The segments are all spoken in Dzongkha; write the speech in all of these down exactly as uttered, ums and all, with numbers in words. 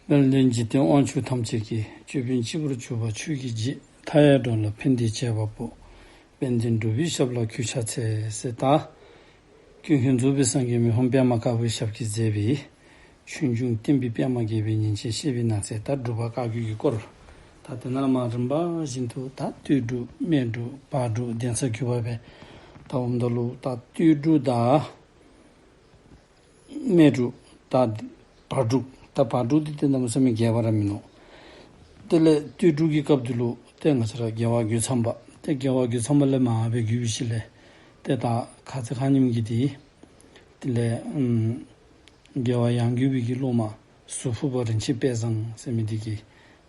དཔལ་ལྡན་འཇིག་རྟེན་དབང་ཕྱུག་ཐམས་ཅད་ཀྱི། ཅོད་པན་སྤྱི་བོར་གྱུར་པ་ཆོས་ཀྱི་རྗེ། མཐའ་ཡས་འགྲོ་ལ་ཕན་བདེའི་བྱེད་པ་པོ། དཔལ་ལྡན་འབྲུག་པའི་ཞབས་ལ་གུས་ཕྱག་འཚལ་ཟེར། ད་ཀུན་མཁྱེན་རྫོགས་པའི་སངས་རྒྱས་མི་ཕམ་པདྨ་དཀར་པོའི་ཞབས་ཀྱིས་མཛད་པའི་ཆོས་འབྱུང་བསྟན་པའི་པདྨ་རྒྱས་པའི་ཉིན་བྱེད་བཤད་པའི་ནང་གསེས། ད་འབྲུག་པ་བཀའ་བརྒྱུད་ཀྱི་སྐོར། ད་དེ་ནང་ལས་མར་རིམ་པ་བཞིན་དུ་ད་སྟོད་འབྲུག་སྨད་འབྲུག་བར་འབྲུག་གདན་ས་བརྒྱུད་པ་སྦེ་ད་འོངམ་ད་ལུ་ད་སྟོད་འབྲུག་དང་སྨད་འབྲུག་ད་བར་འབྲུག། ད་བར་འབྲུག་འདི་ཏེ་གནམ་མེད་ས་མེད་རྒྱས་པ་ར་མིན་ནུག། དེ་ལས་སྟོད་འབྲུག་གི་སྐབས་འདི་ལུ་ཏེ་ང་བཅས་ར་རྒྱལ་བ་རྒོད་ཚང་པ། ཏེ་རྒྱལ་བ་རྒོད་ཚང་པ་ལས་མར་སྦེ་བརྒྱུད་པའི་ཤུལ་ལས་ཏེ་ད་ཁ་ཙ་ཁ་ཉིནམ་གྱི་འདི་དེ་ལས་ཨམ་རྒྱལ་བ་ཡང་དགོན་པའི་གི་སློབ་མ་ཟུར་ཕུད་པ་རིན་ཆེན་དཔལ་བཟང་ཟེར་མི་འདི་གི་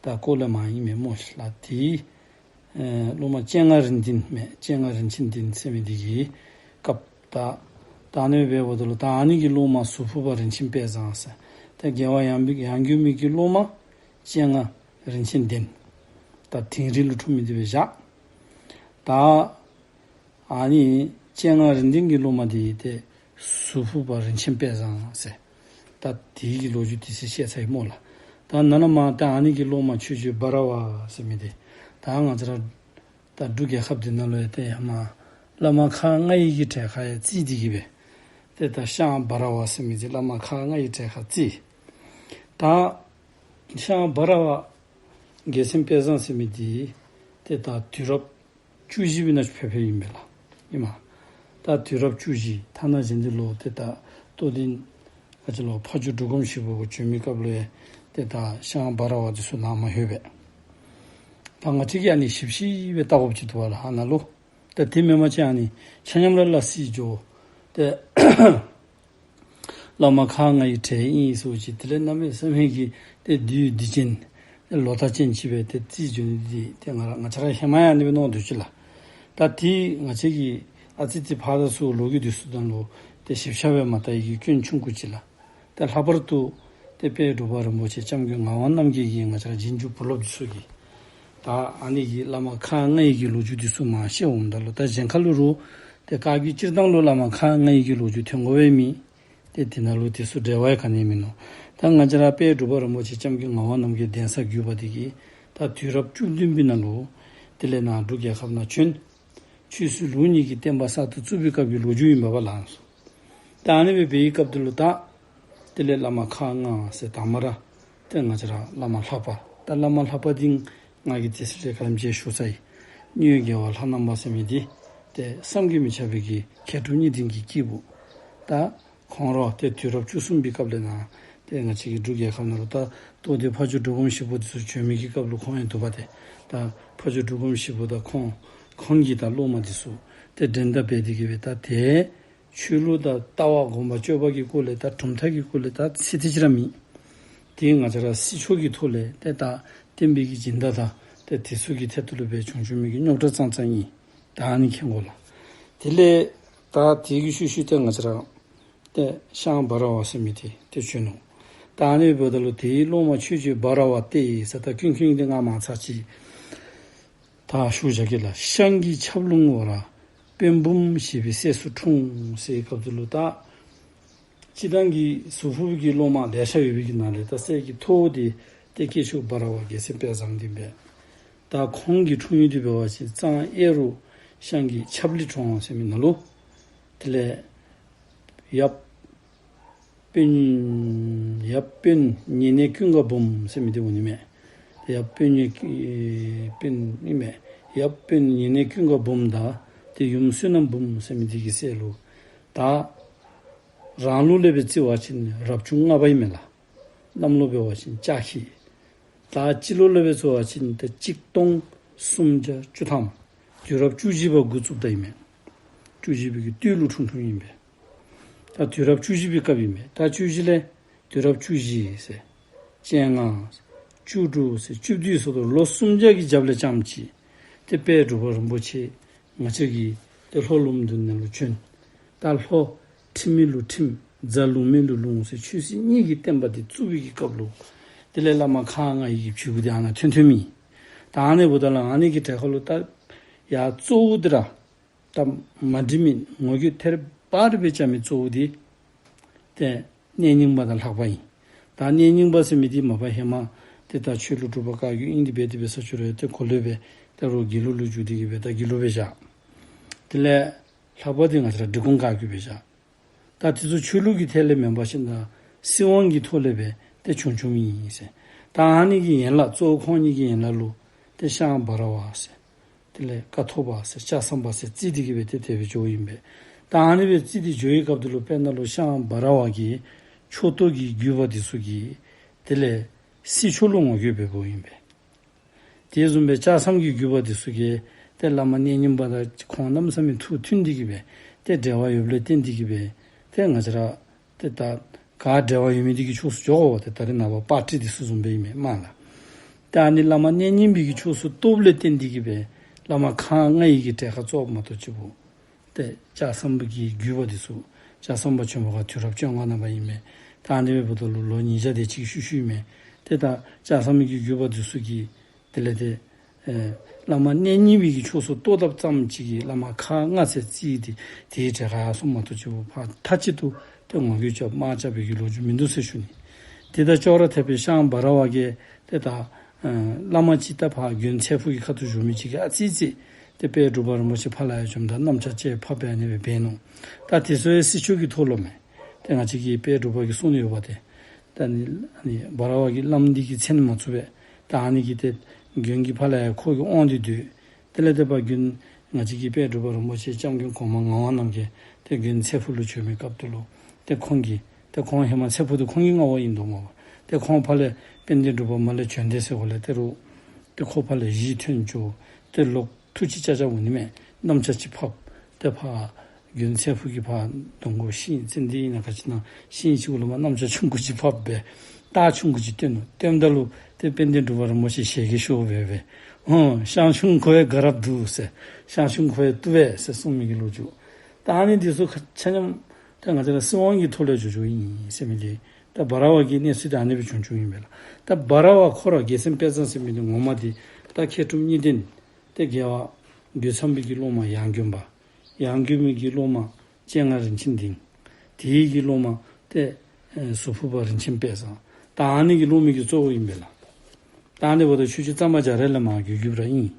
ད་སྐོར་ལས་མར་ཨིན་མས་སྨོ་ལགས། དེའི་ཨེ་སློབ་མ་སྤྱན་སྔ་རིག་འཛིན་མས། སྤྱན་སྔ་རིན་ཆེན་ལྡན་ཟེར་མི་འདི་གི་སྐབས། ད་ད་ཨ་ནི་སྦེ་འབདཝ་ད་ལུ་ད་ཨ་ནི་གི་སློབ་མ་ཟུར་ཕུད་པ་རིན་ཆེན་དཔལ་བཟང་ཟེར། ད་རྒྱལ་བ་ཡང་ཡང་དགོན་པའི་གི་སློབ་མ་སྤྱན་སྔ་རིན་ཆེན་ལྡན། ད་དིང་རི་ལུ་འཁྲུངས་མི་འདི་སྦེ་བཞག། ད་ཨ་ནི་སྤྱན་སྔ་རིག་འཛིན་གྱི་སློབ་མ་འདི་ཏེ་ཟུར་ཕུད་པ་རིན་ཆེན་དཔལ་བཟང་ཟེར། ད་དེའི་གི་ལོ་རྒྱུས་དེ་ཚུ་བཤད་ཚར་ཡི་སྨོ་ལགས། ད་ནཱ་ལས་མར་ད་ཨ་ནི་གི་སློབ་མ་ཆོས་རྗེ་འབའ་ར་བ་ཟེར་མི་འདི། ད་ང་བཅས་ར་ད་འབྲུག་རྒྱལ་ཁབ་འདི་ནང་ལུ་ཡང་ཏེ་ཧེ་མ་བླ་མ་ཁག་ལྔའི་གི་གྲལ་ཁར་ཡང་བརྩིས་ཏེ་གི་སྦེ་ཏེ་ད་ཤངས་འབའ་ར་བ་ཟེར་མི་འདི་བླ་མ་ཁག་ལྔའི་གྲལ་ཁར་བརྩིས། ད་ཤངས་འབའ་ར་བ་རྒྱལ་མཚན་དཔལ་བཟང་ཟེར་མི་འདི་ཏེ་ད་དུས་རབས་བཅུ་བཞི་པའི་ནང་ཕེབས་ཕེབསཔ་ཨིན་པས་ལགས། ཨིན་མས། ད་དུས་རབས་བཅུ་བཞི། ཐ་ན་གཞན་འདི་ལུ་ཏེ་ད་རྟོགས་ལྡན་ཨ་ཅི་ལོ་ཕ་ཇོ་འབྲུག་སྒོམ་ཞིག་པོ་བྱོན་མི་སྐབས་ལུ་ཡང་ཏེ་ད་ཤངས་འབའ་ར་བ་འདི་ཚུ་ནཱ་མ་ལྷོད་པས། ད་ང་བཅས་ཀྱིས་ཨ་ནི་ཞིབ་ཞིབ་སྦེ་བལྟ་དགོཔ་ཅིག་འདུག་པ་ལགས། ཨ་ནཱ་ལུ་ད་དེ་མེན་པ་ཅིན་ཨ་ནི་ཆ་མཉམ་ར་སླ་བསྲེ་འགྱོ། ཏེ་བླ་མ་ཁག་ལྔའི་གྲལ་ཨིན་ཟེར་ཅིག་དེ་ལས་གནམ་མེད་ས་མེད་ཀྱི་ཏེ་བདུད་སྡིག་ཅན་ལོག་ལྟ་ཅན་ཅིག་སྦེ་ཏེ་བརྩི་འགྱོ་ནི་འདི་ཏེ་ང་ར་ང་བཅས་ར་ཧེ་མ་ཡང་ཨ་ནི་སྦེ་མནོ་སྡོད་ཅི་ལགས། ད་ཏེ་ང་བཅས་ཀྱིས་ཨ་ཙི་ཙི་ཕར་དང་ཚུར་ལོ་རྒྱུས་འདི་ཚུ་ནང་ལུ་ཏེ་ཞིབ་ཆ་སྦེ་མ་བལྟ་བའི་གི་སྐྱོན་ཆུང་ཀུ་ཅིག་ལགས། ཏེ་ལྷག་པར་དུ་ཏེ་དཔལ་འབྲུག་པ་རིན་པོ་ཆེ་སྐྱབས་མགོན་ངག་དབང་རྣམ་རྒྱལ་གྱི་ང་བཅས་ར་རྗེས་འཇུག་བུ་སློབ་འདི་ཚུ་གིས་ད་ཨ་ནི་གི་བླ་མ་ཁག་ལྔའི་གི་ལོ་རྒྱུས་འདི་ཚུ་མར་བཤད་འོངམ་ད་ལུ་ད་གཞན་ཁ་ལུ་རུང་ཏེ་བཀའ་བརྒྱུད་སྤྱིར་བཏང་ལུ་བླ་མ་ཁག་ལྔའི་གི་ལོ་རྒྱུས་ཐོན་དགོ་པའི་མི་ཏེ་དེ་ནང་ལུ་དེ་ཚུ་འབྲེལ་བ་ཡང་ག་ནི་ཡང་མིན་ནུག། ད་ང་བཅས་ར་དཔལ་འབྲུག་པ་རིན་པོ་ཆེ་སྐྱབས་མགོན་ངག་དབང་རྣམ་རྒྱལ་གདན་ས་བརྒྱུད་པ་འདི་གིས་ད་དུས་རབས་བཅུ་བདུན་པའི་ནང་ལུ་དེ་ལས་ནཱ་འབྲུག་རྒྱལ་ཁབ་ནང་བྱོན། ཆོས་སྲིད་ལུགས་གཉིས་ཀྱི་བསྟན་པ་གསར་དུ་བཙུགས་པའི་སྐབས་ཀྱི་ལོ་རྒྱུས་ཨིན་པས་ལགས། ད་ཨ་ནི་སྦེ་འབད་བའི་སྐབས་འདི་ལུ་ད་དེ་ལས་བླ་མ་ཁག་ལྔ་ཟེར་དང་པ་ར་ཏེ་ང་བཅས་ར་བླ་མ་ལྷ་པ། ད་བླ་མ་ལྷ་པ་འདི་ང་གིས་དེ་ཚེ་ལས་ག་དེམ་ཅིག་ཞུ་ཚར་ཡི། གཉོས་རྒྱལ་བ་ལྷ་ནང་པ་ཟེར་མི་འདི་ཏེ་བསམ་གྱིས་མི་ཁྱབ་པའི་གི་མཁས་གྲུབ་གཉིས་ལྡན་གྱི་སྐྱེས་བུ། ད་ཁོང་ར་ཏེ་དུས་རབས་བཅུ་གསུམ་པའི་སྐབས་ལས་ནཱ་ཏེ་ང་བཅས་ཀྱི་འབྲུག་རྒྱལ་ཁབ་ནང་ལུ་ད་རྟོགས་ལྡན་ཕ་ཇོ་འབྲུག་སྒོམ་ཞིག་པོ་འདི་ཚུ་བྱོན་མི་གི་སྐབས་ལུ་ཁོང་ཡང་འདུག་པ། ཏེ་ད་ཕ་ཇོ་འབྲུག་སྒོམ་ཞིག་པོ་དང་ཁོང་ཁོང་གི་ད་སློབ་མ་འདི་ཚུ་ཏེ་འགྲན་ཟླ་འབད་དེ་གི་སྦེ་ད་ཏེ་ཆོས་ལུགས་དང་ལྟ་བ་སྒོམ་པ་སྤྱོད་པ་གི་སྐོར་ལས་ད་གྲུབ་མཐའ་གི་སྐོར་ལས་ད་ཚིག་དེ་ཅིག་ར་མེད། ཏེ་ང་བཅས་ར་སྲིད་ཕྱོགས་ཀྱི་ཐོག་ལས་ཏེ་ད་བསྟན་པའི་གི་སྦྱིན་བདག་དང་ཏེ་དེ་ཚུ་གི་ཐད་དུ་ལུ་སྦེ་བྱུང་བྱུང་མི་གི་རྙོག་དྲ་ཙང་ཙང་ཨིན། ད་ཨ་ནི་མཁྱེན་དགོ་ལགས། དེ་ལས་ད་དེ་གི་ཤུལ་ཤུལ་ཏེ་ང་བཅས་ར་ཏེ་ཤངས་འབའ་ར་བ་ཟེར་མི་འདི་ཏེ་བྱོན་ནུག། ད་ཨ་ནི་འབདཝ་ད་ལུ་དེའི་སློབ་མ་ཆོས་རྗེ་འབའ་ར་བ་སྟེ་ཟེར་ད་ཀུན་མཁྱེན་འདི་ང་མར་ཚར་གཅིག་ད་ཞུ་བཞག་གེ་ལགས། ཤངས་ཀྱི་ཆབ་ལུང་འོ་ར་དཔོན་འབུམ་ཞེས་པའི་སྲས་སུ་འཁྲུངས་ཟེར་བའི་སྐབས་འདི་ལུ་ད་སྤྱིར་བཏང་གི་ཟུར་ཕུད་ཀྱི་སློབ་མ་ལེ་ཤ་ཡོད་པའི་གི་ནང་ལས་ད་སྲས་ཀྱི་མཐོ་བོ་འདི་ཏེ་སྐྱེས་མཆོག་འབའ་ར་བ་རྒྱལ་མཚན་དཔལ་བཟང་འདི་ཨིན་པས། ད་ཁོང་གི་འཁྲུངས་ཡུལ་འདི་འབད་བ་ཅིན་གཙང་གཡས་རུ་ཤངས་ཀྱི་ཆབ་ལི་གྲོང་ཟེར་མི་ནང་ལུ། དེ་ལས་ཡབ་དཔོན་ཡབ་དཔོན་ཉེ་གནས་ཀུན་དགའ་འབུམ་ཟེར་མི་འདི་འོང་ནི་མས། ཡབ་དཔོན་ཉེ་དཔོན་ཨིན་མས། ཡབ་དཔོན་ཉེ་གནས་ཀུན་དགའ་འབུམ་དང་ཏེ་ཡུམ་བསོད་ནམས་འབུམ་ཟེར་མི་འདི་གི་སྲས་ལུ་ད་རང་ལུགས་ལས་སྦེ་བརྩི་བ་ཅིན་རབ་བྱུང་ལྔ་པ་ཨིན་མས་ལགས། གནམ་ལོ་འབད་བ་ཅིན་ལྕགས་ཁྱི། ད་སྤྱི་ལོ་ལས་སྦེ་བརྩི་བ་ཅིན་ཏེ་གཅིག་སྟོང་སུམ་བརྒྱ་བཅུ་ཐམ། དུས་རབས་བཅུ་བཞི་པ་འགོ་བཙུགསཔ་ད་ཨིན་མས། བཅུ་བཞི་པའི་གི་སྟོད་ལུ་འཁྲུངས་འཁྲུངསམ་ཨིན་པས། ད་དུས་རབས་བཅུ་བཞི་པའི་སྐབས་ཨིན་མས། ད་བཅུ་བཞི་ལས་དུས་རབས་བཅུ་བཞི་ཟེར་བཅོ་ལྔ་བཅུ་དྲུག་ཟེར་བཅུ་བདུན་ཟེར་དོ་ལོ་སུམ་བརྒྱ་གི་རྒྱབ་ལས་རྐྱངམ་ཅིག་ཏེ་དཔལ་འབྲུག་པ་རིན་པོ་ཆེ་ང་བཅས་ཀྱི་ཏེ་ལྷོ་ལུངམ་འདི་ནང་ལུ་བྱོན། ད་ལྷོ་ཁྲིམས་མེད་ལུ་ཁྲིམས་རྫ་ལུང་མེད་ལུ་ལུང་ཟེར་ཆོས་སྲིད་གཉིས་ཀྱི་བསྟན་པ་འདི་བཙུགས་པའི་གི་སྐབས་ལུ་དེ་ལས་བླ་མ་ཁག་ལྔའི་གི་བྱེད་སྒོ་འདི་ཨ་ནཱ་ཐོན་ཐོནམ་ཨིན། ད་ཨ་ནི་འབདཝ་ད་ལུ་ཨ་ནི་གི་གྲལ་ཁར་ལུ་ད་ཡ་གཙོ་བོ་འདི་ར་ད་མ་འགྲིག་མི་ངོ་རྒོལ་ཐེར་པ་རེ་སྦེ་རྐྱབ་མི་གཙོ་བོ་འདི་ཏེ་གནས་རྙིང་པ་དང་ལྷ་པ་ཨིན། ད་གནས་རྙིང་པ་ཟེར་མི་འདི་མ་པ་ཧེ་མ་ཏེ་ད་ཆོས་ལུགས་སྒྲུབ་པ་བཀའ་བརྒྱུད་ཨིན། དེ་སྦེ་དེ་སྦེ་ས་ཆུ་རེ་ཏེ་གོ་ལེ་སྦེ་ད་རུང་དགེ་ལུགས་ལུ་འགྱུར་ཏེ་གི་སྦེ་ད་དགེ་ལུགས་སྦེ་བཞག། དེ་ལས་ལྷག་པ་འདི་ང་བཅས་ར་འབྲི་གུང་བཀའ་བརྒྱུད་སྦེ་བཞག། ད་དེ་ཚུ་ཆོས་ལུགས་ཀྱི་ཐད་ལས་མེན་པར་ཤིན་ཏུ་སྲིད་དབང་གི་ཐོག་ལས་སྦེ་ཏེ་བྱུང་བྱུངམ་ཨིན་ཟེར། ད་ཨ་ནི་གི་ཡན་ལག་གཙོ་བོ་ཁོང་གཉིས་ཀྱི་ཡན་ལག་ལུ་ཏེ་ཤངས་འབའ་ར་བ་ཟེར། དེ་ལས་ཀཿཐོག་པ་ཟེར་ལྕགས་ཟམ་པ་ཟེར་རྩིས་ཏེ་གི་སྦེ་ཏེ་དེ་སྦེ་འགྱོཝ་ཨིན་པས། ད་ཨ་ནི་སྦེ་རྩིས་ཏེ་འགྱོ་བའི་སྐབས་དེ་ལུ་དཔེར་ན་ལུ་ཤངས་འབའ་ར་བ་གི་ཕྱོགས་གཏོགས་ཀྱི་བརྒྱུད་པ་འདི་ཚུ་གིས་དེ་ལས་སྲིད་ཕྱོགས་ལུ་ངོ་རྒོལ་འབད་འབདཝ་ཨིན་པས། དེ་བཟུམ་སྦེ་ལྕགས་ཟམ་གྱི་བརྒྱུད་པ་འདི་ཚུ་གིས་ཏེ་བླ་མ་གནས་རྙིང་པ་དང་ཁོང་གནམ་མེད་ས་མེད་ཐུགས་མཐུན་ཏེ་གི་སྦེ་ཏེ་འབྲེལ་བ་ཡོདཔ་ལས་བརྟེན་ཏེ་གི་སྦེ་ཏེ་ང་བཅས་ར་ཏེ་ད་ག་འབྲེལ་བ་ཡོད་མི་འདི་གི་ཕྱོགས་སུ་འགྱོ་དགོ་པས། ཏེ་ད་རེས་ནངས་པ་པར་ཊི་འདི་ཚུ་བཟུམ་སྦེ་ཨིན་མས་སྨོ་ལགས། ཏེ་ཨ་ནི་བླ་མ་གནས་རྙིང་པའི་གི་ཕྱོགས་སུ་གཏོགསཔ་ལས་བརྟེན་ཏེ་གི་སྦེ་བླ་མ་ཁག་ལྔ་ཡི་གི་གྲལ་ཁར་ཚུདཔ་མ་གཏོགས་ཅིག་པོ་ཏེ་ལྕགས་ཟམ་པ་གི་བརྒྱུད་པ་འདི་ཚུ་ལྕགས་ཟམ་པ་ཆེན་པོ་ཁོ་དུས་རབས་བཅོ་ལྔ་ནང་པ་ཨིན་མས། ད་ཨ་ནི་སྦེ་འབདཝ་ད་ལུ་ལོ་ཉིས་བརྒྱ་དེ་ཅིག་ཤུལ་ཤུལ་ཨིན་མས། ཏེ་ད་ལྕགས་ཟམ་པ་གི་བརྒྱུད་པ་འདི་ཚུ་གིས་དེ་ལས་ཏེ་ཨེ་བླ་མ་གནས་རྙིང་པའི་གི་ཕྱོགས་སུ་གཏོགས་དཔ་ཙམ་ཅིག་གིས་བླ་མ་ཁག་ལྔ་ཟེར་རྩིས་ཏེ་དེའི་གྲལ་ཁར་སོངམ་མ་གཏོགས་ཅིག་པོ་ཕར་མཐའ་གཅིག་ཏུ་ཏེ་ངོ་རྒོལ་རྐྱབ་དམག་རྐྱབ་པའི་གི་ལོ་རྒྱུས་མིན་འདུག་ཟེར་ཞུ་ནི། དེ་དང་ཅོག་ར་འཐདཔ་སྦེ་ཤངས་འབའ་ར་བ་གིས་ཏེ་ད་ཨེ་བླ་མ་ཅིག་ད་ཕར་དགོན་ཚེ་ཕུག་གི་ཁ་ཐུག་བཞུགས་མི་ཅིག་གིས་ཨ་ཙི་ཙི་ཏེ་དཔལ་འབྲུག་པ་རིན་པོ་ཆེ་ཕར་ལུ་ཡང་བྱོནམ་ད་གནམ་ལྕགས་ཅིག་ཕབ་སྦེ་ཨ་ནི་སྦེ་འབད་ནུག། ད་དེ་ཚུ་ཡང་སྲིད་ཕྱོགས་ཀྱི་ཐོག་ལུ་མས། ཏེ་ང་བཅས་ཀྱི་དཔལ་འབྲུག་པ་གིས་གསུང་ནི་ཡོད་པ་ཏེ། ད་ཨ་ནི་ཨ་ནི་འབའ་ར་བ་གི་བླམ་འདི་གི་མཚན་མ་ཚུགས་པས། ད་ཨ་ནི་གིས་ཏེ་དགོན་གྱི་ཕར་ལུ་ཡང་ཁོ་གིས་དབང་སྟེ་སྡོད། དེ་ལས་ཏེ་ཕར་དགོན་ང་བཅས་ཀྱི་དཔལ་འབྲུག་པ་རིན་པོ་ཆེ་སྐྱབས་མགོན་གོང་མ་ངག་དབང་རྣམ་རྒྱལ་ཏེ་དགོན་ཚེ་ཕུག་ལུ་བྱོན་མི་སྐབས་དེ་ལུ་ཏེ་ཁོང་གིས་ཏེ་ཁོང་ཧེ་མ་ཚེ་ཕུག་དེ་ཁོང་གི་མངའ་འོག་ཨིན་འདུག་སྨོ། ཏེ་ཁོང་ཕར་ལས་དཔལ་ལྡན་འབྲུག་པ་མར་ལས་བྱོན་ཏེ་ཟེརཝ་ལས་ཏེ་རུང་ཏེ་ཁོ་ཕར་ལས་གཞི་ཐོན་འགྱོ། ཏེ་ལོག་ཐུགས་ཅིག་ཅ་ཅ་འོང་ནི་མས། གནམ་ལྕགས་ཅིག་ཕབ། ཏེ་ཕར་དགོན་ཚེ་ཕུག་གི་ཕར་གདོང་གུ་ཤིང་ཙན་དན་ཨིན་ན་ག་ཅི་ཨིན་ན་ཤིང་ཅིག་གུ་ལུ་མར་གནམ་ལྕགས་ཆུང་ཀུ་ཅིག་ཕབ་སྦེ་རྟ་ཆུང་ཀུ་ཅིག་བཏོན་ནུག། བཏོནམ་ད་ལུ་ཏེ་དཔལ་ལྡན་འབྲུག་པ་རིན་པོ་ཆེ་ཞལ་གྱིས་ཤོར་སྦེ་སྦེ་ཨོ་ཤངས་ཆུང་ཁོ་ཡང་དགའ་རབ་འདུག་ཟེར། ཤངས་ཆུང་ཁོ་ཡང་བཏུབ་པས་ཟེར་གསུངས་མི་གི་ལོ་རྒྱུས། ད་ཨ་ནི་འདི་ཚུ་ཆ་མཉམ་ད་ང་བཅས་ར་སྲིད་དབང་གི་ཐོག་ལས་འགྱོ་འགྱོཝ་ཨིན་ཟེར་མི་འདི་ད་འབའ་ར་བ་གི་གནས་ཚུལ་འདི་ཨ་ནི་སྦེ་བྱུང་བྱུངམ་ཨིན་པས་ལགས། ད་འབའ་ར་བ་ཁོ་ར་རྒྱལ་མཚན་དཔལ་བཟང་ཟེར་མི་འདི་ངོ་མ་འདི་ད་མཁས་གྲུབ་གཉིས་ལྡན་ཏེ་རྒྱལ་བ་རྒོད་ཚང་པའི་གི་སློབ་མ་ཡང་དགོན་པ། ཡང་དགོན་པའི་གི་སློབ་མ་སྤྱན་སྔ་རིན་ཆེན་སྡིངས། དེའི་གི་སློབ་མ་ཏེ་ཨེ་ཟུར་ཕུག་པ་རིན་ཆེན་དཔལ་བཟང་། ད་ཨ་ནི་གི་སློབ་མའི་གི་གཙོ་བོ་ཨིན་པས་ལགས། ད་ཨ་ནི་འབདཝ་ད་ཆོས་རྗེ་གཙང་པ་རྒྱ་རས་ལས་མར་བརྒྱུད་བརྒྱུདཔ་ར་ཨིན།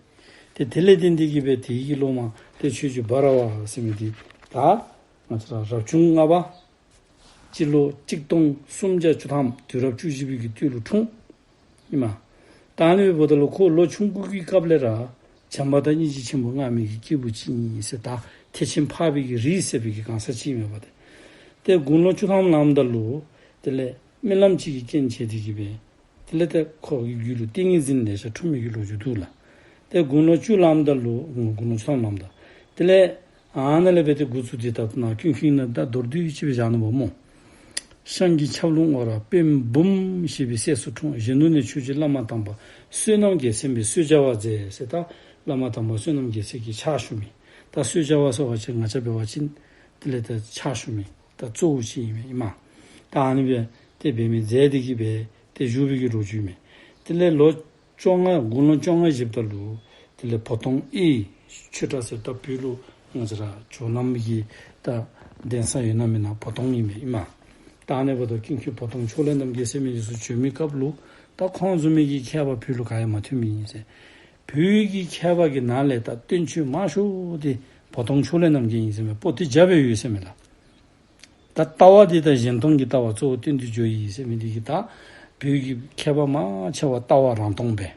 ཏེ་དེ་ལས་བརྟེན་ཏེ་གི་སྦེ་དེའི་གི་སློབ་མ་ཏེ་ཆོས་རྗེ་འབའ་ར་བ་ཟེར་མི་འདི་ད་ང་བཅས་ར་རབ་བྱུང་ལྔ་པ་སྤྱི་ལོ་གཅིག་སྟོང་སུམ་བརྒྱ་བཅུ་ཐམ་དུས་རབས་བཅུ་བཞི་པའི་གི་སྟོད་ལུ་འཁྲུངས། ཨིན་མས། ད་ཨ་ནི་འབདཝ་ད་ལུ་ཁོ་ལོ་ཆུང་ཀུ་གི་སྐབས་ལས་ར་བྱམས་པ་དང་སྙིང་རྗེ་ཆེན་པོ་མངའ་མི་གི་སྐྱེས་བུ་ཅིག་ཨིན་ཟེར། ད་ཐེག་ཆེན་འཕགས་པའི་གི་རིགས་ཟེར་བའི་གི་གང་ཟག་ཅིག་ཨིན་མས་པ་ཏེ། ཏེ་དགུང་ལོ་བཅུ་ཐམ་ལངམ་ད་ལུ་དེ་ལས་སྨོན་ལམ་ཅིག་གི་རྐྱེན་བྱས་ཏེ་གི་སྦེ་དེ་ལས་ཏེ་ཁོ་གི་རྒྱུད་ལུ་ཏིང་ངེ་འཛིན་ལེ་ཤ་འཁྲུངས་མི་གི་ལོ་རྒྱུས་འདུག་ལགས། ཏེ་དགུང་ལོ་བཅུ་ལངམ་ད་ལུ་དགུང་ལོ་བཅུ་ཐམ་ལངམ་ད་དེ་ལས་ཨ་ནཱ་ལས་སྦེ་ཏེ་འགོ་བཙུགས་ཏེ་ད་ནཱ་ཀུན་མཁྱེན་ནང་ད་མདོར་བསྡུས་ཅིག་སྦེ་བཞག་ནུག་པ་སྨོ། ཤངས་ཀྱི་ཆབ་ལུང་ངོ་ར་དཔོན་འབུམ་ཞེས་པའི་སྲས་སུ་འཁྲུངས། གཞོན་ནུ་ནས་ཆོས་རྗེ་བླ་མ་དམ་པ་བསོད་ནམས་རྒྱལ་མཚན་པའི་གསོལ་ཇ་བ་མཛད་ཟེར། ད་བླ་མ་དམ་པ་བསོད་ནམས་རྒྱལ་མཚན་གྱི་ཕྱག་ཞུ་མི། ད་གསོལ་ཇ་བ་ཟེར་བ་ཅིན་ང་བཅས་འབད་བ་ཅིན་དེ་ལས་ད་ཕྱག་ཞུ་མི་ད་གཙོ་བོ་ཅིག་ཨིན་མས། ཨིན་མས། ད་ཨ་ནི་སྦེ་ཏེ་འབད་མི་མཛད་དེ་གི་སྦེ་ཏེ་བཞུགས་པའི་གི་ལོ་རྒྱུས་མས། དེ་ལས་ལོ་བཅོ་ལྔ་དགུང་ལོ་བཅོ་ལྔ་བཞེསཔ་ད་ལུ་དེ་ལས་བོ་དོང་ཨེ་ཆོས་གྲྭ་ཟེར་ད་བོད་ལུ་ང་བཅས་ར་ཇོ་ནང་གི་ད་གདན་ས་ཡོད་ན་མེད་ན་བོ་དོང་ཨིན་མས། ཨིན་མས། ད་ཨ་ནི་འབདཝ་ད་ཀུན་མཁྱེན་བོ་དོང་ཕྱོགས་ལས་རྣམ་རྒྱལ་ཟེར་མི་འདི་ཚུ་བྱོན་མི་སྐབས་ལུ་ད་ཁོང་བཟུམ་མའི་གི་མཁས་པ་བོད་ལུ་ག་ཡང་མ་ཐོན་མི་ཨིན་ཟེར། བོད་ཀྱི་མཁས་པ་གི་ནང་ལས་ད་བསྟན་བཅོས་མང་ཤོས་འདི་བོ་དོང་ཕྱོགས་ལས་རྣམ་རྒྱལ་ཨིན་ཟེར་མས། པོ་ཏི་བརྒྱ་སྦེ་ཡོད་ཟེར་མས་ལགས། ད་ལྟ་བ་འདི་ད་གཞན་སྟོང་གི་ལྟ་བ་གཙོ་བོ་བསྟན་ཏེ་འགྱོ་ཡི་ཟེར་མི་འདི་གིས་ད་བོད་ཀྱི་མཁས་པ་མང་ཆེ་བ་ལྟ་བ་རང་སྟོང་སྦེ།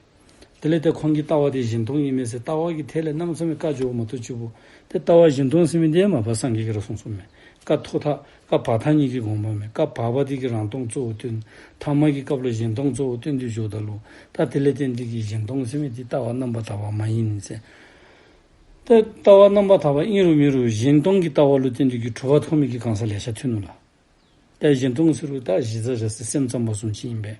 དེ་ལས་ཏེ་ཁོང་གི་ལྟ་བ་འདི་གཞན་སྟོང་ཨིན་མས་ཟེར་ལྟ་བ་གི་ཐད་ལས་གནམ་མེད་ས་མེད་བཀའ་བརྒྱབ་མ་གཏོགས་ཅིག་པོ། ཏེ་ལྟ་བ་གཞན་སྟོང་ཟེར་མི་འདི་མ་པ་སངས་རྒྱས་ཀྱིས་ར་གསུངས་གསུངསམ་མས། བཀའ་ཐོག་ཐག་བཀའ་བར་ཐག་གཉིས་ཀྱི་དགོངས་པ་མས། བཀའ་བར་པ་འདི་གིས་རང་སྟོང་གཙོ་བོ་བསྟན། ཐ་མ་གི་སྐབས་ལུ་གཞན་སྟོང་གཙོ་བོ་བསྟན་ཏེ་འགྱོཝ་ད་ལུ་ད་དེ་ལས་བརྟེན་ཏེ་གི་གཞན་སྟོང་ཟེར་མི་འདི་ལྟ་བ་རྣམ་པར་དག་པ་མ་ཡིན་ཟེར། ཏེ་ལྟ་བ་རྣམ་པར་དག་པ་ཨིན་རུང་མེན་རུང་གཞན་སྟོང་གི་ལྟ་བ་ལུ་བརྟེན་ཏེ་གི་གྲུབ་པ་ཐོབ་མི་གི་གང་ཟག་ལེ་ཤ་ཐོན་ནུག་ལགས། ཏེ་གཞན་སྟོང་ཟེར་རུང་ད་གཞི་རྩ་བཞག་སྟེ་སེམས་ཙམ་པ་བཟུམ་ཅིག་ཨིན་པས།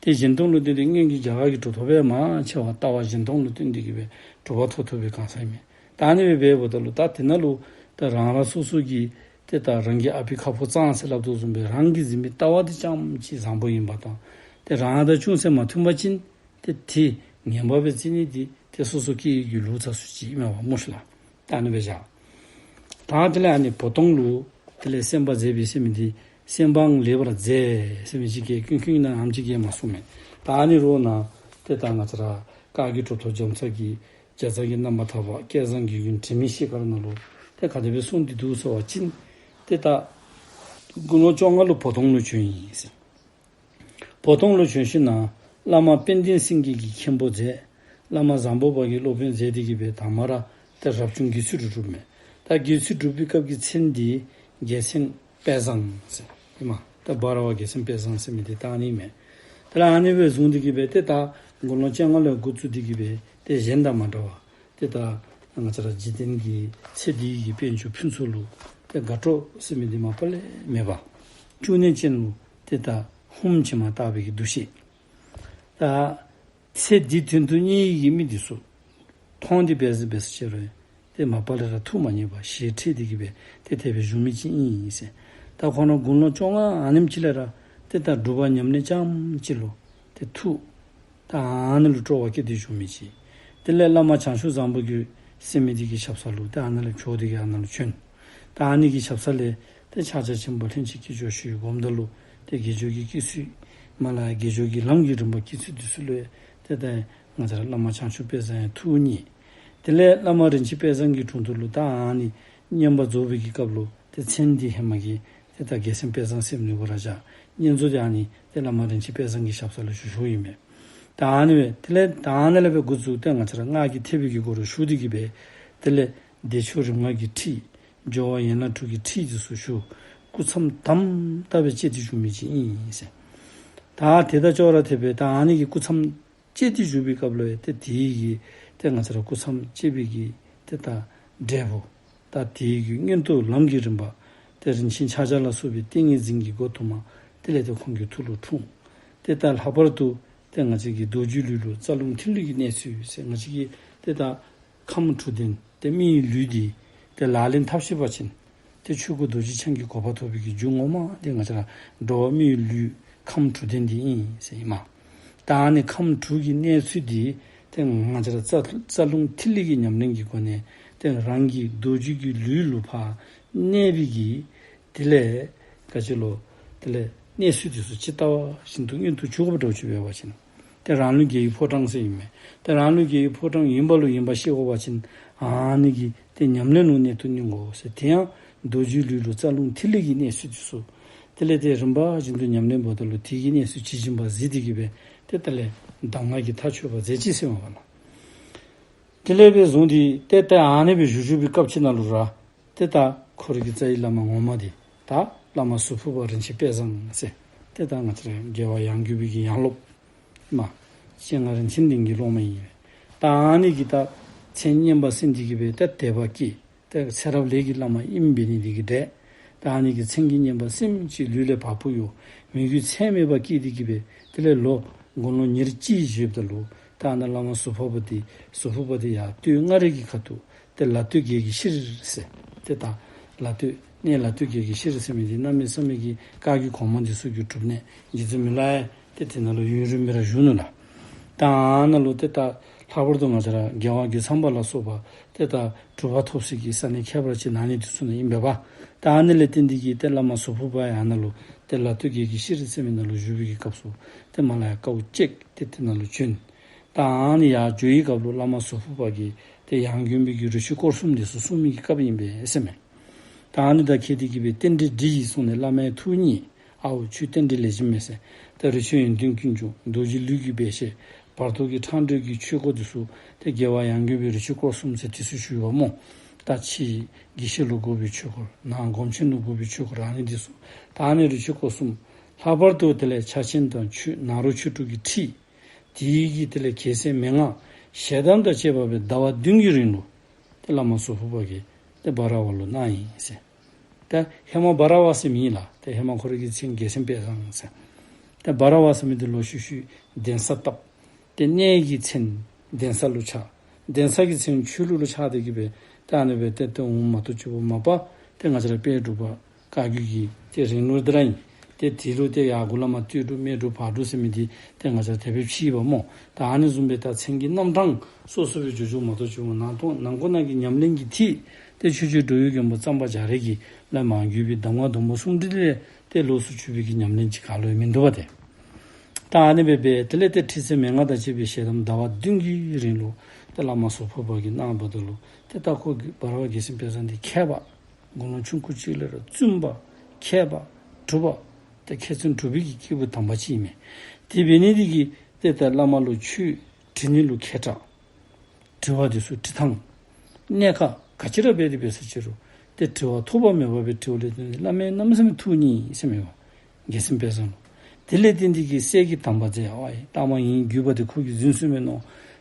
ཏེ་གཞན་སྟོང་ལུ་བརྟེན་ཏེ་སྔོན་གྱི་རྒྱ་གར་གྱི་གྲུབ་ཐོབ་པ་མང་ཆེ་བ་ལྟ་བ་གཞན་སྟོང་ལུ་བརྟེན་ཏེ་གི་སྦེ་གྲུབ་པ་ཐོབ་ཐོབ་པའི་གང་ཟག་ཨིན་མས། ད་ཨ་ནི་སྦེ་འབདཝ་ད་ལུ་ད་དེ་ནང་ལུ་ད་རང་རང་སོ་སོ་གི་ཏེ་ད་རང་གི་ཨ་པའི་ཁ་ཕོ་གཙང་ཟེར་སླབ་དོ་བཟུམ་སྦེ་རང་གིས་འཛིན་པའི་ལྟ་བ་འདི་རྐྱངམ་གཅིག་བཟང་པོ་ཨིན་པ་དང་། ཏེ་རང་དང་ཅུང་ཟད་མ་མཐུན་པ་ཅིན་ཏེ་དེ་ངན་པ་སྦེ་བརྩི་ནི་འདི་ཏེ་སོ་སོ་སྐྱེ་བོའི་གི་ལུགས་ཙམ་ཅིག་ཨིན་མས་པ་སྨོ་ཤིག་ལགས། ད་ཨ་ནི་སྦེ་བཞག། ད་དེ་ལས་ཨ་ནི་བོ་དོང་ལུ་དེ་ལས་གསན་པ་མཛད་པའི་ཟེར་མི་འདི་ གསན་པའང་ལེགས་པར་མཛད་ཟེར་མི་ཅིག་གིས་ཀུན་མཁྱེན་ནཱ་ཨམ་ཅིག་གིས་མ་གསུངས་མས། ད་ཨ་ནི་རོགས་ནཱ་ཏེ་ད་ང་བཅས་ར་བཀའ་བརྒྱུད་གྲུབ་ཐོབ་རྒྱ་མཚོ་གི་རྒྱ་ཚ་གི་རྣམ་པར་ཐར་པ་སྐལ་བཟང་དགེ་འདུན་དྲི་མེད་ཤེལ་དཀར་ནང་ལུ་ཏེ་ག་དེ་སྦེ་གསུངས་ཏེ་འདུག་ཟེར་བ་ཅིན་ཏེ་ད་དགུང་ལོ་བཅོ་ལྔ་ལུ་བོ་དོང་ལུ་བྱོན་ཡི་ཟེར། བོ་དོང་ལུ་བྱོན་ཞིནམ་ལས་བླ་མ་དཔལ་ལྡན་སེང་གེ་གི་མཁན་པོ་མཛད། བླ་མ་བཟང་པོ་པ་གི་སློབ་དཔོན་མཛད་དེ་གིས་སྦེ་དང་པ་ར་ཏེ་རབ་བྱུང་དགེ་ཚུལ་སྒྲུབ་སྒྲུབ་མས། ད་དགེ་ཚུལ་སྒྲུབ་པའི་སྐབས་ཀྱི་མཚན་འདི་རྒྱལ་མཚན་དཔལ་བཟང་ཟེར་ཨིན་མས། ད་འབའ་ར་བ་རྒྱལ་མཚན་དཔལ་བཟང་ཟེར་མི་འདི་ད་ཨ་ནི་མས། དེ་ལས་ཨ་ནི་སྦེ་བཟུང་སྟེ་གིས་སྦེ་ཏེ་ད་དགུང་ལོ་བཅོ་ལྔ་ལུ་འགོ་བཙུགས་ཏེ་གིས་སྦེ་ཏེ་གཞན་དང་མ་འདྲ་བར་ཏེ་ད་ང་བཅས་ར་འཇིག་རྟེན་གྱི་ཚེ་འདི་གི་དཔལ་འབྱོར་ཕུན་ཚོགས་ལུ་ཏེ་དགའ་སྤྲོ་ཟེར་མི་འདི་མ་པ་ལས་མེད་པར་བཅུད་གནས་ཅན་ལུ་ཏེ་ད་ཧཱུྃ་ཕྱི་མ་བཏགས་པའི་གི་འདུ་ཤེས། ད་ཚེ་འདི་དོན་དུ་གཉེར་བའི་གི་མི་འདི་ཚུ་མཐོང་སྟེ་འབད་ཟེར་འབད་ཟེར་ཅི་རུང་ཏེ་མ་པ་ལས་ར་ཐུགས་མ་མཉེས་པར་ཞེ་ཁྲེལ་ཏེ་གིས་སྦེ་ཏེ་དེ་སྦེ་བཞུགས་མི་ཅིག་ཨིན་ཟེར། ད་ཁོ་ར་དགུང་ལོ་བཅོ་ལྔ་ཨ་ནེམ་ཅིག་ལས་ར་ཏེ་ད་སྒྲུབ་པ་ཉམས་ལེན་རྐྱངམ་ཅིག་ལུ་ཏེ་ཐུགས་ད་ཨ་ནི་ལུ་སྤྲོ་བ་བསྐྱེད་དེ་བཞུགས་མི་ཅིག། དེ་ལས་བླ་མ་བྱང་ཆུབ་བཟང་པོ་གི་ཟེར་མི་འདི་གི་ཞབས་ས་ལུ་ཏེ་ཨ་ནཱ་ལས་བྱོག་སྟེ་གིས་ཨ་ནཱ་ལུ་བྱོན། ད་ཨ་ནི་གི་ཞབས་ས་ལས་ཏེ་ཕྱག་རྒྱ་ཆེན་པོ་ལྷན་ཅིག་སྐྱེས་སྦྱོར་ཞུ་བའི་སྒོམ་ད་ལུ་ཏེ་དགེ་སྦྱོར་གྱི་སྐྱེ་ཚུལ་མ་ལ་དགེ་སྦྱོར་གྱི་ལམ་གྱི་རིམ་པ་སྐྱེ་ཚུལ་འདི་ཚུ་ལུ་ཏེ་ད་ང་བཅས་ར་བླ་མ་བྱང་ཆུབ་དཔལ་བཟང་ཡང་ཐུགས་མཉེས། དེ་ལས་བླ་མ་རིན་ཆེན་དཔལ་བཟང་གི་དྲུང་དུ་ལུ་ད་ཨ་ནི་བསྙེན་པར་རྫོགས་པའི་གི་སྐབས་ལུ་ཏེ་མཚན་འདི་ཧེ་མ་གི་ཏེ་ད་རྒྱལ་མཚན་དཔལ་བཟང་ཟེར་མི་འདི་གུ་ར་བཞག། བསྙེན་རྫོགས་འདི་ཨ་ནི་ཏེ་བླ་མ་རིན་ཆེན་དཔལ་བཟང་གི་ཞབས་ས་ལུ་ཞུ་ཞུཝ་ཨིན་མས། ད་ཨ་ནི་སྦེ་དེ་ལས་ད་ཨ་ནི་ལས་སྦེ་འགོ་བཙུགས་ཏེ་ང་བཅས་ར་སྔགས་ཀྱི་ཐེག་པའི་གི་སྒོ་རུ་ཞུགས་ཏེ་གིས་སྦེ་དེ་ལས་བདེ་མཆོག་རིམ་ལྔ་གི་ཁྲིད་སྦྱོར་བ་ཡན་ལག་དྲུག་གི་ཁྲིད་འདི་ཚུ་ཞུ། སྐུ་མཚམས་དམ་དམ་སྦེ་བཅད་དེ་བཞུགས་མི་ཅིག་ཨིན་ཟེར། ད་དེ་དང་ཅོག་ར་འཐདཔ་སྦེ་ད་ཨ་ནི་གི་སྐུ་མཚམས་བཅད་དེ་བཞུགས་པའི་སྐབས་ལུ་ཡང་ཏེ་དེ་གི་ཏེ་ང་བཅས་ར་སྐུ་མཚམས་བཅད་པའི་གི་ཏེ་ད་འབྲས་བུ་ད་དེ་གི་མངོན་རྟོགས་ལམ་གྱི་རིམ་པ་ཏེ་རིན་ཆེན་ཕྱག་རྒྱ་ལ་སོགས་པའི་ཏིང་ངེ་འཛིན་གྱི་སྒོ་དུ་མ་དེ་ལས་ཏེ་ཁོང་གི་ཐུགས་ལུ་འཁྲུངས། ཏེ་ད་ལྷག་པར་དུ་ཏེ་ང་བཅས་ཀྱི་རྡོ་རྗེ་ལུས་ལུ་རྩ་རླུང་ཐིག་ལེ་གི་གནས་ཚུལ་ཟེར་ང་བཅས་ཀྱི་ཏེ་ད་ཁམས་དྲུག་ལྡན་ཏེ་མིའི་ལུས་འདི་ཏེ་ལག་ལེན་འཐབ་ཤེས་པ་ཅིན་ཏེ་ཆོས་སྐུ་རྡོ་རྗེ་འཆང་གི་གོ་འཕང་ཐོབ་པའི་གི་རྒྱུ་ངོ་མ་འདི་ང་བཅས་ར་འགྲོ་བ་མིའི་ལུས་ཁམས་དྲུག་ལྡན་འདི་ཨིན་ཟེར་ཨིན་མས། ད་ཨ་ནི་ཁམས་དྲུག་གི་གནས་ཚུལ་འདི་ཏེ་ང་བཅས་ར་རྩ་རྩ་རླུང་ཐིག་ལེ་གི་ཉམས་ལེན་གྱི་སྒོ་ནས་ཏེ་རང་གི་རྡོ་རྗེ་གི་ལུས་ལུ་ཕར་གནས་པའི་གི་དེ་ལས་ག་ཅི་ལོ། དེ་ལས་གནས་ཚུལ་འདི་ཚུ་ཇི་ལྟ་བ་བཞིན་དུ་མངོན་དུ་གྱུར་དགོཔ་འདྲཝ་ཅིག་འབད་བ་ཅིན། ཏེ་རང་ལུས་དགེ་བའི་ཕོ་བྲང་ཟེར་ཨིན་མས། ཏེ་རང་ལུས་དགེ་བའི་ཕོ་བྲང་ཨིན་པ་ལུ་ཨིན་པ་ཤེས་དགོ་པ་ཅིན་ཨ་ནི་གི་ཏེ་ཉམས་ལེན་ལུ་གནད་དུ་བསྣུན་དགོ་ཟེར། དེ་ཡང་རྡོ་རྗེ་ལུས་ལུ་རྩ་རླུང་ཐིག་ལེ་གི་གནས་ཚུལ་འདི་ཚུ། དེ་ལས་ཏེ་རིམ་པ་བཞིན་དུ་ཉམས་ལེན་འབདཝ་ད་ལུ་དེ་གི་གནས་ཚུལ་ཇི་བཞིན་པ་གཟིགས་ཏེ་གིས་སྦེ་ཏེ་དེ་ལས་གདམས་ངག་གི་མཐའ་ཆོད་པ་མཛད་ཅི་ཟེར་མས་པ་ལགས། དེ་ལས་སྦེ་བཟུང་སྟེ་ཏེ་ད་ཨ་ནི་སྦེ་བཞུགས་བཞུགས་པའི་སྐབས་ཅིག་ནང་ལུ་ར། ཏེ་ད་ཁོ་རའི་གི་རྩ་བའི་བླ་མ་ངོ་མ་འདི་ད་བླ་མ་ཟུར་ཕུག་པ་རིན་ཆེན་དཔལ་བཟང་ཟེར། ཏེ་ད་ང་བཅས་ར་རྒྱལ་བ་ཡང་དགོན་པའི་གི་ཡང་སློབ་མ་སྤྱན་སྔ་རིན་ཆེན་གླིང་གི་སློབ་མ་ཨིན་པས། ད་ཨ་ནི་གིས་ད་མཚན་སྙན་པ་གསན་ཏེ་གིས་སྦེ་ད་དད་པ་སྐྱེས། ཏེ་ཚེ་རབས་ལས་ཀྱི་བླ་མ་ཨིནམ་འབད་ནི་འདི་གིས་འདྲ། ད་ཨ་ནི་གི་མཚན་གྱི་སྙན་པ་སེམས་ཀྱི་ལུས་ལས་བ་སྤུ་གཡོ། མོས་གུས་ཚད་མེད་པ་སྐྱེས་ཏེ་གིས་སྦེ་དེ་ལས་ལོ་དགུང་ལོ་ཉེར་གཅིག་བཞེསཔ་ད་ལུ་ད་ཨ་ནཱ་བླ་མ་ཟུར་ཕུག་པ་འདི་ཟུར་ཕུག་པ་འདི་ཡར་སྟོད་མངའ་རིས་ཀྱི་ཁ་ཐུག་ཏེ་ལ་སྟོད་རྒྱལ་གྱི་ཤྲཱི་ཟེར། ཏེ་ད་ལ་སྟོད་གནས་ལ་སྟོད་རྒྱལ་གྱི་ཤྲཱི་ཟེར་མི་འདི་གནམ་མེད་ས་མེད་ཀྱི་བཀའ་བརྒྱུད་གོང་མ་འདི་ཚུ་གི་སྒྲུབ་གནས་རྗེ་བཙུན་མི་ལ་ཡང་ཏེ་དེ་ནང་ལུ་ཡུན་རིངམོ་སྦེ་ར་བཞུགས་ནུག་ལགས། ད་ཨ་ནཱ་ལུ་ཏེ་ད་ལྷག་པར་དུ་ང་བཅས་ར་རྒྱལ་བ་རྒོད་ཚང་པ་ལ་སོགས་པ་ཏེ་ད་གྲུབ་པ་ཐོབ་སའི་གི་ས་གནས་ཁྱད་པར་ཅན་ཨ་ནི་འདི་ཚུ་ནང་ཨིན་པས་པ། ད་ཨ་ནི་ལས་བརྟེན་ཏེ་གིས་ཏེ་བླ་མ་ཟུར་ཕུག་པ་ཡང་ཨ་ནཱ་ལུ་ཏེ་ལ་སྟོད་རྒྱལ་གྱི་ཤྲཱི་ཟེར་མི་ནང་ལུ་བཞུགས་པའི་གི་སྐབས་སུ་ཏེ་མ་ལ་ཡང་དཀའཝ་སྤྱད་དེ་དེ་ནང་ལུ་བྱོན། ད་ཨ་ནི་ཡར་འགྱོ་བའི་སྐབས་ལུ་བླ་མ་ཟུར་ཕུག་པ་གིས་ཏེ་ཡང་དགོན་པའི་གི་རི་ཆུ་སྐོར་གསུམ་འདི་ཚུ་སྲུང་མི་གི་སྐབས་ཨིན་པས་ཟེར་མས། ད་ཨ་ནི་དང་འཁེལ་ཏེ་གིས་སྦེ་རྟེན་འབྲེལ་འགྲིག་ཡི་གསུངས་ནས་བླ་མའི་ཐུགས་མཉེས། ཨའོ་ཁྱོད་རྟེན་འབྲེལ་ལེགས་ཤོམ་མས་ཟེར། ད་རི་ཆུ་ཡོན་ཏན་ཀུན་འབྱུང་རྡོ་རྗེ་ལུས་ཀྱི་སྦས་བཤད་བར་དོ་གི་ཕྲེང་འབྲེལ་གྱི་ཆོས་སྐོར་འདི་ཚུ་ཏེ་རྒྱལ་བ་ཡང་དགོན་པའི་རི་ཆུ་སྐོར་གསུམ་ཟེར་འདི་ཚུ་ཞུ་བ་སྨོ། ད་ཕྱི་དགེ་བཤེས་ལུ་དགོ་པའི་ཆོས་སྐོར་ནང་སྒོམ་ཆེན་ལུ་དགོ་པའི་ཆོས་སྐོར་ཨ་ནི་འདི་ཚུ་ད་ཨ་ནི་རི་ཆུ་སྐོར་གསུམ། ལྷག་པར་དུ་དེ་ལས་ཕྱག་ཆེན་དང་ཆོས་ནཱ་རོ་ཆོས་དྲུག་གི་ཁྲིད། དེའི་གི་དེ་ལས་རྒྱལ་སྲས་མན་ངག་ཞལ་གདམས་དང་བཅས་པ་སྦེ་ཟླ་བ་བདུན་གྱི་རིང་ལུ་ཏེ་བླ་མ་ཟུར་ཕུག་པ་གིས་ཏེ་འབའ་ར་བ་ལུ་གནང་ཡི་ཟེར། ཏེ་ཧེ་མ་འབའ་ར་བ་ཟེར་མི་ལགས་ཏེ་ཧེ་མ་ཁོ་རའི་གི་མཚན་རྒྱལ་མཚན་དཔལ་བཟང་ཟེར། ཏེ་འབའ་ར་བ་ཟེར་མི་འདི་ལོག་ཤུལ་ཤུལ་གདན་ས་བཏབ། ཏེ་གནས་ཀྱི་མཚན་གདན་ས་ལུ་ཆགས། གདན་ས་གི་མཚན་ཆོས་ལུགས་ལུ་ཆགས་ཏེ་གིས་སྦེ་ཏེ་ཨ་ནི་སྦེ་ཏེ་ཏེ་འོངམ་མ་གཏོགས་ཅིག་པོ་མ་པ་ཏེ་ང་བཅས་ར་དཔལ་འབྲུག་པ་བཀའ་བརྒྱུད་ཀྱི་ཏེ་རིང་ལུགས་འདི་ར་ཨིན། ཏེ་དེ་ལུ་ཏེ་ཡར་མགུ་ལས་མར་སྟོད་འབྲུག་སྨད་འབྲུག་བར་འབྲུག་ཟེར་མི་འདི་ཏེ་ང་བཅས་ར་དེ་སྦེ་ཕྱེ་བ་སྨོ། ད་ཨ་ནི་བཟུམ་སྦེ་ད་མཚན་གྱི་རྣམ་གྲངས་སོ་སོ་སྦེ་འགྱོ་འགྱོཝ་མ་གཏོགས་ཅིག་པོ་ནང་དོན་ནང་ཁོ་ན་གི་ཉམས་ལེན་གྱི་ཐད་ཏེ་ཆོས་རྗེ་འགྲོ་བའི་མགོན་པོ་གཙང་པ་རྒྱ་རས་ཀྱིས་བླ་མ་བརྒྱུད་པའི་གདམས་ངག་སྡོང་པོ་གསུམ་སྒྲིལ་ལས་ ཏེ་ལོགས་སུ་གྱུར་པའི་གི་ཉམས་ལེན་ཅིག་ག་ལུ་ཡང་མིན་འདུག་པ་ཏེ། ད་ཨ་ནི་སྦེ་འབད་དེ་ལས་ཏེ་ཁྲི་སྲས་མན་ངག་དང་བཅས་པའི་ཞལ་གདམས་ཟླ་བ་བདུན་གྱི་རིང་ལུ་ཏེ་བླ་མ་ཟོར་ཕུར་པ་གིས་གནང་བ་ད་ལུ་ཏེ་ད་ཁོ་གི་འབར་བ་རྒྱལ་མཚན་དཔལ་བཟང་འདི་མཁས་པ། དགུང་ལོ་ཆུང་ཀུ་ཅིག་ལས་ར་བཙུན་པ། མཁས་པ། གྲུབ་པ། ཏེ་མཁས་བཙུན་གྲུབ་པའི་གི་སྐྱེས་བུ་དམ་པ་ཅིག་ཨིན་མས། དེ་འབད་ནི་འདི་གིས་ཏེ་ད་བླ་མ་ལུ་ཆོས་དྲི་ནི་ལུ་མཁས་དྲགས། དྲི་བ་འདི་ཚུ་དྲི་ཐངས་གནད་ཁག་ག་ཅི་ར་འབད་དེ་འབད་ས་ཅིག་རུང་ཏེ་དྲི་བ་ཐོགས་པ་མེད་པ་སྦེ་དྲིཝ་ལས་བརྟེན་བླ་མ་གནམ་མེད་ས་མེད་ཐུགས་མཉེས་ཟེར་མས་པ། རྒྱལ་མཚན་དཔལ་བཟང་ལུ། དེ་ལས་བརྟེན་ཏེ་གིས་སྲས་ཀྱིས་དམ་པ་མཛད། ཨའི་ལྟག་མ་ངེའི་བརྒྱུད་པ་འདི་ཁོ་གིས་འཛིན་ཚུགས་མས་མནོ།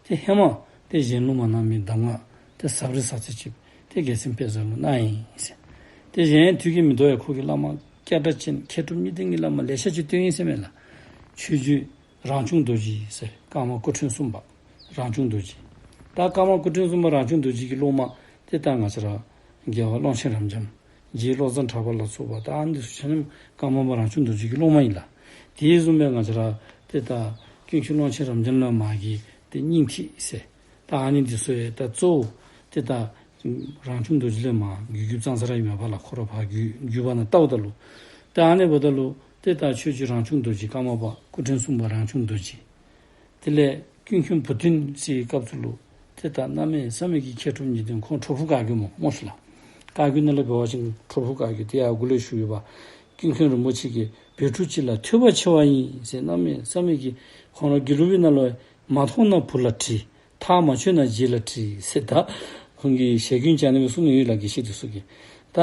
ཏེ་ཧེ་མ་ཏེ་གཞན་ལུ་མ་གནང་མི་གདམས་ངག་ཏེ་ཟབ་རིགས་ཟབ་རྩེ་ཅིག་ཏེ་རྒྱལ་མཚན་དཔལ་བཟང་ལུ་གནང་ཡི་ཟེར། ཏེ་གཞན་དུས་ཀྱི་མི་ཐོག་ཡང་ཁོ་གིས་བླ་མ་སྐད་གྲགས་ཅན་མཁས་གྲུབ་གཉིས་ལྡན་གྱི་བླ་མ་ལེ་ཤ་ཅིག་བསྟེན་ཡི་ཟེར་མས་ལགས། ཆོས་རྗེ་རང་བྱུང་རྡོ་རྗེ་ཟེར་ཀརྨ་སྐུ་ཕྲེང་གསུམ་པ་རང་བྱུང་རྡོ་རྗེ། ད་ཀརྨ་སྐུ་ཕྲེང་གསུམ་པ་རང་བྱུང་རྡོ་རྗེ་གི་སློབ་མ་ཏེ་ད་ང་བཅས་ར་རྒྱལ་བ་ཀློང་ཆེན་རབ་འབྱམས། རྗེ་བློ་བཟང་གྲགས་པ་ལ་སོགས་པ་ད་ཨ་ནི་འདི་ཚུ་ཆ་མཉམ་ཀརྨ་པ་རང་བྱུང་རྡོ་རྗེ་གི་སློབ་མ་ཨིན་ལགས། དེ་བཟུམ་སྦེ་ང་བཅས་ར་ཏེ་ད་ཀུན་མཁྱེན་ཀློང་ཆེན་རབ་འབྱམས་བླ་མ་གི་ཏེ་སྙིང་ཐིག་ཟེར། ད་ཨ་ནི་འདི་ཚུ་ཡང་ད་གཙོ་བོ་ཏེ་ད་རང་བྱུང་རྡོ་རྗེ་ལས་མར་བརྒྱུད་བརྒྱུདཔ་ཙང་ཙ་ར་ཨིན་མས་པ་ལགས། ཁོ་ར་ཕར་བརྒྱུད་བརྒྱུད་པ་ནང་བལྟཝ་ད་ལུ། ད་ཨ་ནི་འབདཝ་ད་ལུ་ཏེ་ད་ཆོས་རྗེ་རང་བྱུང་རྡོ་རྗེ་ཀརྨ་པ་སྐུ་ཕྲེང་གསུམ་པ་རང་བྱུང་རྡོ་རྗེ། དེ་ལས་ཀུན་མཁྱེན་བུ་སྟོན་ཟེར་བའི་སྐབས་སུ་ལུ་ཏེ་ད་གནམ་མེད་ས་མེད་ཀྱི་མཁས་གྲུབ་གཉིས་ལྡན་ཁོང་ཁྲོ་ཕུ་བཀའ་བརྒྱུད་སྨོ་སྨོ་ཤིག་ལགས། བཀའ་བརྒྱུད་ནང་ལས་འབད་བ་ཅིན་ཁྲོ་ཕུ་བཀའ་བརྒྱུད་དེ་ཡང་འགོ་ལས་ཞུ་ཡོད་པ། ཀུན་མཁྱེན་རིན་པོ་ཆེ་གིས་བོད་ཕྲུག་ཅིག་ལ་ཐོས་པ་ཆེ་བ་ཡིན་ཟེར། གནམ་མེད་ས་མེད་ཀྱི་ཁོང་ར་དགེ་ལུགས་པའི་ནང་ལུ་མ་མཐོང་ན་བུ་ལ་དྲི། ཐག་མ་ཆོད་ན་རྗེ་ལ་དྲི་ཟེར། ད་ཁོང་གིས་ཞལ་རྒྱུན་ཅིག་ཨ་ནི་སྦེ་གསུངས་ནི་ཡོད་ལགས། དགེ་བཤེས་འདི་ཚུ་གིས། ད་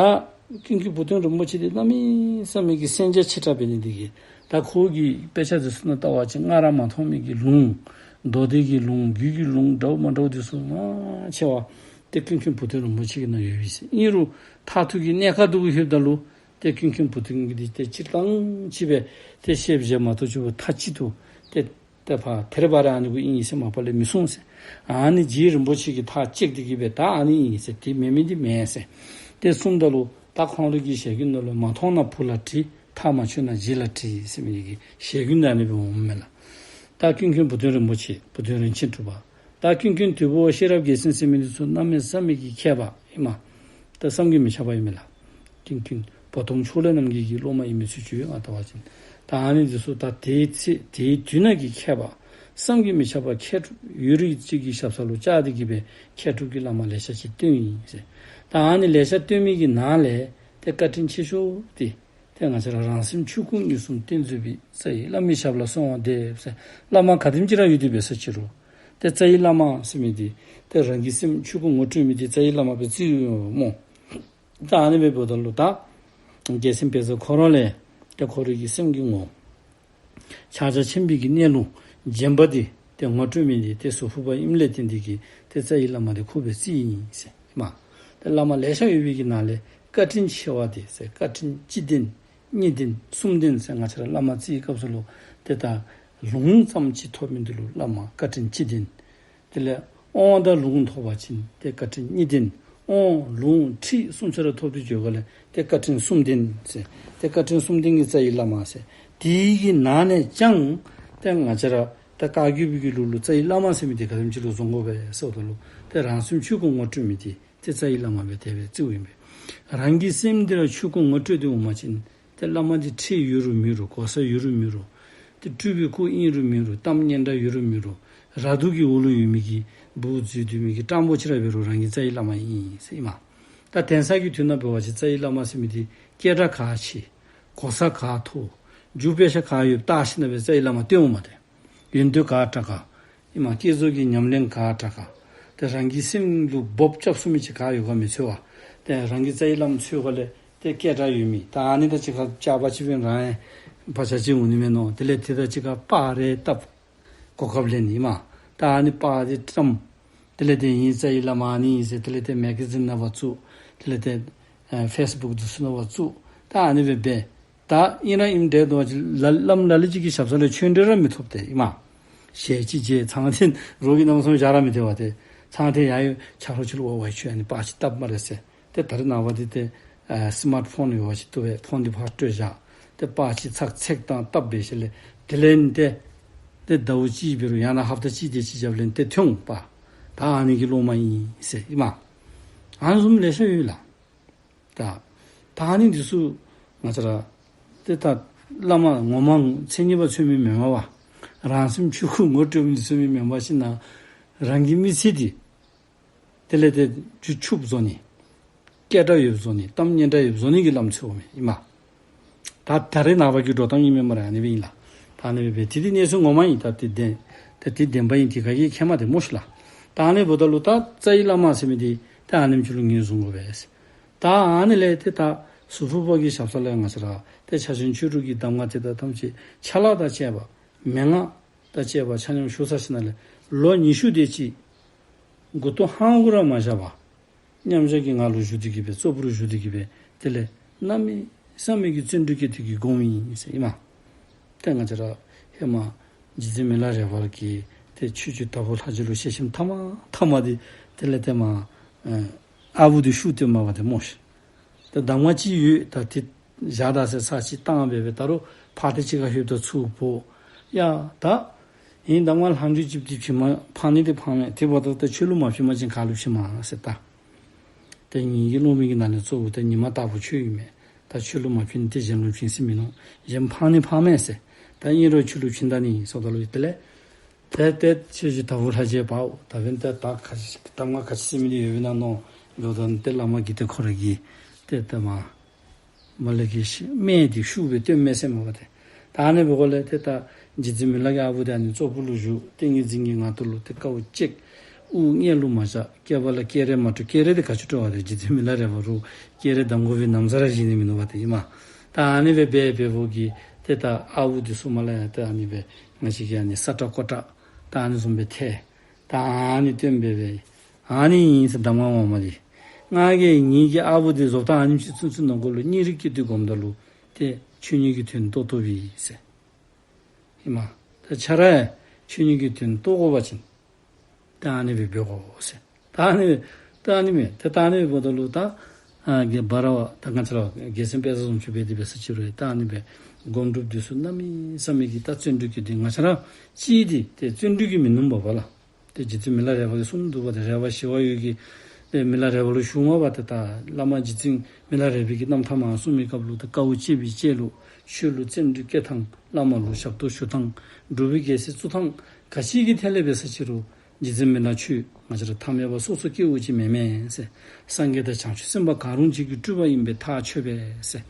ཀུན་མཁྱེན་བུ་སྟོན་རིན་པོ་ཆེ་འདི་གནམ་མེད་ས་མེད་ཀྱི་གསན་རྒྱ་ཆེ་དྲགས་འབད་ནི་འདི་གིས་ད་ཁོ་གི་དཔེ་ཆ་འདི་ཚུ་ནང་བལྟ་བ་ཅིན་སྔར་མ་མཐོང་མི་གི་ལུང་། མདོ་སྡེ་གི་ལུང་། རྒྱུད་ཀྱི་ལུང་འདྲཝ་མ་འདྲཝ་འདི་ཚུ་མང་ཆེ་བ་ཏེ་ཀུན་མཁྱེན་བུ་སྟོན་རིན་པོ་ཆེ་གི་ནང་ཡོད་པས་ཟེར། ཨིན་རུང་མཐར་ཐུག་གི་གནད་ཁག་འདི་གུ་ལྷོདཔ་ད་ལུ་ཏེ་ཀུན་མཁྱེན་བུ་སྟོན་གྱིས་འདི་ཏེ་སྤྱིར་བཏང་ཅིག་སྦེ་ཏེ་བཤད་བཞག་མ་གཏོགས་ཅིག་པོ་མཐའ་གཅིག་ཏུ་ཏེ་ཏེ་ཕར་ཐེར་བ་རེ་ཨ་ནི་གུ་ཨིན་ཟེར་མ་པ་ལས་མི་གསུངས་ཟེར། ཨ་ནི་རྗེ་རིན་པོ་ཆེ་གིས་ཐག་བཅད་དེ་གིས་སྦེ་ད་ཨ་ནི་ཨིན་ཟེར། དེ་མེན་མི་འདི་མེན་ཟེར། ཏེ་གསུངམ་ད་ལུ་ད་ཁོང་རའི་གི་ཞལ་རྒྱུན་ནང་ལུ་མ་མཐོང་ན་བུ་ལ་དྲི། ཐག་མ་ཆོད་ན་རྗེ་ལ་དྲི་ཟེར་མི་གི་ཞལ་རྒྱུན་ཨ་ནི་སྦེ་འོངམ་མས་ལགས། ད་ཀུན་མཁྱེན་བུ་སྟོན་རིན་པོ་ཆེ། བུ་སྟོན་རིན་ཆེན་གྲུབ་པ། ད་ཀུན་མཁྱེན་དོལ་པོ་ཤེས་རབ་རྒྱལ་མཚན་ཟེར་མི་འདི་ཚུ་གནམ་མེད་ས་མེད་ཀྱི་མཁས་པ་ཨིན་མས། ད་བསམ་གྱིས་མི་ཁྱབ་པ་ཨིན་མས་ལགས། ཀུན་མཁྱེན་བོ་དོམ་ཕྱོགས་ལས་རྣམ་རྒྱལ་གྱི་སློབ་མ་ཨིན་མི་ཚུ་ཅིག་ཡོད་ང་བལྟ་བ་ཅིན། ད་ཨ་ནི་འདི་ཚུ་ད་དེའི་ཚེ་དེའི་དུས་ནང་གི་མཁས་པ་བསམ་གྱིས་མི་ཁྱབ་པ་མཁས་གྲུབ་ཡོད་རིགས་ཅིག་གི་ཞབས་ས་ལུ་བཅར་ཏེ་གིས་སྦེ་མཁས་གྲུབ་ཀྱི་བླ་མ་ལེ་ཤ་ཅིག་བསྟེན་ཡི་ཟེར། ད་ཨ་ནི་ལེ་ཤ་བསྟེན་མི་གི་ནང་ལས་ཏེ་བཀའ་དྲིན་ཆེ་ཤོས་འདི་ཏེ་ང་བཅས་ར་རང་སེམས་ཆོས་སྐུ་མངོན་སུམ་བསྟན་མཛད་པའི་རྩ་བའི་བླ་མའི་ཞབས་ལ་གསོལ་བ་འདེབས་ཟེར། བླ་མ་ག་དེམ་ཅིག་ར་ཡོད་དེ་འབད་ས་ཅིག་རུང་ཏེ་རྩ་བའི་བླ་མ་ཟེར་མི་འདི་ཏེ་རང་གི་སེམས་ཆོས་སྐུ་ངོ་སྤྲོད་མི་འདི་རྩ་བའི་བླ་མ་སྦེ་བརྩིཝ་ཨིན་མས་སྨོ། ད་ཨ་ནི་སྦེ་འབདཝ་ད་ལུ་ད་རྒྱལ་མཚན་དཔལ་བཟང་ཁོ་ར་ལས་ཏེ་ཁོ་རའི་གི་སེམས་ཀྱི་ངོ་བོ་ཕྱག་རྒྱ་ཆེན་པོའི་གི་གནས་ལུགས་རྗེན་པ་འདི་ཏེ་ངོ་སྤྲོད་མི་འདི་ཏེ་ཟོར་ཕུར་པ་ཨིནམ་ལས་བརྟེན་ཏེ་གིས་ཏེ་རྩ་བའི་བླ་མ་འདི་ཁོ་སྦེ་བརྩིཝ་ཨིན་ཟེར་ཨིན་མས། ཏེ་བླ་མ་ལེ་ཤ་ཡོད་པའི་གི་ནང་ལས་བཀའ་དྲིན་ཆེ་བ་འདི་ཟེར་བཀའ་དྲིན་གཅིག་ལྡན་གཉིས་ལྡན་གསུམ་ལྡན་ཟེར་ང་བཅས་ར་བླ་མ་བརྩིའི་སྐབས་སུ་ལུ་ཏེ་ད་ལུང་ཙམ་ཅིག་ཐོབ་མི་འདི་ལུ་བླ་མ་བཀའ་དྲིན་གཅིག་ལྡན། དེ་ལས་དབང་དང་ལུང་ཐོབ་པ་ཅིན་ཏེ་བཀའ་དྲིན་གཉིས་ལྡན། དབང་ལུང་ཁྲིད་གསུམ་ཆ་ར་ཐོབ་སྟེ་འགྱོ་ག་ལས་ཏེ་བཀའ་དྲིན་གསུམ་ལྡན་ཟེར། ཏེ་བཀའ་དྲིན་གསུམ་ལྡན་གྱི་རྩ་བའི་བླ་མ་ཟེར། དེའི་གི་ནང་ནས་ཀྱང་ཏེ་ང་བཅས་ར་ད་བཀའ་བརྒྱུད་པའི་གི་ལུགས་ལུ་རྩ་བའི་བླ་མ་ཟེར་མི་འདི་ག་དེམ་ཅིག་ལུ་བཟུང་དགོ་པས་ཟེརཝ་ད་ལུ་ཏེ་རང་སེམས་ཆོས་སྐུ་ངོ་སྤྲོད་མི་འདི་ཏེ་རྩ་བའི་བླ་མ་སྦེ་དེ་སྦེ་བརྩིཝ་ཨིན་པས། རང་གི་སེམས་འདི་ར་ཆོས་སྐུ་ངོ་སྤྲོད་དེ་འོང་པ་ཅིན་ཏེ་བླ་མ་འདི་ཁྲིད་ཡོད་རུང་མེད་རུང་གོ་ས་ཡོད་རུང་མེད་རུང་ཏེ་སྤྲུལ་པའི་སྐུ་ཨིན་རུང་མེན་རུང་གཏམ་སྙན་གྲགས་ཡོད་རུང་མེད་རུང་ར་སྡུག་གི་འོག་ལུ་ཡོད་མི་གི་འབུཔ་འཛུལ་སྡོད་མི་གི་སྤྲང་པོ་ཅིག་ར་འབད་རུང་རང་གི་རྩ་བའི་བླ་མ་ཨིན་ཟེར་ཨིན་མས། ད་དེང་སང་གི་དུས་ནང་འབད་བ་ཅིན་རྩ་བའི་བླ་མ་ཟེར་མི་འདི་སྐད་གྲགས་ག་ཆེ་གོ་ས་ག་མཐོ་རྒྱུ་པེ་ཤ་ག་ཡོདཔ་བལྟ་ཞིནམ་ལས་རྩ་བའི་བླ་མ་བསྟེན་འོང་མས་ཏེ། ཡོན་ཏན་ག་དྲག་ག་ཨིན་མས། བསྐྱེད་རྫོགས་ཀྱི་ཉམས་ལེན་ག་དྲག་ག་ཏེ་རང་གི་སེམས་ལུ་སྦོབ་རྐྱབ་ཚུགས་མི་ཅིག་ག་ཡོད་ག་མི་འཚོལ་བར་ཏེ་རང་གི་རྩ་བའི་བླ་མ་འཚོལ་ག་ལས་ཏེ་སྐད་གྲགས་ཡོད་མི་ད་ཨ་ནི་དང་གཅིག་ཁར་ཅ་པ་ཅིག་སྦེ་རང་ཡང་བག་ཆགས་ཅིག་འོང་ནི་མས་མནོ། དེ་ལས་དེ་དང་གཅིག་ཁར་པར་རེ་བཏབ་གོ་སྐབས་ལེན་ནི་ཨིན་མས། ད་ཨ་ནི་པར་འདི་བཀྲམ། དེ་ལས་ཏེ་ངེའི་རྩ་བའི་བླ་མ་ཨ་ནི་ཨིན་ཟེར་དེ་ལས་ཏེ་མེ་ག་ཛིན་ནང་ཕར་བཙུགས། དེ་ལས་ཏེ་ཨེ་ཕེསི་བུཀ་འདི་ཚུ་ནང་ཕར་བཙུགས། ད་ཨ་ནི་སྦེ་འབད། ད་ཨིན་ར་ཨིནམ་འདྲས་འདུག་པ་ཅིན་ལ་བླམ་ལ་ལུ་ཅིག་གི་ཞབས་ས་ལས་ཆོས་འབྲེལ་ར་མི་ཐོབ་སྟེ་ཨིན་མས། ཞལ་གཅིག་མཇལ་ཚང་ཐེངས་རོགས་ཀྱིས་གནམ་མེད་ས་མེད་བཞག་ར་མི་སྟེར་བ་ཏེ། ཚང་ཐེངས་ཡར་ཡོད་ཆ་རོགས་ཅིག་ལུ་འབད་བ་ཁྱོད་ཨ་ནི་པར་ཅིག་བཏབ་སྨ་རེ་ཟེར། ཏེ་ད་རེས་ནངས་པ་འདི་ཏེ་ཨ་སི་མཱཊ་ཕོན་ཡོད་པ་ཅིན་བཏུབ་པས། ཕོན་འདི་ཕར་སྤྲོད་བཞག། ཏེ་པར་ཅིག་ཚག་ཚེག་བཏང་བཏབ་འབད་ཞིནམ་ལས་དེ་ལས་ཏེ་ཏེ་ཟླཝ་གཅིག་འབད་རུང་ཡང་ན་ཧབ་ཏ་གཅིག་དེ་ཅིག་རྒྱབ་ལས་ཏེ་ཐོན་འོང་པ། ད་ཨ་ནི་གི་སློབ་མ་ཨིན་ཟེར་ཨིན་མས། ཨ་ནི་བཟུམ་ལེ་ཤ་ཡོད་ལགས། ད་ད་ཨ་ནི་འདི་ཚུ་ང་བཅས་ར་ ཏེ་ད་བླ་མ་ངོ་མ་མཚན་ཉིད་པ་མཚོན་མི་མེན་མས་པ། རང་སེམས་ཆོས་སྐུ་ངོ་སྤྲོད་མི་མཚོན་མི་མེན་པ་ཅིན་ན་རང་གི་མི་ཚེ་འདི་དེ་ལས་ཏེ་རྒྱུ་ཕྱུགཔ་བཟོ་ནི། སྐད་གྲགས་ཡོདཔ་བཟོ་ནི། གཏམ་སྙན་གྲགས་ཡོདཔ་བཟོ་ནི་གི་ལམ་འཚོལཝ་མས་ཨིན་མས། ད་ད་རེས་ནངས་པ་གི་འགྲོ་སྟངས་ཨིན་མས་སྨ་རེ། ཨ་ནི་སྦེ་ཨིན་ལགས། ད་ཨ་ནི་སྦེ་འབད་དེ་འདི་གནས་ཚུལ་ངོ་མ་ཨིན། ད་དེ་བདེན། ད་དེ་བདེན་པ་ཨིན། དེ་ག་གིས་ཁྱད་མ་ཏེ་སྨོ་ཤིག་ལགས། ད་ཨ་ནི་འབདཝ་ད་ལུ་ད་རྩ་བའི་བླ་མ་ཟེར་མི་འདི་ད་ཨ་ནེམ་ཅིག་ལུ་ངོས་བཟུང་དགོ་པས། ད་ཨ་ནི་ལས་ཏེ་ད་ཟུར་ཕུག་པ་གི་ཞབས་ས་ལས་ང་བཅས་ར་ཏེ་ཕྱག་ཆེན་ཆོས་དྲུག་གི་གདམས་ངག་དེ་དག་ཐམས་ཅད་ཆ་ལག་དང་བཅས་པ་མན་ངག་དང་བཅས་པ་ཆ་མཉམ་ཞུ་ཚར་ཞིནམ་ལས་ལོ་ཉི་ཤུ་དེ་ཅིག་མགུ་ཏོ་ཧང་གུ་ར་མ་བཞག་པར་མཉམ་བཞག་གི་ངང་ལུ་བཞུགས་ཏེ་གི་སྦེ་གཙོ་བོར་བཞུགས་ཏེ་གི་སྦེ་དེ་ལས་གནམ་མེད་ས་མེད་ཀྱི་བརྩོན་འགྲུས་བསྐྱེད་དེ་གི་སྒོམ་ཨིན་ཟེར་ཨིན་མས། ཏེ་ང་བཅས་ར་ཧེ་མ་རྗེ་བཙུན་མི་ལ་རས་པ་གིས་ཏེ་ཆོས་རྗེ་དྭགས་པོ་ལྷ་རྗེ་ལུ་ཞལ་ཆེམས་མཐའ་མ་མཐའ་མ་འདི་དེ་ལས་ཏེ་མ་ཨ་ཨ་བུ་འདི་ཤུགས་སྟོན་མ་པ་ཏེ་སྨོ་ཤིག། ཏེ་གདམས་ངག་ཅིག་ཡོད། ད་དེ་བཞག་ད་ཟེར་ཚར་ཅིག་བཏང་སྦེ་སྦེ་ད་རུང་ཕར་ཏེ་ཅིག་ཁར་ལྷོདཔ་ད་ཚུར་འབོ། ཡ་ད་ཨིན་གདམས་ངག་ལྷག་འཕྲོ་ཅིག་འདི་བྱིན་མ་ཕངས་ནི་འདི་ཕངས་མས། དེ་འབདཝ་ད་ད་ཆོས་ལུ་མ་བྱིན་པ་ཅིན་ག་ལུ་བྱིན་མ་ཟེར་ད། ཏེ་ངེ་གི་སློབ་མའི་གི་ནང་ལས་གཙོ་བོ་ཏེ་ཉི་མ་དྭགས་པོ་ཁྱོད་ཨིན་མས། ད་ཁྱོད་ལུ་མ་བྱིན་ཏེ་གཞན་ལུ་བྱིན་ས་མིན་ནུག། གཞན་ཕངས་ནི་ཕངས་མས་ཟེར། ད་ཨིན་རུང་ཁྱོད་ལུ་བྱིན་ད་ནི་ཟེརཝ་ད་ལུ་དེ་ལས་ཏེ་ཏེ་ཆོས་རྗེ་དྭགས་པོ་ལྷ་རྗེ་པའོ། ད་འབདན་ཏེ་ད་ག་ཅི་གདམས་ངག་ག་ཅི་ཟེར་མི་འདི་ཡོད་པས་ན་མནོ་འབདཝ་ད་ཏེ་བླ་མ་གིས་ཏེ་ཁོ་ར་གི་ཏེ་ཏེ་མ་མ་ལས་ཀྱི་སྨན་འདི་ཤུགས་སྦེ་སྟོན་མས་ཟེར་མ་པ་ཏེ། ད་ཨ་ནི་འབདཝ་ལས་ཏེ་ད་རྗེ་བཙུན་མི་ལ་གི་ཨ་བུ་འདི་ཨ་ནི་གཙོ་བོ་ལུ་བཞུགས། ཏིང་ངེ་འཛིན་གྱི་ངང་དུ་ལུ་ཏེ་དཀའཝ་སྤྱད། དབུགས་སྔོན་ལུ་མ་བཞག། སྐེད་པ་ལ་སྐེ་རགས་མ་དཀྲོལ། སྐེ་རགས་འདི་ག་ཅི་དཀྲོལ་བ་ཏེ། རྗེ་བཙུན་མི་ལ་རས་པ་རུང་སྐེ་རགས་བསྡམ་དགོ་པའི་ན་བཟའ་ར་བཞེས་ནི་མིན་ནུག་པ་ཏེ་ཨིན་མས། ད་ཨ་ནི་སྦེ་འབད་འབདཝ་གིས་ཏེ་ད་ཨ་བུ་འདི་ཚུ་མར་ལས་ཡང་ཏེ་ཨ་ནི་སྦེ་ང་བཅས་ཀྱི་ཨ་ནི་ས་ཏྲ་ཀོ་ཏྲ་ད་ཨ་ནི་བཟུམ་སྦེ་ཐལ། ད་ཨ་ནི་སྟོན་སྦེ་སྦེ་ཨ་ནི་ཨིན་ཟེར་གདམས་ངག་ངོ་མ་འདི། ང་གིས་ངེ་གི་ཨ་བུ་འདི་བཟོ་ལྟ་ཨ་ནེམ་ཅིག་ཚུན་ཚོད་ནང་འཁོད་ལུ་སྙིང་རུས་བསྐྱེད་དེ་སྒོམ་ད་ལུ་ཏེ་ཆོས་ཉིད་ཀྱི་དོན་རྟོགས་རྟོགས་པས་ཟེར། ཨིན་མས། ད་ཁྱོད་ར་ཡང་ཆོས་ཉིད་ཀྱི་དོན་རྟོགས་དགོ་པ་ཅིན་ད་ཨ་ནི་སྦེ་འབད་དགོ་ཟེར། ད་ཨ་ནི་ད་ཨ་ནི་མས། ད་ད་ཨ་ནི་སྦེ་འབདཝ་ད་ལུ་ད་ཨ་གི་བ་ར་བ་ད་ང་བཅས་ར་རྒྱལ་མཚན་དཔལ་བཟང་རྫོང་ཆུ་སྦེ་དེ་སྦེ་ས་ཅིག་རུང་ད་ཨ་ནི་སྦེ་སྒོམ་སྒྲུབ་འདི་ཚུ་གནམ་མེད་ས་མེད་ཀྱི་ད་བརྩོན་འགྲུས་ཀྱི་འདི་ང་བཅས་ར་ཅིག་འདི་ཏེ་བརྩོན་འགྲུས་ཀྱིས་མི་ནུམ་པ་པ་ལགས། ཏེ་རྗེ་བཙུན་མི་ལ་རས་པ་གིས་གསུངས་འདུག་པ་ཏེ། རས་པ་ཞི་བ་འོད་ཀྱིས་ཏེ་མི་ལ་རས་པ་ལུ་ཞུ་མ་པ་ཏེ་ད་བླ་མ་རྗེ་བཙུན་མི་ལ་རས་པའི་གི་རྣམ་ཐར་མར་གསུངས་པའི་སྐབས་ལུ་ཏེ་དཀའཝ་སྤྱད་པའི་སྤྱད་ལུགས། ཆོས་ལུ་བརྩོན་འགྲུས་བསྐྱེད་ཐངས། བླ་མ་ལུ་ཞབས་ཏོག་ཞུ་ཐངས། སྒྲུབ་པའི་རྒྱལ་སྲིད་བཙུགས་ཐངས། ག་ཅི་གི་ཐད་ལས་འབད་ས་ཅིག་རུང་རྗེ་བཙུན་མི་ལ་ཁྱོད་ང་བཅས་ར་ཐ་མལ་པ་སོ་སོ་སྐྱེ་བོ་ཅིག་མེན་མས་ཟེར། སངས་རྒྱས་དང་བྱང་ཆུབ་སེམས་དཔའ་གང་རུང་གཅིག་གི་སྤྲུལ་པ་ཨིན་པས། ཐག་ཆོད་པས་ཟེར།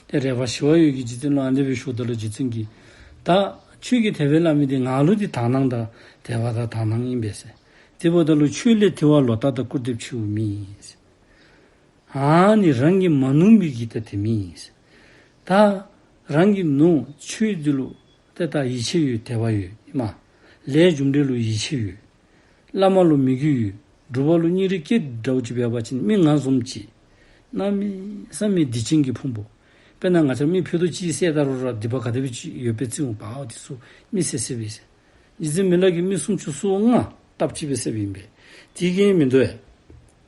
ཏེ་རས་པ་ཞི་བ་འོད་ཀྱིས་རྗེ་བཙུན་ལུ་ཨ་ནི་སྦེ་ཞུཝ་ད་ལུ་རྗེ་བཙུན་གྱིས་ད་ཁྱོད་ཀྱིས་དེ་སྦེ་སླབ་མི་འདི་ང་ལུ་འདི་དག་སྣང་དང་དད་པ་དང་དག་སྣང་ཨིན་པས་ཟེར། དེ་འབདཝ་ད་ལུ་ཁྱོད་ལས་དེ་བ་ལོག་ལྟ་དང་སྐུར་འདེབས་ཆེ་བ་མེད་ཟེར། ཨ་ནི་རང་གིས་མ་ནུམ་པའི་གི་ད་དེ་མེད་ཟེར། ད་རང་གིས་ནུབ་ཆོས་འདི་ལུ་ཏེ་ད་ཡིད་ཆེས་ཡོད། དད་པ་ཡོད། ཨིན་མས། ལས་རྒྱུ་འབྲས་ལུ་ཡིད་ཆེས་ཡོད། བླ་མ་ལུ་མོས་གུས་ཡོད། སྒྲུབ་པ་ལུ་སྙིང་རུས་བསྐྱེད་འདྲཝ་ཅིག་འབད་བ་ཅིན་མི་ང་བཟུམ་ཅིག་གནམ་མེད་ས་མེད་སྡིག་ཅན་གྱི་ཕུང་པོ། དཔེར་ན་ང་བཅས་མི་ཕུད་རྡོག་གཅིག་བསད་ད་རུང་ར་སྡིག་པ་ག་དེ་སྦེ་ཅིག་ཡོདཔ་སྦེ་བརྩི་འོང་པ། ཨ་འདི་ཚུ་མི་བསད་བསད་པས་ཟེར། རྗེ་བཙུན་མི་ལ་གིས་མི་སུམ་ཅུ་སོ་ལྔ་སྟབས་གཅིག་སྦེ་བསད་པ་ཨིན་པས། དེ་གིས་མི་དོ་ཡ།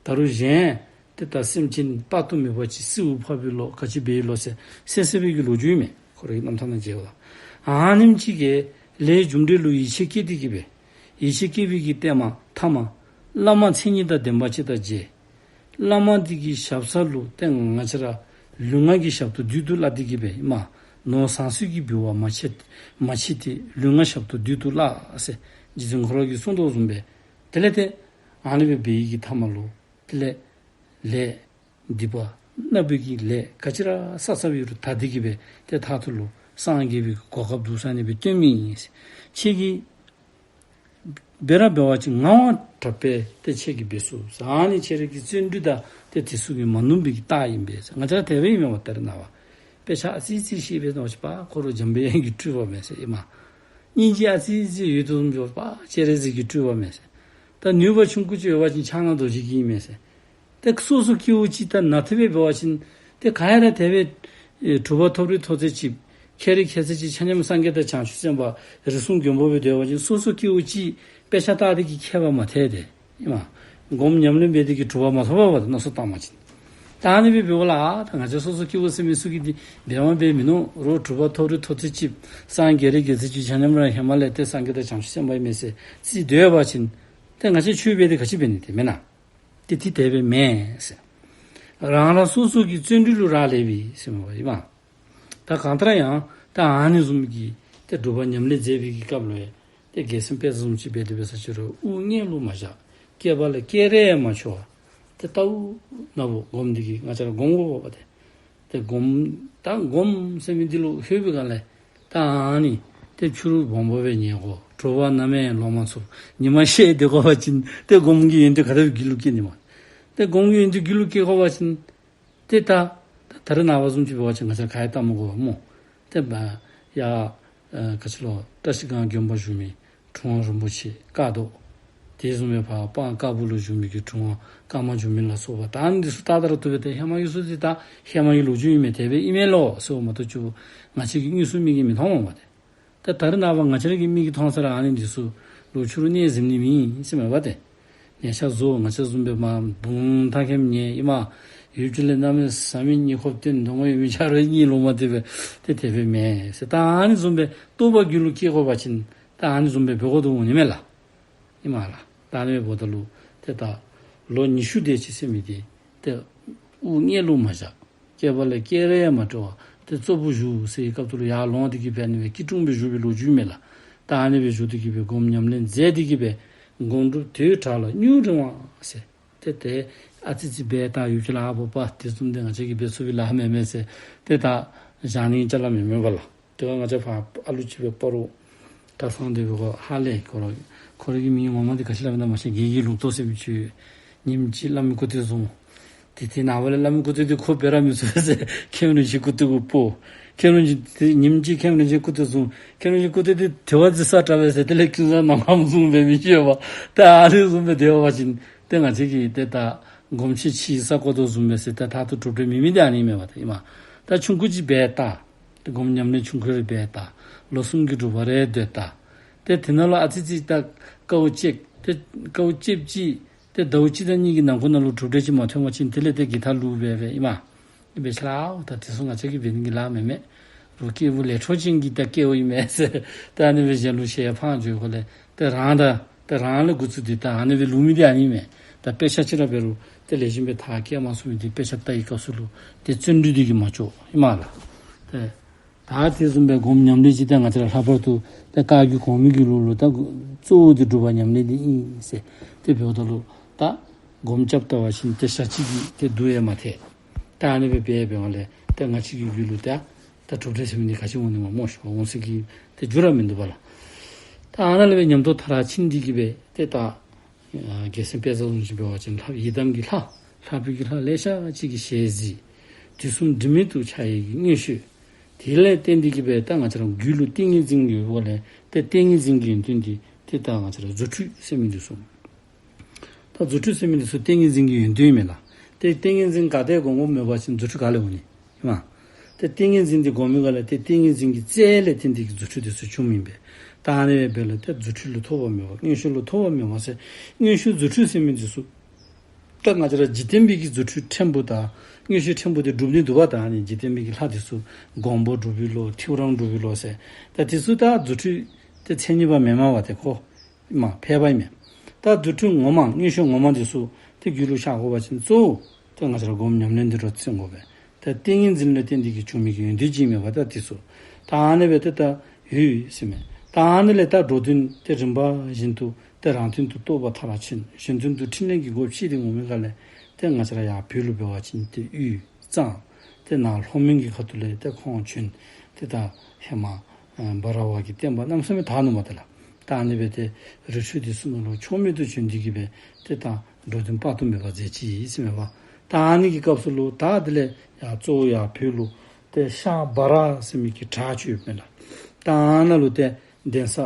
ད་རུང་གཞན་ཏེ་ད་སེམས་ཅན་དཔག་ཏུ་མེད་པ་ཅིག་གསོད་ཕབ་པའི་ལོ་ག་ཅི་འབད་བའི་ལོ་ཟེར་བསད་བསད་པའི་གི་ལོ་རྒྱུས་མས། ཁོ་རའི་རྣམ་ཐར་ནང་མཇལཝ་ད། ཨ་ནེམ་ཅིག་གིས་ལས་རྒྱུ་འབྲས་ལུ་ཡིད་ཆེས་བསྐྱེད་དེ་གི་སྦེ། ཡིད་ཆེས་བསྐྱེད་པའི་གི་ཐ་མ་ཐ་མ་བླ་མ་མཚན་ཉིད་དང་ལྡན་པ་ཅིག་དང་མཇལ། བླ་མ་འདི་གི་ཞབས་ས་ལུ་ཏེ་ང་བཅས་ར་ལུས་ངག་གི་ཞབས་ཏོག་བདུད་དུ་བརླག་སྟེ་གི་སྦེ་ཨིན་མས། ནོར་ཟང་ཟིང་གི་འབུལ་བ་མ་བྱེད་མ་བྱེད་དེ་ལུས་ངག་ཞབས་ཏོག་བདུད་དུ་བརླག་ཟེར་རྗེ་བཙུན་ཁོ་ར་གིས་གསུངས་དོ་བཟུམ་སྦེ། དེ་ལས་ཏེ་ཨ་ནི་སྦེ་འབད་བའི་གི་ཐ་མ་ལུ་དེ་ལས་ལས་སྡིག་པ་རྣམ་པའི་གི་ལས་ག་ཅི་ར་བསགས་བསགསཔ་ཡོད་རུང་དག་སྟེ་གི་སྦེ་ཏེ་མཐའ་མཇུག་ལུ་སངས་རྒྱས་པའི་གོ་སྐབས་འདུག་ཟེར་ཨ་ནི་སྦེ་སྟོན་མི་ཨིན། ཁྱེད་ཀྱིས་འབད་ར་འབད་བ་ཅིན་ངག་དབང་དྲག་པོས་ཏེ་ཁྱེད་ཀྱིས་འབད་ཚུགས་ཟེར། ཨ་ནི་ཁྱེད་རའི་གི་བརྩོན་འགྲུས་དང་ཏེ་དེ་ཚུ་གིས་མ་ནུམ་པའི་གི་རྟགས་ཨིན་པས་ཟེར། ང་བཅས་དེ་སྦེ་ཨིན་མས་པ། ད་རེས་ནངས་པ་དཔེ་ཆ་ཨ་ཙི་ཙི་ཤེས་པས་ཟེར་བ་ཅིན་པ་ཁོ་ར་འཇམ་དཔལ་དབྱངས་ཀྱི་སྤྲུལ་པ་མས་ཟེར་ཨིན་མས། སྙིང་རྗེ་ཨ་ཙི་ཙི་ཡོད་དོ་བཟུམ་ཅིག་པ་སྤྱན་རས་གཟིགས་ཀྱི་སྤྲུལ་པ་མས་ཟེར། ད་ནུས་པ་ཆུང་ཀུ་ཅིག་ཡོད་པ་ཅིན་ཕྱག་ན་རྡོ་རྗེ་གིས་ཨིན་མས་ཟེར། ཏེ་སོ་སོ་སྐྱེ་བོ་ཅིག་ད་ནཱ་དེ་སྦེ་འབད་བ་ཅིན་ཏེ་ག་ཡ་ར་དེ་སྦེ་ཨེ་གྲུབ་པ་ཐོབ་རིགས་ཐོབ་ཚད་ཅིག་མཁས་རིགས་མཁས་ཚད་ཅིག་ཆ་མཉམ་སངས་རྒྱས་དང་བྱང་ཆུབ་སེམས་དཔའ་རིགས་གསུམ་མགོན་པོ་སྦེ་སྡོད་པ་ཅིན་སོ་སོ་སྐྱེ་བོ་ཅིག་དཔེ་ཆ་ལྟ་སྟེ་གི་མཁས་པ་མ་ཐལ་ཏེ་ཨིན་མས། སྒོམ་ཉམས་ལེན་འབད་དེ་གི་གྲུབ་པ་མ་ཐོབ་པ་བ་ད་མནོ་བསམ་བཏང་པ་ཅིན། ད་ཨ་ནི་སྦེ་འབདཝ་ལས་ད་ང་བཅས་སོ་སོ་སྐྱེ་བོ་ཟེར་མི་ཚུ་གིས་འདི་འབད་མ་འབད་མིན་ནུག། རོགས་གྲུབ་པ་ཐོབ་རིགས་ཐོབ་ཚད་ཅིག་སངས་རྒྱས་རིགས་རྒྱལ་སྲས་ཅིག་ཆ་མཉམ་ར་ཧེ་མ་ལས་ཏེ་སངས་རྒྱས་དང་བྱང་ཆུབ་སེམས་དཔའ་ཨིན་མས་ཟེར་རྩིས་སྡོད་པ་ཅིན་ཏེ་ང་བཅས་ཆོས་འབད་དེ་ག་ཅི་འབད་ནི་ཏེ་མེན་ན། ཏེ་དེ་དེ་སྦེ་མེན་ཟེར། རང་རང་སོ་སོ་གི་བརྩོན་འགྲུས་ལུ་རག་ལས་པས་ཟེར་མས་པ་ཨིན་མས། ད་ ད་གང་ལྟར་ཡང་ད་ཨ་ནི་བཟུམ་གྱི་ཏེ་སྒྲུབ་པ་ཉམས་ལེན་མཛད་པའི་གི་སྐབས་ལུ་ཡང་ཏེ་རྒྱལ་མཚན་དཔལ་བཟང་བཟུམ་ཅིག་འབད་དེ་འབད་ས་ཅིག་རུང་དབུགས་གཉེར་ལུ་མ་བཞག། སྐེད་པ་ལས་སྐེ་རགས་མ་འཕྱོ་བར་ཏེ་ལྟ་བུ་ན་བུ་སྒོམ་འདི་གིས་ང་བཅས་ར་སྒོམ་དགོ་པ་ཏེ། ཏེ་སྒོམ་ད་སྒོམ་ཟེར་མི་འདི་ལུ་ལྷོད་པའི་སྒང་ལས་ད་ཨ་ནི་ཏེ་ཕྱི་རུ་སྦོམ་སྦོམ་སྦེ་ཉལ་དགོ། དྲོ་པ་གནམ་མེད་ལོང་མ་ཚུགས། ཉི་མ་ཤར་སྡོད་དགོ་པ་ཅིན་ཏེ་སྒོམ་གྱི་ཡོན་ཏན་ག་དེ་སྦེ་རྒྱུད་ལུ་སྐྱེ་ནི་མས། ཏེ་སྒོམ་གྱི་ཡོན་ཏན་རྒྱུད་ལུ་སྐྱེ་དགོ་པ་ཅིན་ཏེ་ད་ད་རེས་ནངས་པ་བཟུམ་ཅིག་འབད་བ་ཅིན་ང་བཅས་ཁ་ཡང་བལྟ་མི་དགོ་པས་སྨོ། ཏེ་ཡར་ཨ་ག་ཅི་ལོ་བཀྲ་ཤིས་སྒང་དགོན་པ་བཞུགས་མི་གྲུབ་དབང་རིན་པོ་ཆེ་ཀ་རྡོར། དེ་བཟུམ་སྦེ་ཕར་སྤང་དཀར་པོ་ལུ་བཞུགས་མི་གི་གྲུབ་དབང་ཀརྨ་འགྱུར་མེད་ལ་སོགས་པ་ད་ཨ་ནི་འདི་ཚུ་ད་ལྟ་ར་བཏུབ་པས། ཏེ་ཧེ་མ་གི་ཚུ་འདི་ད་ཧེ་མ་གི་ལོ་རྒྱུས་ཨིན་མས། དེ་སྦེ་ཨིན་མས་ལོ་ཟེར་བ་མ་གཏོགས་ཅིག་ང་བཅས་ཀྱི་དངོས་སུ་མིག་གིས་མི་མཐོང་འོང་པ་ཏེ། ད་ད་རེས་ནངས་པ་ང་བཅས་ར་གི་མིག་གིས་མཐོང་ས་ར་ཨ་ནི་འདི་ཚུ་ལུ་ཕྱི་རུ་གནས་གཟིམ་ནི་མེད་ཟེར་མས་པ་ཏེ། ཉལ་ཤ་བཟོ། ང་བཅས་བཟུམ་སྦེ་མར་བུང་ཐང་ཁེམ་ཉལ་ཨིན་མས། ཡུལ་གྱི་ལས་གནམ་མེད་ས་མེད་གཉིད་ཁུག་སྟེ་གདོང་ཡོད་མི་ཆ་རོགས་གཉིད་ལོག་མ་བཏུབ་པས། ཏེ་དེ་སྦེ་མེན་ཟེར། ད་ཨ་ནི་བཟུམ་སྦེ་རྟོགས་པ་རྒྱུད་ལུ་སྐྱེ་དགོ་པ་ཅིན་ད་ཨ་ནི་བཟུམ་སྦེ་འབད་དགོ་དོ་འོང་ནི་མས་ལགས། ཨིན་མས་ལགས། ད་ཨ་ནི་འབདཝ་ད་ལུ་ཏེ་ད་ལོ་ཉི་ཤུ་དེ་ཅིག་ཟེར་མི་འདི་ཏེ་དབུགས་གཉེར་ལུ་མ་བཞག། སྐེད་པ་ལས་སྐེ་རགས་ཡང་མ་འཕྱོ་བར་ཏེ་ཙོག་པུ་བཞུགས་ཟེར་བའི་སྐབས་སུ་ལུ་ཡར་ལོང་སྟེ་གི་སྦེ་ཨ་ནི་སྦེ་སྐྱིལ་ཀྲུང་སྦེ་བཞུགས་པའི་ལོ་རྒྱུས་མས་ལགས། ད་ཨ་ནི་སྦེ་བཞུགས་ཏེ་གི་སྦེ་སྒོམ་ཉམས་ལེན་མཛད་དེ་གི་སྦེ་སྒོམ་སྒྲུབ་དུས་དྲག་ལ་གཉུག་རིང་བ་ཟེར། ཏེ་ཏེ་ཨ་ཙི་ཙི་འབད་ད་ཡུལ་གྱི་ལཱ་འབདཝ་དེ་བཟུམ་འདི་ང་བཅས་ཀྱིས་འབད་ཚུགས་པའི་ལཱ་མེན་མས་ཟེར། ཏེ་ད་བཞག་ནི་ཅ་ལ་མེན་མས་པ་ལགས། དེ་སྒང་ང་བཅས་ཕར་ཨ་ལུ་ཅིག་སྦེ་སྤ་རོ་གྲྭ་ཚང་འདི་སྦེ་གོ་ཧ་ལས་ཁོ་ར་ཁོ་ར་གི་མིང་ངོ་མ་འདི་ག་ཅི་སླབ་ཨིན་ན་མ་ཤེས། དགེ་བའི་ལུང་རྟོགས་ཟེར་མི་ཅིག། ཉིནམ་གཅིག་བླ་མའི་སྐུ་རྟེན་བཟུང་། ཏེ་དེ་ནངས་པ་ལས་བླ་མའི་སྐུ་རྟེན་འདི་ཁོ་འབད་ར་མི་ཚུགས་ཟེར་མཁན་རིན་ཆེན་སྐུ་རྟེན་གུ་སྤོ། མཁན་རིན་ཆེན་ཏེ་ཉིནམ་གཅིག་མཁན་རིན་ཆེན་སྐུ་རྟེན་བཟུང་། མཁན་རིན་ཆེན་སྐུ་རྟེན་འདི་དེ་བ་ཅིག་སྲ་ཀྲག་པས་ཟེར། དེ་ལས་ཀུན་བཟང་ནམ་མཁའམ་བཟུང་སྦེ་མི་ཤེས་པས། ད་ཨ་ནི་བཟུམ་སྦེ་སྡོད་པ་ཅིན་ཏེ་ང་བཅས་ཀྱིས་ཏེ་ད་སྒོམ་ཆེན་ཕྱིའི་ས་བརྐོ་དོ་བཟུམ་སྦེ་ཟེར་ཏེ་ད་ལྟོ་གྲུབ་འབྲས་མེད་མི་འདི་ཨ་ནི་མས་པ་ཏེ་ཨིན་མས། ད་ཆུང་ཀུ་ཅིག་འབད་ད། ཏེ་སྒོམ་ཉམས་ལེན་ཆུང་ཀུ་རེ་འབད་ད། ལོ་གསུམ་གྱི་སྒྲུབ་པ་རེ་སྡོད་ད། ཏེ་དེ་ནང་ལུ་ཨ་ཙི་ཙི་ད་དཀའཝ་སྤྱད། ཏེ་དཀའཝ་སྤྱདཔ་ཅིག་ཏེ་ཟླཝ་གཅིག་དང་གཉིས་ཀྱི་ནང་འཁོད་ནང་ལུ་གྲུབ་འབྲས་ཅིག་མ་ཐོན་པ་ཅིན་དེ་ལས་ཏེ་གི་ཐ་ལུ་འབད་འབད་ཨིན་མས། འབད་ཆ་ལགས། ད་དེ་ཚུ་ང་བཅས་ཀྱིས་འབད་ནི་གི་ལཱ་མེན་མས། རོགས་སྐྱེས་བུ་ལས་འཕྲོ་ཅན་གྱི་ད་སྐྱེ་བོ་ཨིན་མས་ཟེར། ད་ཨ་ནི་སྦེ་གཞན་ལུ་ཞལ་ཕངས་བྱོན་དགོ་ལས། ཏེ་རང་ད་ཏེ་རང་ལས་འགོ་བཙུགས་ཏེ་ད་ཨ་ནི་སྦེ་ལུས་མི་འདི་ཨ་ནི་མས། ད་དཔེ་ཆ་ཅིག་ར་འབད་རུང་ཏེ་ལེགས་ཤོམ་སྦེ་མཐར་སྐྱེལ་མ་ཚུགས་མི་འདི་དཔེ་ཆ་ལྟ་བའི་སྐབས་སུ་ལུ་ཏེ་བརྩོན་འགྲུས་འདི་གིས་མ་ལྕོགས་ཨིན་མས་ལགས། ཏེ་ད་དེ་བཟུམ་སྦེ་སྒོམ་ཉམས་ལེན་ཅིག་ཏེ་ང་བཅས་ར་ལྷག་པར་དུ་ཏེ་བཀའ་བརྒྱུད་གོང་མའི་གི་ལུགས་ལུ་ད་གཙོ་བོ་འདི་སྒྲུབ་པ་ཉམས་ལེན་འདི་ཨིན་ཟེར། ཏེ་འབདཝ་ད་ལུ་ད་སྒོམ་རྐྱབ་ལྟ་བ་ཅིན་ཏེ་ཞག་གཅིག་གིས་ཏེ་བསྡུ་ཡང་མ་ཐེག། ད་ཨ་ནི་སྦེ་འབད་འབདཝ་ལས་ཏེ་ང་བཅས་ཀྱི་རྒྱུད་ལུ་ད་ད་གྲུབ་འབྲས་ཟེར་མི་འདི་ག་ཅི་འོང་ནི་མས་སྨོ་ཤོ་འོང་ས་གི་ཏེ་རྒྱུ་ར་མིན་འདུག་པ་ལགས། ད་ཨ་ནཱ་ལས་སྦེ་ཉམས་རྟོགས་མཐར་ཕྱིན་ཏེ་གི་སྦེ་ཏེ་ད་ཨ་རྒྱལ་མཚན་དཔལ་བཟང་བཟུམ་ཅིག་འབད་བ་ཅིན་ལྷ་ཡི་དམ་གྱི་ལྷ་ལྷ་བུ་གི་ལྷ་ལེ་ཤ་ཅིག་གི་ཞལ་གཟིགས། དུས་གསུམ་སྒྲིབ་མེད་དུ་འཆར་བའི་གི་མངོན་ཤེས། དེ་ལས་བརྟེན་ཏེ་གི་སྦེ་ད་ང་བཅས་ར་རྒྱུད་ལུ་ཏིང་ངེ་འཛིན་ཡོད་པ་ལས་ཏེ་ཏིང་ངེ་འཛིན་གྱི་ཡོན་ཏན་འདི་ཏེ་ད་ང་བཅས་ར་རྫུ་འཕྲུལ་ཟེར་མི་འདི་ཚུ། ད་རྫུ་འཕྲུལ་ཟེར་མི་འདི་ཚུ་ཏིང་ངེ་འཛིན་གྱི་ཡོན་ཏན་ཨིན་མས་ལགས། ཏེ་ཏིང་ངེ་འཛིན་ག་ཏེ་སྒོམ་སྒོམ་མེད་པ་ཅིན་རྫུ་འཕྲུལ་ག་ལས་འོང་ནི་ཨིན་མས། ཏེ་ཏིང་ངེ་འཛིན་འདི་སྒོམ་མི་ག་ལས་ཏེ་ཏིང་ངེ་འཛིན་གྱི་རྩལ་ལས་བརྟེན་ཏེ་གི་རྫུ་འཕྲུལ་འདི་ཚུ་བྱུངམ་ཨིན་པས། ད་ཨ་ནི་སྦེ་འབདཝ་ལས་ཏེ་རྫུ་འཕྲུལ་ལུ་ཐོགས་པ་མེད་པ་མངོན་ཤེས་ལུ་ཐོགས་པ་མེད་པ་ཟེར། མངོན་ཤེས་རྫུ་འཕྲུལ་ཟེར་མི་འདི་ཚུ་ད་ང་བཅས་ར་འཇིག་རྟེན་པའི་གི་རྫུ་འཕྲུལ་ཕྲན་བུ་དང་མངོན་ཤེས་ཕྲན་བུ་འདི་སྒྲུབ་ནི་འདུག་པ། ད་ཨ་ནི་འཇིག་རྟེན་པའི་གི་ལྷ་འདི་ཚུ་མགོན་པོ་འབྲུག་པའི་བློ་ཐེའུ་རང་འབྲུག་པའི་བློ་ཟེར། ད་དེ་ཚུ་ད་རྫུ་འཕྲུལ་ཏེ་མཚན་ཉིད་པ་མེན་མས་པ་ཏེ་ཁོ་མ་ཕལ་པ་ཨིན་མས། ད་རྫུ་འཕྲུལ་ངོ་མ་མངོན་ཤེས་ངོ་མ་འདི་ཚུ་ཏེ་རྒྱུད་ལུ་བཞག་དགོ་པ་ཅིན་གཙོ་བོ་ཏེ་ང་བཅས་ར་སྒོམ་ཉམས་ལེན་འདི་ར་བརྩོན་དགོ་པས། ཏེ་ཏིང་ངེ་འཛིན་ལུ་བརྟེན་ཏེ་གི་བྱུང་མི་གི་ཡོན་ཏན་ཅིག་ཨིན་མས་པ། ད་དེ་ཚུ་ད་ཨ་ནི་སྦེ་ཏེ་ད་ཡོད་ཟེར་མས། ད་ཨ་ནི་ལས་ད་འགྲོ་དོན་ཏེ་རིམ་པ་བཞིན་དུ་ཏེ་རང་དོན་དུ་རྟོགས་པ་མཐར་ཕྱིན། གཞན་དོན་དུ་ཕྲིན་ལས་ཀྱི་སྒོ་ཕྱེ་སྟེ་འོང་མི་ག་ལས་ཏེ་ང་བཅས་ར་ཡར་བོད་ལུ་འབད་བ་ཅིན་ཏེ་དབུས་གཙང་ཏེ་ནཱ་ལྷོ་མོན་གྱི་ཁ་ཐུག་ལས་ཏེ་ཁོང་བྱོན། ཏེ་ད་ཧེ་མ་ཨ་འབའ་ར་བ་གི་བསྟན་པ་གནམ་མེད་ས་མེད་དར་ནུག་མས་ཏེ་ལགས། ད་ཨ་ནི་སྦེ་ཏེ་རི་ཁྲོད་འདི་ཚུ་ནང་ལུ་ཕྱོགས་མེད་དུ་བྱོན་ཏེ་གི་སྦེ་ཏེ་ད་འགྲོ་དོན་དཔག་ཏུ་མེད་པ་མཛད་ཅི་ཟེར་མས་པ། ད་ཨ་ནི་གི་སྐབས་སུ་ལུ་ད་དེ་ལས་ཡར་གཙོ་བོ་ཡར་བོད་ལུ་ཏེ་ཤར་འབའ་ར་ཟེར་མི་གི་བྲག་ཅིག་ཡོདཔ་མས་ལགས། ད་ཨ་ནཱ་ལུ་ཏེ་གདན་ས་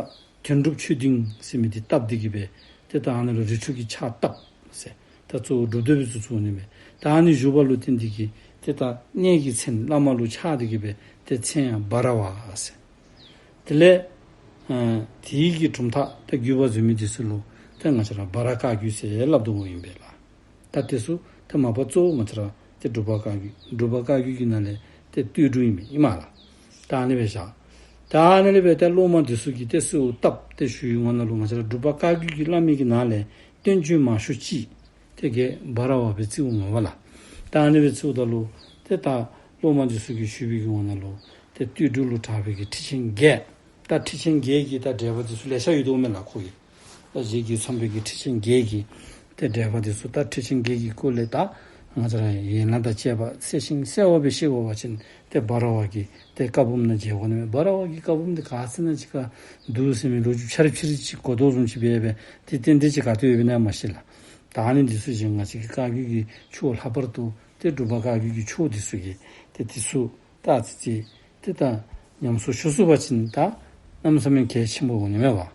དོན་གྲུབ་ཆོས་སྡིངས་ཟེར་མི་འདི་བཏབ་སྟེ་གི་སྦེ་ཏེ་ད་ཨ་ནཱ་ལུ་རི་ཁྲོད་ཀྱི་ཕྱག་བཏབ་ཟེར། ད་གཙོ་བོ་སྒྲུབ་སྡེ་པའི་ཚུ་ཚུ་ནི་མས། ད་ཨ་ནི་བཞུགས་པ་ལུ་བརྟེན་ཏེ་གི་ཏེ་ད་གནས་ཀྱི་མཚན་བླ་མ་ལུ་ཆགས་ཏེ་གི་སྦེ་ཏེ་མཚན་ཡང་འབའ་ར་བ་ཟེར། དེ་ལས་ཨ་དེའི་གི་གྲུབ་མཐའ་ཏེ་བརྒྱུད་པ་འཛིན་མི་འདི་ཚུ་ལུ་ཏེ་ང་བཅས་ར་འབའ་ར་བཀའ་བརྒྱུད་ཟེར་སླབ་དོ་ཨིན་པས་ལགས། ད་དེ་ཚུ་ཏེ་མ་པ་གཙོ་བོ་ང་བཅས་ར་ཏེ་འབྲུག་པ་བཀའ་བརྒྱུད། འབྲུག་པ་བཀའ་བརྒྱུད་ཀྱི་ནང་ལས་ཏེ་སྟོད་འབྲུག་ཨིན་མས་ཨིན་མས་ལགས། ད་ཨ་ནི་སྦེ་བཞག། ད་ཨ་ནི་ལས་སྦེ་ཏེ་སློབ་མ་འདི་ཚུ་གིས་ཏེ་གསོལཝ་བཏབ་སྟེ་ཞུ་བའི་ངོ་ནང་ལུ་ང་བཅས་ར་འབྲུག་པ་བཀའ་བརྒྱུད་ཀྱི་བླ་མའི་གི་ནང་ལས་བསྟན་བཅོས་མང་ཤོས་ཅིག་ཏེ་ག་འབའ་ར་བ་སྦེ་བརྩིཝ་མས་པ་ལགས། ད་ཨ་ནི་སྦེ་བརྩིཝ་ད་ལུ་ཏེ་ད་སློབ་མ་འདི་ཚུ་གིས་ཞུ་བའི་གི་ངོ་ནང་ལུ་ ཏེ་སྟོད་འབྲུག་ལུ་གྲགས་པའི་གི་ཁྲི་ཆེན་བརྒྱད། ད་ཁྲི་ཆེན་བརྒྱད་ཀྱི་ད་འགྲེལ་པ་འདི་ཚུ་ལེ་ཤ་ཡོད་དོ་མས་ལགས་ཁོ་གི། ད་རྗེ་རྒོད་ཚང་པའི་གི་ཁྲི་ཆེན་བརྒྱད་ཀྱི་ཏེ་འགྲེལ་པ་འདི་ཚུ། ད་ཁྲི་ཆེན་བརྒྱད་ཀྱི་སྐོར་ལས་ད་ང་བཅས་ར་ཡན་ལག་དང་བཅས་པ་གསལ་ཞིང་གསལ་བ་སྦེ་ཤེས་དགོ་པ་ཅིན་ཏེ་འབའ་ར་བ་གི་ཏེ་བཀའ་འབུམ་ནང་མཇལ་དགོ་ནི་མས། འབའ་ར་བ་གི་བཀའ་འབུམ་འདི་ག་ཟེར་ན་ཅིག་ཁར་འདུག་ཟེར་མི་ལོ་རྒྱུས་ཆ་ར་ཕྱི་རུ་ཅིག་གོ་དོ་བཟུམ་ཅིག་སྦེ་སྦེ་ཏེ་ཏན་ཏན་ཅིག་ག་ཏེ་ཡོདཔ་ཨིན་ན་མ་ཤེས་ལགས། ད་ཨ་ནི་འདི་ཚུ་གཞན་ང་བཅས་ཀྱི་བཀའ་བརྒྱུད་ཀྱི་ཆོས་ལྷག་པར་དུ་ཏེ་འབྲུག་པ་བཀའ་བརྒྱུད་ཀྱི་ཆོས་འདི་ཚུ་གི་ཏེ་འདི་ཚུ་ད་ཙི་ཙི་ཏེ་ད་ཉམས་གསོ་ཞུ་ཚུགས་པ་ཅིན་ད་གནམ་མེད་ས་མེད་གལ་ཆེན་པོ་འོང་ནི་མས་པ།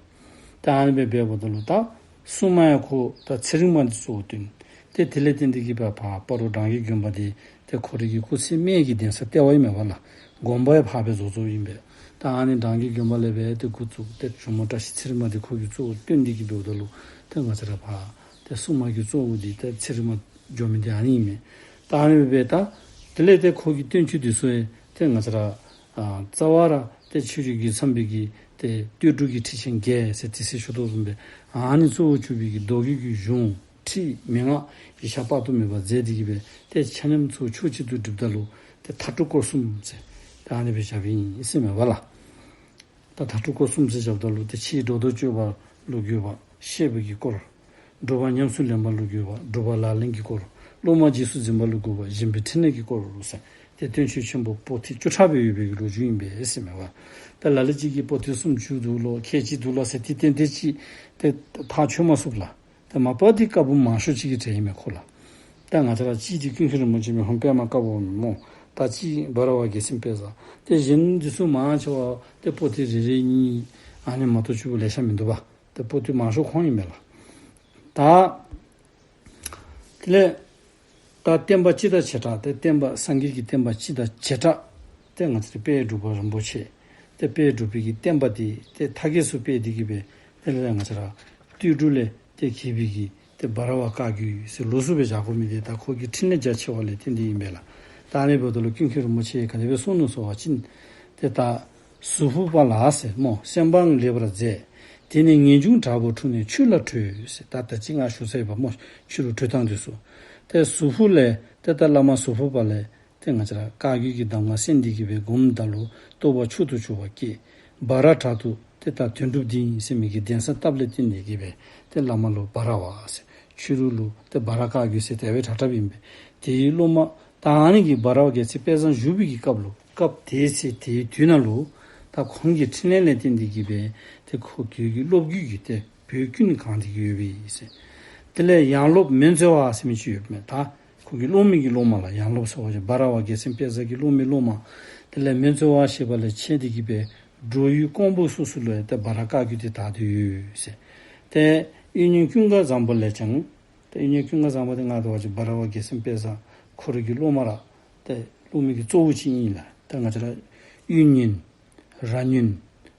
ད་ཨ་ནི་སྦེ་འབདཝ་ད་ལུ་ད་སྲུང་མ་ཡང་ཁོ་ད་ཚེ་རིང་མ་འདི་གཙོ་བོ་བཏོན། ཏེ་དེ་ལས་བརྟེན་ཏེ་གིས་སྦེ་ཕར་སྤ་རོ་འབྲང་རྒྱས་དགོན་པ་འདི་ཏེ་ཁོ་རའི་གི་སྐུ་ཚེ་སྨད་ཀྱི་གདན་ས་ལྟེ་བ་ཨིན་མས་པ་ལགས། དགོན་པ་ཡང་ཕར་སྦེ་བཟོ་བཟོཝ་ཨིན་པས། ད་ཨ་ནི་འབྲང་རྒྱས་དགོན་པ་ལས་སྦེ་ཏེ་འགོ་བཙུགས་ཏེ་ཇོ་མོ་བཀྲ་ཤིས་ཚེ་རིང་མ་འདི་ཁོ་གིས་གཙོ་བོ་བཏོན་ཏེ་གིས་འབདཝ་ད་ལུ་ཏེ་ང་བཅས་ར་ཕར་ཏེ་སྲུང་མ་གི་གཙོ་བོ་འདི་ཏེ་ཚེ་རིང་མ་འགྱོ་མི་འདི་ཨ་ནི་ཨིན་མས། ད་ཨ་ནི་སྦེ་ད་དེ་ལས་ཏེ་ཁོ་གི་བསྟན་བཅོས་འདི་ཚུ་ཡང་ཏེ་ང་བཅས་ར་ཨ་རྩ་བ་ར་ཏེ་ཆོས་རྗེ་རྒོད་ཚང་པའི་གི་ཏེ་སྟོད་འབྲུག་གི་ཁྲི་ཆེན་བརྒྱད་ཟེར་དེ་ཚུ་ཞུ་དོ་བཟུམ་སྦེ་ཨ་ནི་གཙོ་བོ་གྱུར་པའི་གི་མདོ་རྒྱུད་ཀྱི་གཞུང་ཁྲིད་མན་ངག་ཡིག་ཆ་དཔག་ཏུ་མེད་པ་མཛད་དེ་གིས་སྦེ་ཏེ་ཆ་མཉམ་ཚུ་ཕྱོགས་གཅིག་ཏུ་སྒྲིལཝ་ད་ལུ་ཏེ་མཐའ་དྲུག་སྐོར་གསུམ་ཟེར་ཏེ་ཨ་ནི་སྦེ་བཞགཔ་ཨིན་ཟེར་མས་པ་ལགས། ད་མཐའ་དྲུག་སྐོར་གསུམ་ཟེར་བཞགཔ་ད་ལུ་ཏེ་ཕྱིའི་སྒྲོ་འདོགས་གཅོད་པ་ལུ་དགོས་པ་བཤད་པའི་གི་སྐོར། སྒྲུབ་པ་ཉམས་སུ་ལེན་པ་ལུ་དགོས་པ་སྒྲུབ་པ་ལག་ལེན་གྱི་སྐོར། སློབ་མ་རྗེས་སུ་འཛིན་པ་ལུ་དགོས་པ་སྦྱིན་པའི་ཕྲིན་ལས་ཀྱི་སྐོར་ཟེར་ཏེ་བསྟན་བཅོས་ཆེན་པོ་པོ་ཏི་བཅུ་ཕྲག་སྦེ་ཡོད་པའི་གི་ལོ་རྒྱུས་ཨིན་པས་ཟེར་མས་པ། ད་ལ་ལུ་ཅིག་གིས་པོ་ཏི་སུམ་ཅུ་འདུག་ལོ་ཁལ་གཅིག་འདུག་ལོ་ཟེར་ཏེ་ཏན་ཏན་ཅིག་ཏེ་ཐག་ཆོད་མ་ཚུགས་ལགས། ད་མ་པ་འདི་བཀའ་འབུམ་མང་ཤོས་ཅིག་གི་གྲས་ཨིན་མས་ཁོ་ལགས། ད་ང་བཅས་ར་གཅིག་འདི་ཀུན་མཁྱེན་རིན་པོ་ཆེ་མི་ཕམ་པདྨ་བཀའ་འབུམ་སྨོ། ད་གཅིག་འབའ་ར་བ་རྒྱལ་མཚན་དཔལ་བཟང་། ཏེ་གཞན་འདི་ཚུ་མང་ཆེ་བ་ཏེ་པོ་ཏི་རེ་རེ་གཉིས་ཨ་ནི་མ་གཏོགས་ཆུང་ཀུ་ལེ་ཤ་མིན་འདུག་པ། ཏེ་པོ་ཏི་མང་ཤོས་ཁོང་ཨིན་མས་ལགས། ད་དེ་ལས་ད་བསྟན་པ་སྤྱི་དང་བྱེ་བྲག་ཏེ་བསྟན་པ་སངས་རྒྱས་ཀྱི་བསྟན་པ་སྤྱི་དང་བྱེ་བྲག་ཏེ་ང་བཅས་ར་དཔལ་འབྲུག་པ་རིན་པོ་ཆེ་ཏེ་དཔལ་འབྲུག་པའི་གི་བསྟན་པ་འདི་ཏེ་མཐའ་རྒྱས་སུ་སྤེལ་ཏེ་གིས་སྦེ་དེ་ལས་ང་བཅས་ར་སྟོད་འབྲུག་ལས་ཏེ་གྱེས་པའི་གི་ཏེ་འབའ་ར་བ་བཀའ་བརྒྱུད་ཟེར་ལོགས་སུ་སྦེ་བཞག་དགོ་མི་འདི་ད་ཁོ་གི་ཕྲིན་ལས་རྒྱ་ཆེ་བ་ལས་བརྟེན་ཏེ་ཨིན་པས་ལགས། ད་ཨ་ནི་འབདཝ་ད་ལུ་ཀུན་མཁྱེན་རིན་པོ་ཆེ་ག་དེ་སྦེ་གསུངས་ནུག་ཟེར་བ་ཅིན་ཏེ་ད་གཟུགས་ཕུག་པ་ལ་ཟེར་སྨོ། སེམས་དཔའ་ལེགས་པར་མཛད། དེ་ནས་ངེས་འབྱུང་དྲག་པོ་འཁྲུགས་ནས་ཆོས་ལ་བྲོས་ཟེར། ད་ད་ཅི་ང་ཞུ་ཚར་ཡི་པ་སྨོ། ཆོས་ལུ་བྲོས་ཐངས་འདི་ཚུ། ཏེ་གཟུགས་ཕུག་ལས་ཏེ་ད་བླ་མ་གཟུགས་ཕུག་པ་ལས་ཏེ་ང་བཅས་ར་བཀའ་བརྒྱུད་ཀྱི་གདམས་ངག་གསན་ཏེ་གིས་སྦེ་སྒོམ་ད་ལུ་རྟོགས་པ་མཆོག་ཏུ་གྱུར་པ་སྐྱེས། འབའ་ར་བྲག་ཏུ་ཏེ་ད་དོན་གྲུབ་སྡིངས་ཟེར་མི་གི་གདན་ས་བཏབ་ལས་བརྟེན་ཏེ་གིས་སྦེ་ཏེ་བླ་མ་ལུ་འབའ་ར་བ་ཟེར། ཆོས་ལུགས་ལུ་ཏེ་འབའ་ར་བཀའ་བརྒྱུད་ཟེར་དེ་སྦེ་གྲགས་གྲགསཔ་ཨིན་པས། དེའི་སློབ་མ་ད་ཨ་ནི་གི་འབའ་ར་བ་རྒྱལ་མཚན་དཔལ་བཟང་བཞུགས་པའི་གི་སྐབས་ལུ་སྐབས་དེའི་ཚེ་དེའི་དུས་ནང་ལུ་ད་ཁོང་གི་ཕྲིན་ལས་ལས་བརྟེན་ཏེ་གིས་སྦེ་ཏེ་ཁོ་གི་གི་སློབ་བརྒྱུད་ཀྱི་ཏེ་བོད་ཀུན་གང་སྟེ་གིས་ཡོད་པས་ཟེར། དེ་ལས་ཡང་སློབ་མོན་གཙོ་བ་ཟེར་མི་ཅིག་ཡོདཔ་མས། ད་ཁོ་གི་སློབ་མའི་གི་སློབ་མ་ལགས། ཡང་སློབ་ཟེར་བ་ཅིན་འབའ་ར་བ་རྒྱལ་མཚན་དཔལ་བཟང་གི་སློབ་མའི་སློབ་མ། དེ་ལས་མོན་གཙོ་བ་ཞེས་པ་ལས་མཆེད་དེ་གིས་སྦེ་འབྲུག་ཡུལ་ཀོང་པོ་སོ་སོ་ལུ་ཡང་ཏེ་འབའ་ར་བཀའ་བརྒྱུད་འདི་དར་ཏེ་ཡོད་ཟེར། ཏེ་གཡུ་སྨྱོན་ཀུན་དགའ་བཟང་པོ་ལས་ཀྱང་ཏེ་གཡུ་སྨྱོན་ཀུན་དགའ་བཟང་པོ་འདི་ང་བཅས་འབའ་ར་བ་རྒྱལ་མཚན་དཔལ་བཟང་ཁོ་རའི་གི་སློབ་མ་ར་ཏེ་སློབ་མའི་གི་གཙོ་བོ་ཅིག་ཨིན་ལགས། ཏེ་ང་བཅས་ར་གཡུ་སྨྱོན་ར་སྨྱོན་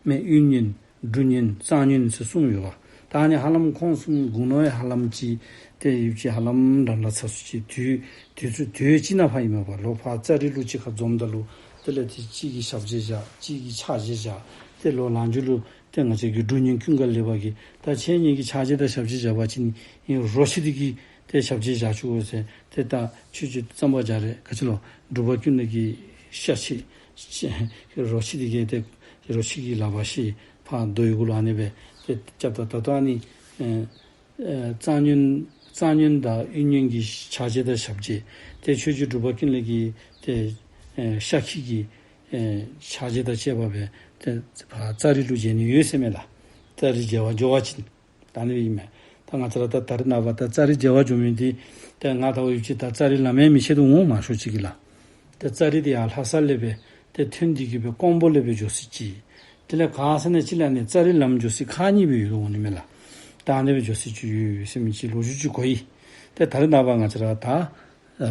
མེན་གཡུ་སྨྱོན་འབྲུ་སྨྱོན་གཙང་སྨྱོན་ཟེར་གསུམ་ཡོད་པ། ད་ཨ་ནི་ཧ་ལམ་ཁོང་གསུམ་དགུང་ལོ་ཡང་ཧ་ལམ་ཅིག་ཏེ་ཡུདཔ་ཅིག་ཧ་ལམ་འདྲན་འདྲ་ཚ་སུ་ཅིག་དུས་དུས་ཚོད་དུས་ཅིག་ནང་ཕར་ཨིན་མས་པ། ལོག་ཕར་ཙ་རི་ལུ་གཅིག་ཁར་འཛོམས་ད་ལུ་དེ་ལས་ཏེ་གཅིག་གིས་ཞབས་རྗེས་བཞག་གཅིག་གིས་ཕྱག་རྗེས་བཞག། ཏེ་ལོག་ལང་ཇུ་ལུ་ཏེ་ང་བཅས་ཀྱི་འབྲུ་སྨྱོན་ཀུན་དགའ་ལེགས་པ་གིས་ད་ཁྱེད་གཉིས་ཀྱིས་ཕྱག་རྗེས་དང་ཞབས་རྗེས་བཞག་པ་ཅིན་ཨིན་རོ་ཁྱི་འདི་གིས་ཏེ་ཞབས་རྗེས་བཞག་བཅུག་ཟེར། ཏེ་ད་ཆོས་རྗེ་གཙང་པ་རྒྱ་རས་ག་ཅི་ལོ་འབྲུག་པ་ཀུན་ལེགས་ཀྱི་ཤ་ཁྱི་རོ་ཁྱི་འདི་གིས་ཏེ་རོ་ཁྱི་གི་ལག་པར་ཤི་ཕར་རྡོ་ཡི་གུ་ལུ་ཨ་ནི་སྦེ་ཏེ་རྐྱབ་ད་ད་ལྟོ་ཨ་ནི་ཨེ་ཨེ་གཙང་སྨྱོན་གཙང་སྨྱོན་དང་གཡུ་སྨྱོན་གྱི་ཕྱག་རྗེས་དང་ཞབས་རྗེས་ཏེ་ཆོས་རྗེ་འབྲུག་པ་ཀུན་ལེགས་ཀྱི་ཏེ་ཨེ་ཤ་ཁྱི་གི་ཨེ་ཕྱག་རྗེས་དང་བཅས་པ་སྦེ་ཏེ་ཕར་ཙ་རི་ལུ་མཇལ་ནི་ཡོད་ཟེར་མས་ལགས། ཙ་རི་མཇལ་བར་འགྱོ་བ་ཅིན་ད་ཨ་ནི་སྦེ་ཨིན་མས། ད་ང་བཅས་ར་ད་ད་རེས་ནངས་པ་ད་ཙ་རི་མཇལ་བར་འགྱོ་མི་འདི་ཏེ་ང་ད་ལྟོ་ཡུདཔ་ཅིག་ད་ཙ་རི་ལམ་ཡང་མི་ཤེས་དོ་འོང་མང་ཤོས་ཅིག་གིས་ལགས། ཏེ་ཙ་རི་འདི་ཡར་ལྷ་ས་ལས་སྦེ་ཏེ་ཐོན་ཏེ་གིས་སྦེ་ཀོང་པོ་ལས་སྦེ་འགྱོ་སྲིད་ཅི། དེ་ལས་ག་ཟེར་ན་ཅིག་ལས་ཨ་ནི་ཙ་རི་ལམ་འགྱོ་སྲིད་ཁག་གཉིས་སྦེ་ཡོད་དོ་འོང་ནི་མས་ལགས། ད་ཨ་ནི་སྦེ་འགྱོ་སྲིད་ཅིག་ཡོད་ཡོད་ཟེར་མི་ཅིག་ལོ་རྒྱུས་ཅིག་གོ་ཡི། ཏེ་ད་རེས་ནངས་པ་ང་བཅས་ར་ད་ཨ་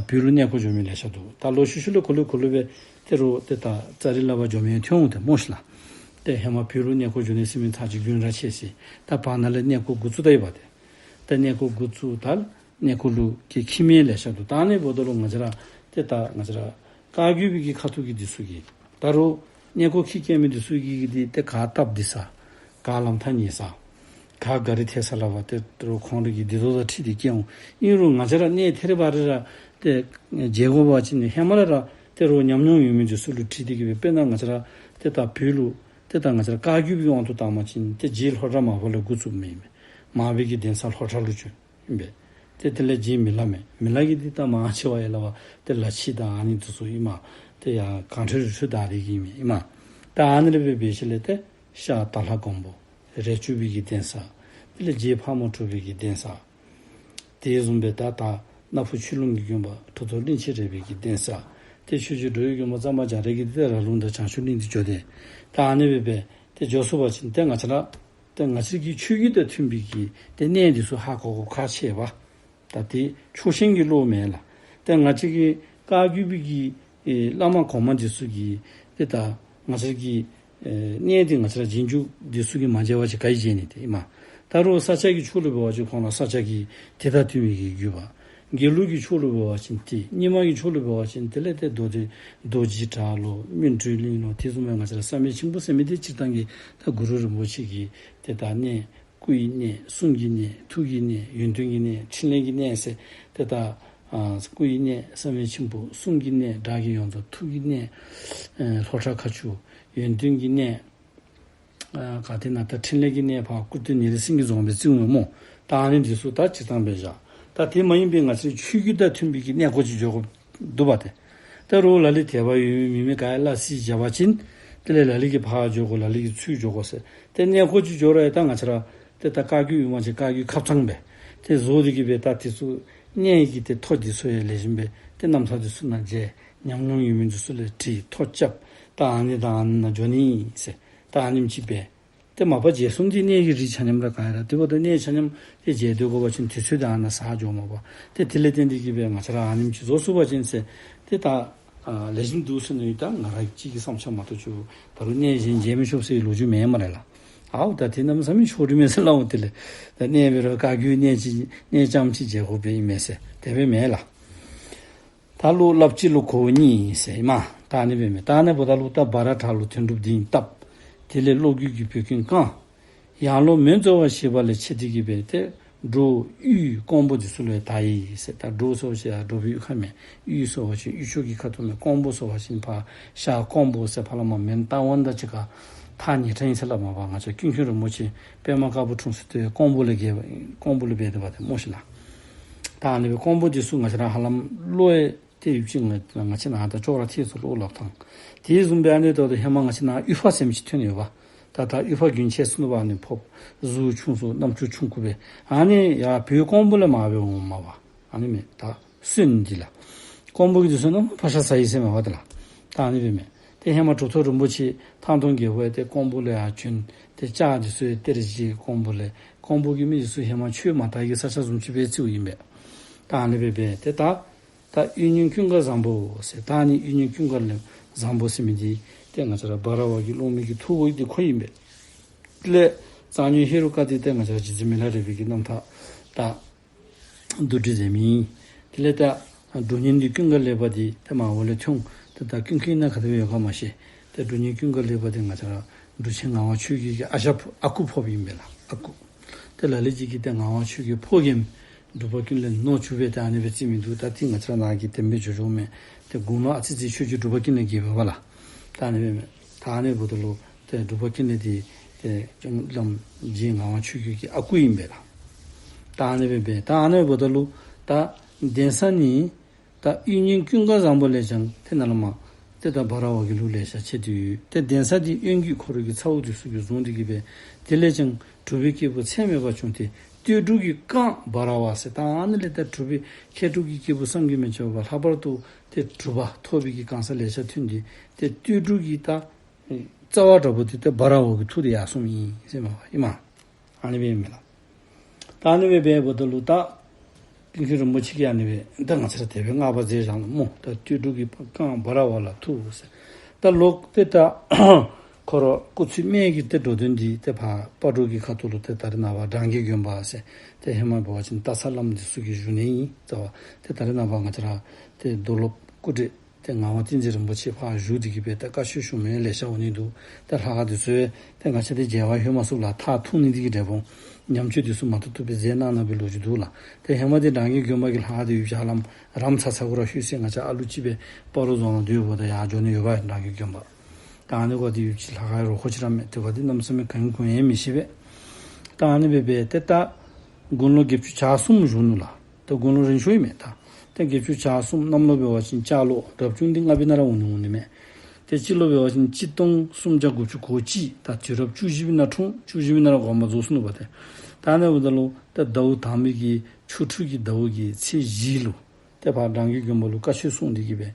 བོད་ལུ་གནས་སྐོར་འགྱོ་མི་ལེ་ཤ་འདུག། ད་ལོག་ཤུལ་ཤུལ་ལུ་གུ་ལུ་གུ་ལུ་སྦེ་ཏེ་རུང་ཏེ་ད་ཙ་རི་ལས་ཕར་འགྱོ་མི་ཐོན་འོང་ཏེ་སྨོ་ཤི་ལགས། ཏེ་ཧེ་མ་བོད་ལུ་གནས་སྐོར་འགྱོ་ནི་ཟེར་མི་ཚར་གཅིག་རྒྱུན་ར་ཆད་ཅི། ད་བར་ན་ལས་གནས་སྐོར་འགོ་བཙུགས་ད་ཡི་པ་ཏེ། ད་གནས་སྐོར་འགོ་བཙུགས་ད་གནས་སྐོར་ལུ་གི་འཁྱིད་མི་ལེ་ཤ་འདུག། ད་ཨ་ནི་འབདཝ་ད་ལུ་ང་བཅས་ར་ཏེ་ད་ང་བཅས་ར་བཀའ་བརྒྱུད་པའི་གི་ཁ་ཐུག་གི་འདི་ཚུ་གིས་ད་རུང་གནས་སྐོར་འཁྱིད་བསྐྱལ་མི་འདི་ཚུ་གིས་འདི་ཏེ་ག་སྟབས་བདེ་ས་ག་ལམ་ཐག་ཉེ་ས་ག་གཱ་རི་ཐལ་ས་ལུ་བ་ཏེ་ད་རུང་ཁོང་རའི་གི་འདི་ཚུ་དང་འཁྲིལ་ཏེ་སྐྱེལ་འོང་། ཨིན་རུང་ང་བཅས་ར་གནས་ཐད་རི་བ་རི་ར་ཏེ་མཇལ་དགོ་པ་ཅིན་ཧེ་མ་ལས་ར་ ཏེ་རོགས་ཉམས་མྱོང་ཡོད་མི་འདི་ཚུ་ལུ་དྲིས་ཏེ་གི་སྦེ་དཔེར་ན་ང་བཅས་ར་ཏེ་ད་བོད་ལུ་ཏེ་ད་ང་བཅས་ར་བཀའ་བརྒྱུད་པའི་དབང་དུ་བཏང་བ་ཅིན་ཏེ་རྗེ་ལྷོ་བྲག་མར་པ་ལས་འགོ་བཙུགསཔ་མས་ཨིན་མས། མར་པའི་གི་གདན་ས་ལྷོ་བྲག་ལུ་བྱོན་ཨིན་པས། ཏེ་དེ་ལས་རྗེ་མི་ལ་མས། མི་ལ་གི་འདི་ད་མང་ཆེ་བ་ཡར་ལས་ཕར་ཏེ་ལ་ཕྱི་དང་ཨ་ནི་འདི་ཚུ་ཨིན་མས། ཏེ་ཡར་གངས་ཁྲོད་རི་ཁྲོད་བདའ་སྟེ་གི་ཨིན་མས་ཨིན་མས། ད་ཨ་ནི་ལས་སྦེ་འབད་ཞིནམ་ལས་ཏེ་ཤར་དྭགས་ལྷ་མགོན་པོ་རས་བཅུ་པའི་གི་གདན་ས། དེ་ལས་རྗེ་ཕག་མོ་གྲུ་པའི་གི་གདན་ས། དེ་བཟུམ་སྦེ་ད་ད་སྣ་ཕུ་ཆོས་ལུང་གི་དགོན་པ་གྲུབ་ཐོབ་གླིང་ཆེན་རས་པའི་གི་གདན་ས། ཏེ་ཆོས་རྗེ་འགྲོ་བའི་མགོན་པོ་གཙང་པ་རྒྱ་རས་ཀྱི་ཏེ་ར་ལུང་དང་བྱང་ཆུབ་གླིང་འདི་འགྱོ་སྟེ། ད་ཨ་ནི་སྦེ་སྦེ་ཏེ་འགྱོ་ཚུགས་པ་ཅིན་ཏེ་ང་བཅས་ར་ཏེ་ང་བཅས་ཀྱི་ཆོས་བརྒྱུད་དང་མཐུན་པའི་གི་ཏེ་གནས་འདི་ཚུ་ཧ་གོ་དགོཔ་ཁག་ཆེ་བས། ད་དེ་ཕྱོགས་ཞེན་གྱི་བློ་མེན་ལགས། ཏེ་ང་བཅས་ཀྱི་བཀའ་བརྒྱུད་པའི་གི་ཨེ་བླ་མ་གོང་མ་འདི་ཚུ་གིས་ཏེ་ད་ང་བཅས་ཀྱི་ཨེ་གནས་འདི་ང་བཅས་ར་རྗེས་འཇུག་འདི་ཚུ་གིས་མ་མཇལ་བ་ཅིན་ག་གིས་མཇལ་ནི་ཏེ་ཨིན་མས། ད་རུང་ས་སྐྱ་གི་ཕྱོགས་ལུ་འབད་བ་ཅིན་ཁོང་ར་ས་སྐྱ་གི་དེ་དང་མཐུན་པའི་གི་བརྒྱུད་པ། དགེ་ལུགས་ཀྱི་ཕྱོགས་ལུ་འབད་བ་ཅིན་ཏེ། རྙིང་མ་གི་ཕྱོགས་ལུ་འབད་བ་ཅིན་དེ་ལས་ཏེ་མདོ་སྡེ་རྡོ་རྗེ་བྲག་ལོ་སྨིན་གྲོལ་གླིང་ལོ་དེ་བཟུམ་སྦེ་ང་བཅས་ར་བསམ་ཡས་མཆིམས་ཕུ་ཟེར་མི་འདི་སྤྱིར་བཏང་གི་ད་གུ་རུ་རིན་པོ་ཆེ་གི་ཏེ་ད་གནས། སྐུ་ཡི་གནས། གསུང་གི་གནས། ཐུགས་ཀྱི་གནས། ཡོན་ཏན་གྱི་གནས། ཕྲིན་ལས་ཀྱི་གནས་ཟེར་ཏེ་ད་ཨ་སྐུ་ཡི་གནས་བསམ་ཡས་མཆིམས་ཕུ། གསུང་གི་གནས་སྒྲགས་ཀྱི་ཡོངས་རྫོགས། ཐུགས་ཀྱི་གནས་ཨེ་ལྷོ་བྲག་མཁར་ཆུ། ཡོན་ཏན་གྱི་གནས་ཨ་ག་ཏེ་ན་ད་ཕྲིན་ལས་ཀྱི་གནས་ཕར་སྐུར་སྟོད་ནེ་རིང་སེང་གེ་རྫོང་སྦེ་བརྩིཝ་མས་སྨོ། ད་ཨ་ནི་འདི་ཚུ་ད་སྤྱིར་བཏང་སྦེ་བཞག། ད་དེ་མ་ཡིན་པའི་ང་བཅས་ཆོས་བརྒྱུད་དང་མཐུན་པའི་གི་གནས་སྐོར་ཅིག་འགྱོ་དགོཔ་འདུག་པ་ཏེ། ད་རུང་ལ་ལུ་དད་པ་ཡོད་མི་མི་ག་ཡང་སླ་བསྲེ་བྱ་བ་ཅིན་དེ་ལས་ལ་ལུ་གིས་ཕར་འགྱོ་དགོ། ལ་ལུ་གིས་ཚུར་འགྱོ་དགོ་ཟེར། ཏེ་གནས་སྐོར་ཅིག་འགྱོ་རུང་ཡང་ད་ང་བཅས་ར་ཏེ་ད་བཀའ་བརྒྱུད་ཡོད་པ་ཅིན་བཀའ་བརྒྱུད་ཁབ་ཚང་སྦེ་ཏེ་བཟོ་སྟེ་གི་སྦེ་ད་དེ་ཚུ་གནས་ཀྱི་ཏེ་ཐོ་འདི་ཚུ་ཡང་ལེགས་ཤོམ་སྦེ་ཏེ་རྣམ་ཐར་འདི་ཚུ་ནང་མཇལ། ཉམས་མྱོང་ཡོད་མི་འདི་ཚུ་ལས་དྲིས། ཐོ་རྐྱབ། ད་ཨ་ནི་དང་ཨ་ནི་ནང་འགྱོ་ནི་ཟེར། ད་ཨ་ནེམ་ཅིག་འབད། ཏེ་མ་པ་མཇལ་སོང་སྟེ་གནས་ཀྱི་རིགས་ཆ་མཉམ་ར་ག་ཡང་ར་དེ་འབདཝ་ད་གནས་ཆ་མཉམ་ཏེ་མཇལ་སྡོད་དགོ་པ་ཅིན་དུས་ཚོད་དེ་ཨ་ནཱ་ཟད་འགྱོཝ་མས་པ། ཏེ་དེ་ལས་བརྟེན་ཏེ་གི་སྦེ་ང་བཅས་ར་ཨ་ནེམ་ཅིག་བཟོ་ཚུགས་པ་ཅིན་ཟེར་ཏེ་ད་ཨ་ལེགས་ཤོམ་འདུག་ཟེར་མནོ་ཡི། ད་ང་ར་གཅིག་གི་བསམ་འཆར་མ་གཏོགས་ཅིག་ད་རུང་གནས་གཞན་མཇལ་མི་ཆོག་ཟེར་བའི་ལོ་རྒྱུས་མེད་སྨ་རེ་ལགས། ཨའུ་ད་དེ་གནམ་མེད་ས་མེད་ཕྱོགས་རིས་མས་ཟེར་སླབ་འོང་། དེ་ལས་ད་གནས་སྦེ་ར་བཀའ་བརྒྱུད་གནས་ཅིག་གནས་རྐྱངམ་ཅིག་མཇལ་དགོཔ་སྦེ་ཨིན་མས་ཟེར་དེ་སྦེ་མེན་ལགས། ད་ལོག་སླབ་ཅི་ལོ་གོ་གཉིས་ཟེར་ཨིན་མས། ད་ཨ་ནི་སྦེ་མས། ད་ཨ་ནི་འབདཝ་ད་ལུ་ད་འབའ་ར་བྲག་ལུ་དོན་གྲུབ་གདན་བཏབ། དེ་ལས་གློག་བརྒྱུད་ཀྱི་བོད་སྐད་བསྐང་། ཡང་ལོག་མོན་གཙོ་བ་ཞེས་པ་ལས་མཆེད་དེ་གི་སྦེ་ཏེ་འབྲོག་དབུས་ཀོང་པོ་འདི་ཚུ་ལུ་ཡང་དར་ཡི་ཟེར། ད་འབྲོག་ཟེར་བ་ཅིན་ཡར་འབྲོག་པའི་གཡུས་ཁ་མས། དབུས་ཟེར་བ་ཅིན་དབུས་ཕྱོགས་ཀྱི་ཁ་ཐུག་མས། ཀོང་པོ་ཟེར་བ་ཅིན་ཕར་ཤར་ཀོང་པོ་ཟེར་ཕར་ལས་མར་མོན་རྟ་དབང་དང་གཅིག་ཁར་ཐག་ཉེ་འཕྲད་ཨིན་ཟེར་སླབ་མས་པ། ང་བཅས་ཀུན་མཁྱེན་རིན་པོ་ཆེ་པདྨ་དཀར་པོ་འཁྲུངས་ས་དེ་ཀོང་པོ་ལས་བརྒལ་ཀོང་པོ་ལས་འབད་དེ་འབད་དེ་སྨོ་ཤིག་ལགས། ད་ཨ་ནི་སྦེ་ཀོང་པོ་འདི་ཚུ་ང་བཅས་ར་ཧ་ལམ་ལོ་ཡང་ཏེ་ཡུདཔ་ཅིག་ང་ང་བཅས་ནཱ་ད་ཅོག་ར་འཐད་ཚུ་ལུ་སླབ་ཐངས། དེ་བཟུམ་སྦེ་ཨ་ནི་ད་ལྟོ་ཧེ་མ་ང་བཅས་ནཱ་དབུས་ཕར་ཟེར་མི་ཅིག་ཐོན་ཡོད་པ། ད་ད་དབུས་ཕར་རྒྱུན་ཆད་སོ་ནུག་པ། ཨ་ནི་ཕོརཔ་གཟུགས་ཆུང་སུ་རྣམ་ཅོ་ཆུང་ཀུ་སྦེ། ཨ་ནི་ཡར་བོད་ཀོང་པོ་ལས་མར་སྦེ་འོངམ་མས་པ། ཨ་ནི་མས། ད་སོན་འདི་ལགས། ཀོང་པོ་གི་འདི་ཚུ་ནང་ཕར་ཤ་ཟ་ཡི་ཟེར་མས་པ་དེ་ལགས། ད་ཨ་ནི་སྦེ་མས། ཏེ་ཧེ་མ་གྲུབ་ཐོབ་རིན་པོ་ཆེ་ཐང་སྟོང་རྒྱལ་པོ་ཡང་ཏེ་ཀོང་པོ་ལས་ཡར་བྱོན། ཏེ་ལྕགས་འདི་ཚུ་ཡང་གཏེར་བཞེས་ཀོང་པོ་ལས། ཀོང་པོ་གི་མི་འདི་ཚུ་ཧེ་མ་ཆོས་མ་དར་གྱི་ས་ཆ་བཟུམ་ཅིག་སྦེ་བརྩིཝ་ཨིན་པས། ད་ཨ་ནི་སྦེ་སྦེ་ཏེ་ད་ད་དབུས་གཉན་ཀུན་དགའ་བཟང་པོ་ཟེར། ད་ཨ་ནི་དབུས་གཉན་ཀུན་དགའ་ལས་བཟང་པོ་ཟེར་མི་འདི་ཏེ་ང་བཅས་ར་འབའ་ར་བ་གི་སློབ་མའི་གི་ཐུ་བོ་འདི་ཁོ་ཨིན་པས། དེ་ལས་གཙང་སྨྱོན་ཧེ་རུ་ཀ་འདི་ཏེ་ང་བཅས་ར་རྗེ་བཙུན་མི་ལ་རས་པའི་གི་རྣམ་ཐར་ད་བསྡུ་སྒྲིག་མཛད་མི་ཨིན། དེ་ལས་ད་འབྲུག་གཉན་འདི་ཀུན་དགའ་ལེགས་པ་འདི་ཏེ་མར་འོག་ལས་ཐོན། ཏེ་ད་ཀུན་མཁྱེན་ནང་ག་དེ་སྦེ་ཡོད་ག་མ་ཤེས། ཏེ་འབྲུག་གཉན་ཀུན་དགའ་ལེགས་པ་འདི་ང་བཅས་ར་འབྲུག་ཆེན་ངག་དབང་ཆོས་རྒྱལ་གྱི་ཨ་ཞང་ཕོ་ཨ་ཁུ་ཕོགཔ་ཨིན་པས་ལགས། ཨ་ཁུ། ཏེ་ལ་ལུ་ཅིག་གིས་ཏེ་ངག་དབང་ཆོས་རྒྱལ་ཕོ་རྒནམ་འབྲུག་པ་ཀུན་ལེགས་ནོར་བཅུ་སྦེ་ཏེ་ཨ་ནི་སྦེ་བརྩི་མི་འདུག། ད་ཏེ་ང་བཅས་ར་ནཱ་གི་དེ་སྦེ་འགྱོ་འགྱོཝ་མས། ཏེ་དགུང་ལོ་ཨ་ཙི་ཙི་ཆོས་རྗེ་འབྲུག་པ་ཀུན་ལེགས་བརྒྱད་པ་པ་ལགས། ད་ཨ་ནི་སྦེ་མས། ད་ཨ་ནི་འབདཝ་ད་ལུ་ཏེ་འབྲུག་པ་ཀུན་ལེགས་འདི་ཏེ་སྤྱང་ལམ་རྗེ་ངག་དབང་ཆོས་རྒྱལ་གྱི་ཨ་ཁུ་ཨིན་པས་ལགས། ད་ཨ་ནི་སྦེ་འབད། ད་ཨ་ནི་འབདཝ་ད་ལུ་ད་གདན་ས་ནི་ད་དབུས་གཉན་ཀུན་དགའ་བཟང་པོ་ལས་ཀྱང་ཏེ་ནཱ་ལས་མར་ཏེ་ད་འབའ་ར་བ་གི་ལུགས་ལེ་ཤ་ཕྱེ་སྟེ་ཡོད། ཏེ་གདན་ས་འདི་གཡོན་གྱི་ཁོ་ར་གི་ཚ་བོ་འདི་ཚུ་གིས་བཟུང་སྟེ་གི་སྦེ་དེ་ལས་ཀྱང་གྲུབ་པའི་སྐྱེས་བུ་ཚད་མེད་པ་བྱུང་སྟེ་སྟོད་འབྲུག་གི་ཀང་འབའ་ར་བ་ཟེར། ད་ཨ་ནི་ལས་ད་གྲུབ་པའི་མཁས་གྲུབ་ཀྱི་སྐྱེས་བུ་བསམ་གྱིས་མི་ཁྱབ་པ་ལྷག་པར་དུ་ཏེ་གྲུབ་པ་ཐོབ་པའི་གི་གང་ཟག་ལེ་ཤ་ཐོན་ཏེ་ཏེ་སྟོད་འབྲུག་གི་ད་རྩ་བ་འདྲ་པོ་འདི་ཏེ་འབའ་ར་བ་གི་ཐུགས་དེ་ཡར་སོངམ་ཨིན་ཟེར་མས་པ་ཨིན་མས། ཨ་ནི་སྦེ་ཨིན་མས་ལགས། ད་ཨ་ནི་སྦེ་འབདཝ་ད་ལུ་ད་ཀུན་མཁྱེན་རིན་པོ་ཆེ་གིས་ཨ་ནི་སྦེ་ད་ང་བཅས་ར་དེ་སྦེ་བསྔགས་པ་མཛད་བཞག་ནུག་སྨོ། ད་སྟོད་འབྲུག་གི་ཀང་འབའ་ར་བ་ལ་ཐུགས་ཟེར། ད་ལོག་སྟེ་ད་ཁོ་ར་སྐུ་ཚེ་སྨད་ཀྱི་ཏེ་འགྲོ་དོན་འདི་ཏེ་ཕར་སྤ་གྲོ་གི་ཁ་ཐུག་ལུ་ཏེ་ད་རེས་ནངས་པ་འབྲང་རྒྱས་དགོན་པ་ཟེར་ཏེ་ཧེ་མ་འབད་བ་ཅིན་སྟག་ཚང་བླམ་འདི་ཚུ་གི་བཞུགས་གནས་ཨིན། ད་ཏེ་ད་རེས་ནངས་པ་ང་བཅས་ར་ཏེ་རྡོར་སློབ་སྐུ་བགྲེས་ ཏེ་ངག་དབང་བསྟན་འཛིན་རིན་པོ་ཆེ་ཕར་བཞུགས་ཏེ་གི་སྦེ་ཏེ་བཀའ་ཆོས་ཞུ་མི་ལེ་ཤ་འོང་ནི་འདུག། ཏེ་ལྷ་ཁང་འདི་ཚུ་ཏེ་ང་བཅས་འདི་མཇལ་བར་ལྷོད་མ་ཚུགས་ལགས། ཐག་ཐུང་ནི་འདི་གིས་འབྲས་སྤུངས་ཉམས་བཅོས་འདི་ཚུ་མ་ཐུབ་ཐུབ་སྦེ་མཛད་གནང་གནང་བའི་ལོ་རྒྱུས་འདུག་ལགས། ཏེ་ཧེ་མ་འདི་འབྲང་རྒྱས་དགོན་པ་གི་ལྷ་ཁང་འདི་ཡུལ་གྱི་ཧ་ལམ་རམ་ཚ་ཚ་གུ་ར་ལྷོད་ཟེར། ང་བཅས་ཨ་ལུ་ཅིག་སྦེ་སྤ་རོ་རྫོང་ལུ་སྡོད་འབདཝ་ད་ཡར་འགྱོ་ནི་ཡོད་པ་འབྲང་རྒྱས་དགོན་པ། ད་ཨ་ནི་གུ་འདི་ཡུལ་གྱི་ལྷ་ཁང་རོ་ཁོ་ཅིག་ར་མེད། ཏེ་ག་འདི་གནམ་མེད་ས་མེད་གང་གིས་གང་ཡང་མི་ཤེས་པས། ད་ཨ་ནི་སྦེ་སྦེ་ཏེ་ད་དགུང་ལོ་བརྒྱད་ཅུ་གྱ་གསུམ་བཞུགས་ནུག་ལགས། ད་དགུང་ལོ་རིང་ཤོས་ཨིན་མས་ད། ཏེ་བརྒྱད་ཅུ་གྱ་གསུམ། གནམ་ལོ་འབད་བ་ཅིན་ལྕགས་ལོ། རབ་བྱུང་འདི་ལྔ་པའི་ནང་ར་འོང་ནི་འོང་ནི་མས། ཏེ་སྤྱི་ལོ་འབད་བ་ཅིན་གཅིག་སྟོང་སུམ་བརྒྱ་དགུ་བཅུ་གོ་གཅིག། ད་དུས་རབས་བཅུ་བཞི་པའི་ནང་འཁྲུངས། བཅུ་བཞི་པའི་ནང་ར་དགོངས་པ་རྫོགས་སོ་ནུག་པ་ཏེ། ད་ཨ་ནི་འབདཝ་ད་ལུ་ཏེ་ཟླཝ་དང་པའི་གི་ཆོ་འཕྲུལ་གྱི་ཟླཝ་གི་ཚེས་བཞི་ལུ་ཏེ་ཕར་འབྲང་རྒྱས་དགོན་པ་ལུ་བཀའ་ཆོས་གསུངས་ཏེ་གི་སྦེ།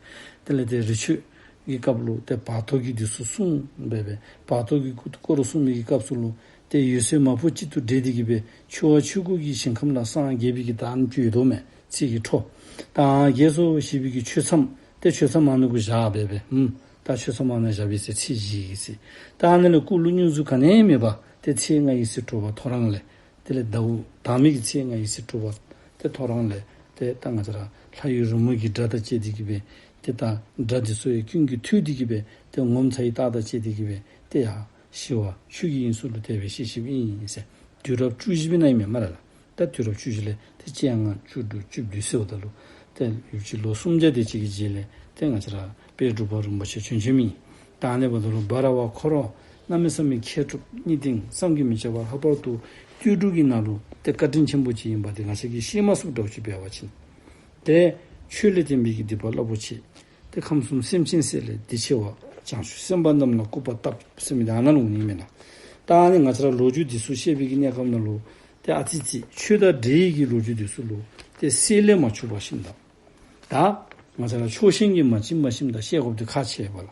དེ་ལས་ཏེ་རི་ཆོས་ཀྱི་སྐབས་ལུ་ཏེ་བར་དོ་གི་འདི་ཚུ་གསུངས་སྦེ་སྦེ། བར་དོ་གི་སྐོར་གསུངས་མི་གི་སྐབས་སུ་ལུ་ཏེ་འོད་གསལ་མ་བུ་གཅིག་ཏུ་འདྲེས་ཏེ་གི་སྦེ་ཆོས་བ་ཆོས་སྐུ་གི་ཞིང་ཁམས་ལ་སངས་རྒྱས་པའི་གི་དང་བཅུད་ཡོད་དོ་མས། ཚིག་གི་འཕྲོ་ད་རྒྱས་སོ་ཞེས་པའི་གི་ཆོས་མཚམས། ཏེ་ཆོས་མཚམས་ཨ་ནི་གུ་བཞག་སྦེ་སྦེ། ཨུམ། ད་ཆོས་མཚམས་ཨ་ནཱ་བཞག་པའི་ཚེ་ཚེས་བཞི་གི་ཚེ། ད་ཨ་ནི་ལས་སྐུ་ལུ་བསྙུན་ཟུར་ག་ནི་ཡང་མེད་པར་ཏེ་ཚེས་ལྔ་ཡི་ཚེ་དྲོ་པ་ཐོ་རངས་ལས། དེ་ལས་ཟླཝ་དང་པའི་གི་ཚེས་ལྔ་ཡི་ཚེ་དྲོ་པ་ཏེ་ཐོ་རངས་ལས་ཏེ་ད་ང་བཅས་ར་ལྷ་ཡུལ་རོལ་མོ་གི་སྒྲ་དང་བཅས་ཏེ་གི་སྦེ་ཏེ་ད་སྒྲ་འདི་ཚུ་ཡང་ཀུན་གྱིས་ཐོས་ཏེ་གི་སྦེ་ཏེ་ངོ་མཚར་བའི་རྟགས་དང་བཅས་ཏེ་གི་སྦེ་ཏེ་ཡར་ཞི་བ་ཆོས་ཀྱི་དབྱིངས་སུ་ལུ་དེ་སྦེ་གཤེགས་གཤེགསཔ་ཨིན་ཟེར། དུས་རབས་བཅུ་བཞི་པའི་ནང་ཨིན་མས་སྨ་རེ་ལགས། ད་དུས་རབས་བཅུ་བཞི་ལས་ཏེ་བཅོ་ལྔ་བཅུ་དྲུག་བཅུ་བདུན་ཟེརཝ་ད་ལུ་ཏེ་ཡུལ་གྱི་ལོ་སུམ་བརྒྱ་དེ་ཅིག་གི་རྗེས་ལས་ཏེ་ང་བཅས་ར་དཔལ་འབྲུག་པ་རིན་པོ་ཆེ་བྱོན་བྱོནམ་ཨིན། ད་ཨ་ནི་འབདཝ་ད་ལུ་འབའ་ར་བ་ཁོ་ར་གནམ་མེད་ས་མེད་མཁས་གྲུབ་གཉིས་ལྡན་བསམ་གྱིས་མི་ཁྱབ་པ། ལྷག་པར་དུ་སྟོད་འབྲུག་གི་ནང་ལུ་ཏེ་བཀའ་དྲིན་ཆེན་པོ་ཅིག་ཨིན་པ་འདི་ང་བཅས་ཀྱིས་ཤེས་མ་ཚུགསཔ་འདྲཝ་ཅིག་འབད་བ་ཅིན། ཏེ་ཆོས་ལས་བརྟེན་པའི་གི་སྡིག་པ་རླབས་པོ་ཆེ། ཏེ་ཁམས་གསུམ་སེམས་ཅན་བསད་ལས་སྡིག་ཆེ་བ། བྱང་ཆུབ་སེམས་དཔའ་རྣམས་ལ་སྐུར་པ་བཏབ་ཟེར་མི་འདི་ཨ་ནཱ་ལུ་འོང་ནི་མེན་ན། ད་ཨ་ནི་ང་བཅས་ར་ལོ་རྒྱུས་འདི་ཚུ་བཤད་པའི་གི་གནས་སྐབས་ནང་ལུ་ཏེ་ཨ་ཙི་ཅིག་ཆོས་དང་འབྲེལ་བའི་གི་ལོ་རྒྱུས་འདི་ཚུ་ལུ་ཏེ་བསྲེ་ལྷད་མ་བཅུག་པར་ཞིནམ་ད། ད་ང་བཅས་ར་ཕྱོགས་ཞེན་གྱིས་མ་བཅིངས་པར་ཞིནམ་ད་བཤད་དགོཔ་འདི་ཁག་ཆེ་བས་ལགས།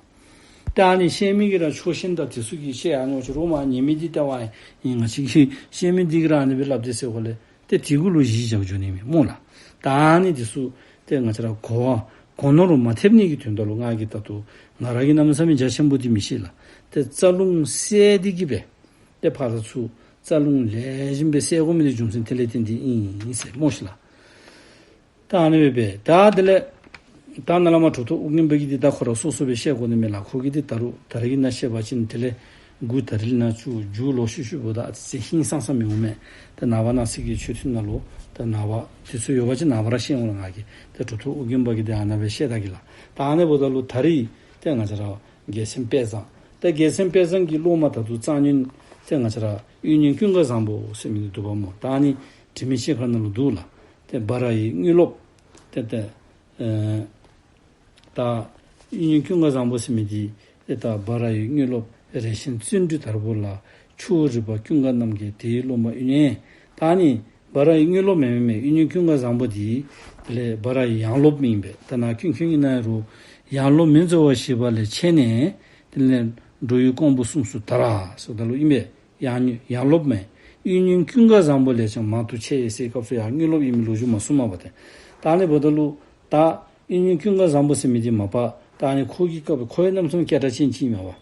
ད་ཨ་ནི་བཤད་མི་གིས་ར་ཕྱོགས་ཞེན་དང་དེ་ཚུ་གིས་བཤད་ཨ་ནི་འོ་ཅིག་རོགས་མ་ཉན་མི་འདི་ལྟ་བ་ཨིན། ང་བཅས་ཀྱིས་བཤད་མི་འདི་གིས་ར་ཨ་ནི་སྦེ་སླབ་དེས་ཟེར་གོ་ལས། ཏེ་དེ་གུ་ལུ་གཞི་བཞག་འགྱོ་ནི་མས་སྨོ་ལགས། ད་ཨ་ནི་འདི་ཚུ་ཏེ་ང་བཅས་ར་གོ་བ་གོ་ནོར་མ་ཐེབས་ནི་གི་དོན་དག་ལུ་ང་གིས་ད་ལྟོ་ང་ར་གིས་གནམ་མེད་ས་མེད་རྒྱ་ཆེན་པོ་འདི་མི་ཤེས་ལགས། ཏེ་རྩ་རླུང་བསལ་ཏེ་གི་སྦེ་ཏེ་ཕར་ཚུར་རྩ་རླུང་ལེགས་ཤོམ་སྦེ་བསལ་དགོ་མི་འདི་རྒྱུ་མཚན་དེ་ལས་བརྟེན་ཏེ་ཨིན་ཟེར་སྨོ་ཤིག་ལགས། ད་ཨ་ནི་སྦེ་སྦེ་ད་དེ་ལས་ད་ནཱ་ལས་མར་གྲུབ་ཐོབ་ཨྱོན་པ་གིས་འདི་ད་ཁོ་ར་སོ་སོ་སྦེ་བཤད་དགོ་ནི་མས་ལགས། ཁོ་གིས་འདི་ད་རུང་ད་རེས་ཀྱི་ནང་བཤད་པ་ཅིན་དེ་ལས་མགུ་ད་རིས་ནང་བཅུག་མཇུག་ལོག་ཤུལ་ཤུལ་འབདཝ་ད་ཨ་ཙི་ཧིང་སངས་ས་མི་འོང་མས། ད་ནངས་པ་གནངས་ཚེ་གི་ཆོས་ཐུན་ནང་ལུ་ད་ནངས་པ་དུས་ཚོད་ཡོད་པ་ཅིན་ནངས་པ་ར་བཤད་འོང་ལགས། ང་གིས་ད་གྲུབ་ཐོབ་ཨྱོན་པ་གིས་འདི་ཨ་ནཱ་སྦེ་བཤད་ད་གེ་ལགས། ད་ཨ་ནི་འབདཝ་ད་ལུ་ད་རིས་ཏེ་ང་བཅས་ར་རྒྱལ་མཚན་དཔལ་བཟང་། ཏེ་རྒྱལ་མཚན་དཔལ་བཟང་གི་སློབ་མ་ད་ལྟོ་རྩ་ཉུང་ཏེ་ང་བཅས་ར་དབྱིག་གཉེན་ཀུན་དགའ་བཟང་པོ་ཟེར་མི་འདི་འདུག་པ་སྨོ། ད་ཨ་ནི་དྲི་མེད་ཤེལ་དཀར་ནང་ལུ་འདུག་ལགས། ཏེ་འབའ་ར་ཡི་དངོས་སློབ། ཏེ་ཏེ་ཨེ་ད་དབྱིག་གཉེན་ཀུན་དགའ་བཟང་པོ་ཟེར་མི་འདི་ཏེ་ད་འབའ་ར་ཡི་དངོས་སློབ་རས་ཆེན་བརྩོན་འགྲུས་དར་པོ་ལ་ཆུ་བོ་རི་པ་ཀུན་དགའ་རྣམ་རྒྱལ་དེའི་སློབ་མ་དབྱིག་གཉེན། ད་ཨ་ནི་འབའ་ར་ཡི་དངོས་སློབ་མེན་མེན་མེན། དབྱིག་གཉེན་ཀུན་དགའ་བཟང་པོ་འདི་དེ་ལས་འབའ་ར་ཡི་ཡང་སློབ་ཨིན་པས། ད་ནཱ་ཀུན་མཁྱེན་གྱི་ནང་རུང་ཡང་སློབ་མིན་རྫོགས་པ་ཞེས་པ་ལས་ཆད་ནས། དེ་ལས་འགྲོ་ཡུལ་ཀོང་པོ་གསུམ་སུ་དར་ཟེརཝ་ད་ལུ་ཨིན་པས། ཡང་ཡང་སློབ་མེན། དབྱིག་གཉེན་ཀུན་དགའ་བཟང་པོ་ལས་ཀྱང་མང་དུ་ཆད་ཟེར་སྐབས་སུ་ཡང་དངོས་སློབ་ཨིན་མི་ལོ་རྒྱུས་མ་གསུངས་མས་པ་ཏེ། ད་ཨ་ནི་འབདཝ་ད་ལུ་ད་དབྱིག་གཉེན་ཀུན་དགའ་བཟང་པོ་ཟེར་མི་འདི་མ་པ་ད་ཨ་ནི་ཁོ་གི་སྐབས་ཁོ་ཡང་གནམ་མེད་ས་མེད་སྐད་གྲགས་ཅན་ཅིག་ཨིན་མས་པ།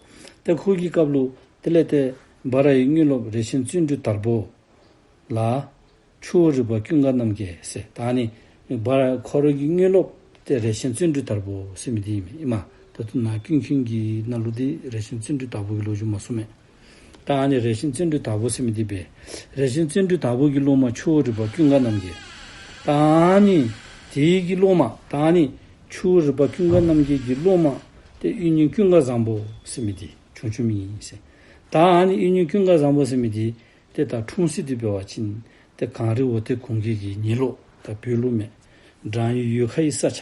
ཏེ་ཁོ་གི་སྐབས་ལུ་དེ་ལས་ཏེ་འབའ་ར་ཡི་དངོས་སློབ་རས་ཆེན་བརྩོན་འགྲུས་དར་པོ་ལ་ཆུ་བོ་རི་པ་ཀུན་དགའ་རྣམ་རྒྱལ་ཟེར། ད་ཨ་ནི་འབའ་ར་ཁོ་ར་གི་དངོས་སློབ་ཏེ་རས་ཆེན་བརྩོན་འགྲུས་དར་པོ་ཟེར་མི་འདི་ཨིན་མས། ཨིན་མས། ད་ལྟོ་ནཱ་ཀུན་མཁྱེན་གྱི་ནང་ལུ་འདི་རས་ཆེན་བརྩོན་འགྲུས་དར་པོ་གི་ལོ་རྒྱུས་མ་གསུངས་མས། ད་ཨ་ནི་རས་ཆེན་བརྩོན་འགྲུས་དར་པོ་ཟེར་མི་འདི་སྦེ། རས་ཆེན་བརྩོན་འགྲུས་དར་པོ་གི་སློབ་མ་ཆུ་བོ་རི་པ་ཀུན་དགའ་རྣམ་རྒྱལ། ད་ཨ་ནི་དེ་གི་སློབ་མ་ད་ཨ་ནི་ཆུ་བོ་རི་པ་ཀུན་དགའ་རྣམ་རྒྱལ་གྱི་སློབ་མ་ཏེ་དབྱིག་གཉེན་ཀུན་དགའ་བཟང་པོ་ཟེར་མི་འདི་བྱུང་བྱུངམ་ཨིན་ཟེར། ད་ཨ་ནི་དབྱིག་གཉེན་ཀུན་དགའ་བཟང་པོ་ཟེར་མི་འདི་ཏེ་ད་འཁྲུངས་ས་འདི་འབད་བ་ཅིན་ཏེ་གངས་རི་འོ་དེ་གུང་རྒྱལ་གྱི་ཉེ་ལོགས་ད་བོད་ལུ་མེན། འབྲང་ཡུལ་ཡོལ་ཁ་ཡི་ས་ཆ་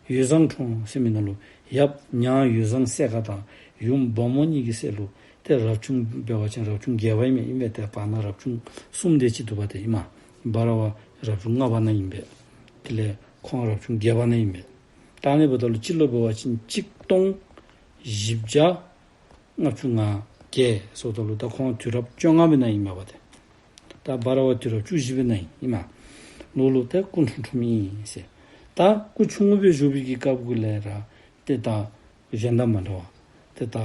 ཡོས་བཟང་གྲོང་ཟེར་མི་ནང་ལུ་ཡབ་ཉང་ཡོས་བཟང་སྲས་མཁར་དང་ཡུམ་བ་མོ་གཉིས་ཀྱི་སྲས་ལུ་ཏེ་རབ་བྱུང་འབད་བ་ཅིན་རབ་བྱུང་བརྒྱད་པ་ཨིན་མས། ཨིན་པས། ཏེ་བར་ན་རབ་བྱུང་གསུམ་དེ་ཅིག་འདུག་པ་ཏེ་ཨིན་མས། འབའ་ར་བ་རབ་བྱུང་ལྔ་པ་ནང་ཨིན་པས། དེ་ལས་ཁོང་རབ་བྱུང་བརྒྱད་པ་ནང་ཨིན་པས། ད་ཨ་ནི་འབདཝ་ད་ལུ་སྤྱི་ལོ་འབད་བ་ཅིན་གཅིག་སྟོང་བཞི་བརྒྱ་ལྔ་བཅུ་ང་བརྒྱད་ཟེརཝ་ད་ལུ་ད་ཁོང་དུས་རབས་བཅོ་ལྔ་པའི་ནང་ཨིན་མས་པ་ཏེ། ད་འབའ་ར་བ་དུས་རབས་བཅུ་བཞི་པའི་ནང་ཨིན་མས། ལོ་ལུ་ཏེ་སྐུ་འཁྲུངས་འཁྲུངསམ་ཨིན་ཟེར། ད་སྐུ་ཆུང་ངུ་སྦེ་བཞུགས་པའི་གི་སྐབས་གུ་ལས་ར་ཏེ་ད་གཞན་དང་མ་འདྲ་བ་ཏེ་ད་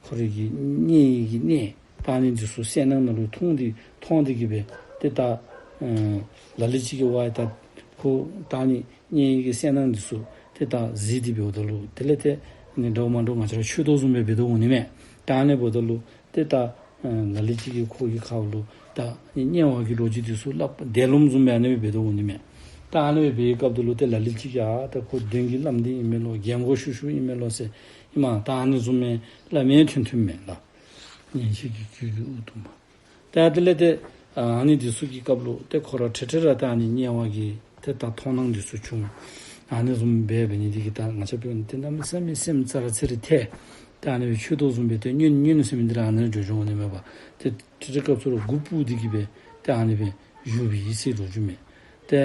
ཁོ་རའི་གི་གཉེན་གྱི་གནས་ད་ཨ་ནི་འདི་ཚུ་གསལ་སྣང་ནང་ལུ་མཐོང་སྟེ་མཐོང་སྟེ་གི་སྦེ་ཏེ་ད་ཨེ་ལ་ལུ་ཅིག་གིས་ཝའི་ད་ཁོ་ད་ཨ་ནི་གཉེན་གྱི་གསལ་སྣང་འདི་ཚུ་ ཏེ་ད་གཟིགས་ཏེ་འབདཝ་ད་ལུ་དེ་ལས་ཏེ་ཨ་ནི་འདྲཝ་མ་འདྲཝ་ང་བཅས་ར་ཆོས་ཐོག་བཟུམ་སྦེ་འབད་དོ་འོང་ནི་མས། ད་ཨ་ནི་འབདཝ་ད་ལུ་ཏེ་ད་ཨ་ལ་ལུ་ཅིག་གིས་ཁོ་གི་ཁ་ལུ་ད་དམྱལ་བ་གི་ལོ་རྒྱུས་འདི་ཚུ་སླབ་སྟེ་ལུང་བཟུམ་སྦེ་ཨ་ནི་སྦེ་འབད་དོ་འོང་ནི་མས། ད་ཨ་ནི་སྦེ་འབད་བའི་སྐབས་དེ་ལུ་ཏེ་ལ་ལུ་ཅིག་གིས་ཨ་ད་ཁོ་གདོན་གྱི་བླམ་འདི་ཨིན་མས་ལོ་རྒྱལ་མགོ་ཤུ་ཤུ་ཨིན་མས་ལོ་ཟེར་ཨིན་མས། ད་ཨ་ནི་བཟུམ་སྦེ་སླབ་མི་ཐོན་ཐོནམ་མས་ལགས། ཉན་ཤེས་ཀྱི་རྒྱུད་ཀྱི་དབུ་དུམ་བུ། ད་དེ་ལས་ཏེ་ཨ་ནི་འདི་ཚུ་གི་སྐབས་ལུ་ཏེ་ཁོ་ར་འཕྲལ་འཕྲལ་ར་ད་ཨ་ནི་དམྱལ་བ་གི་ཏེ་ད་མཐོང་སྣང་འདི་ཚུ་བྱུང་། ཨ་ནི་བཟུམ་སྦེ་འབད་ནི་འདི་གིས་ད་ང་བཅས་འབདཝ་ད་ཏེ་གནམ་མེད་ས་མེད་སེམས་ཙ་ར་ཙ་ར་ཐལ། ད་ཨ་ནི་སྦེ་ཆོས་ཐོག་བཟུམ་སྦེ་ཏེ་ཉོན་ཉོན་ཟེར་མི་འདི་ར་ཨ་ནི་འགྱོ་འགྱོཝ་ནི་མས་པ། ཏེ་འཕྲལ་འཕྲལ་སྐབས་སུ་ར་མགུ་སྤུབས་ཏེ་གི་སྦེ་ཏེ་ཨ་ནི་སྦེ་བཞུགས་པའི་ཨིན་ཟེར་ལོ་རྒྱུས་མས། ཏེ་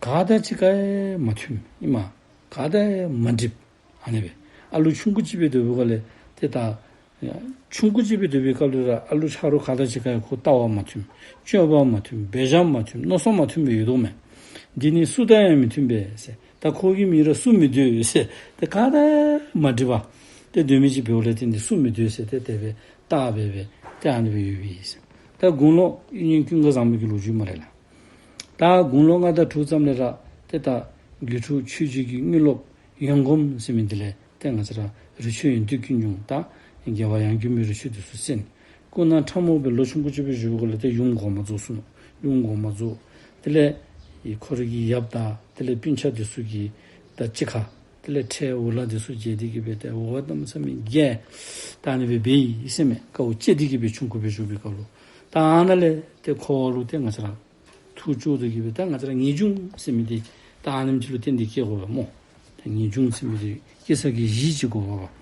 ག་དང་གཅིག་ཁར་ཡང་མ་མཐུན་ཨིན་མས། ག་དང་ཡང་མ་འགྲིགཔ། ཨ་ནི་སྦེ་ཨ་ལུ་ཆུང་ཀུ་ཅིག་སྦེ་སྡོད་པའི་སྒང་ལས་ཏེ་ད་ཆུང་ཀུ་ཅིག་སྦེ་སྡོད་པའི་སྐབས་ལུ་ར་ཨ་ལུ་ཆ་རོགས་ག་དང་གཅིག་ཁར་ཡང་ཁོ་ལྟ་བ་མ་མཐུན། སྤྱོད་པ་མ་མཐུན། འབད་བཞག་མ་མཐུན། མནོ་བསམ་མ་མཐུན་པའི་ཡོད་དོ་མས། འདི་ནི་སུ་དང་ཡང་མི་མཐུན་པས་ཟེར། ད་ཁོ་གི་མི་ར་སུ་མི་སྡོད་ཟེར། ཏེ་ག་དང་ཡང་མ་འགྲིག་པར་ཏེ་སྡོད་མི་ཅིག་འབདཝ་ལས་ཏེ་འདི་སུ་མི་སྡོད་ཟེར་ཏེ་དེ་སྦེ་བལྟ་སྦེ་སྦེ་ཏེ་ཨ་ནི་སྦེ་ཡོད་པའི་ཨིན་ཟེར། ད་དགུང་ལོ་གཡུ་རྙིང་ཀུན་དགའ་བཟང་པོ་གི་ལོ་རྒྱུས་སྨ་རེ་ལགས། ད་དགུང་ལོ་ལྔ་དང་དྲུག་ཙམ་ལས་ར་ཏེ་ད་དགེ་ཕྲུག་ཆོས་རྗེ་གི་དངོས་སློབ་ཡོན་གོམས་ཟེར་མི་འདི་ལས་ཏེ་ང་བཅས་ར་རི་ཆོས་ཡོན་ཏན་ཀུན་འབྱུང་དང་རྒྱལ་བ་ཡང་དགོན་པའི་རི་ཆོས་འདི་ཚུ་གསན། སྐུ་ན་ཕྲ་མོ་སྦེ་ལོ་ཆུང་ཀུ་ཅིག་སྦེ་བཞུགས་པའི་སྐབས་ལས་ཏེ་ཡུམ་གོང་མ་རྫོགས་སོང་ནུག། ཡུམ་གོང་མ་རྫོགས། དེ་ལས་ཁོ་རའི་གི་ཡབ་དང་དེ་ལས་སྤུན་ཆ་འདི་ཚུ་གིས་ད་གཅིག་ཁར་དེ་ལས་ཁྲལ་འུ་ལག་འདི་ཚུ་འཇལ་ཏེ་གི་སྦེ་ཏེ་འུ་ལག་གནམ་མེད་ས་མེད་རྒྱས། ད་ཨ་ནི་སྦེ་འབད་ཡི་ཟེར་མས། དཀའཝ་སྤྱད་དེ་གི་སྦེ་ཆུང་ཀུ་སྦེ་བཞུགས་པའི་སྐབས་ལུ། ད་ཨ་ནཱ་ལས་ཏེ་ཁོ་ལུ་ཏེ་ང་བཅས་ར་ཐུགས་སྐྱོ་སྟེ་གི་སྦེ་ད་ང་བཅས་ར་ངེས་འབྱུང་ཟེར་མི་འདི་ད་ཨ་ནེམ་ཅིག་ལུ་བརྟེན་ཏེ་སྐྱེ་དགོ་པས་སྨོ། ད་ངེས་འབྱུང་ཟེར་མི་འདི་སྐྱེ་ས་གི་གཞི་ཅིག་དགོ་པས།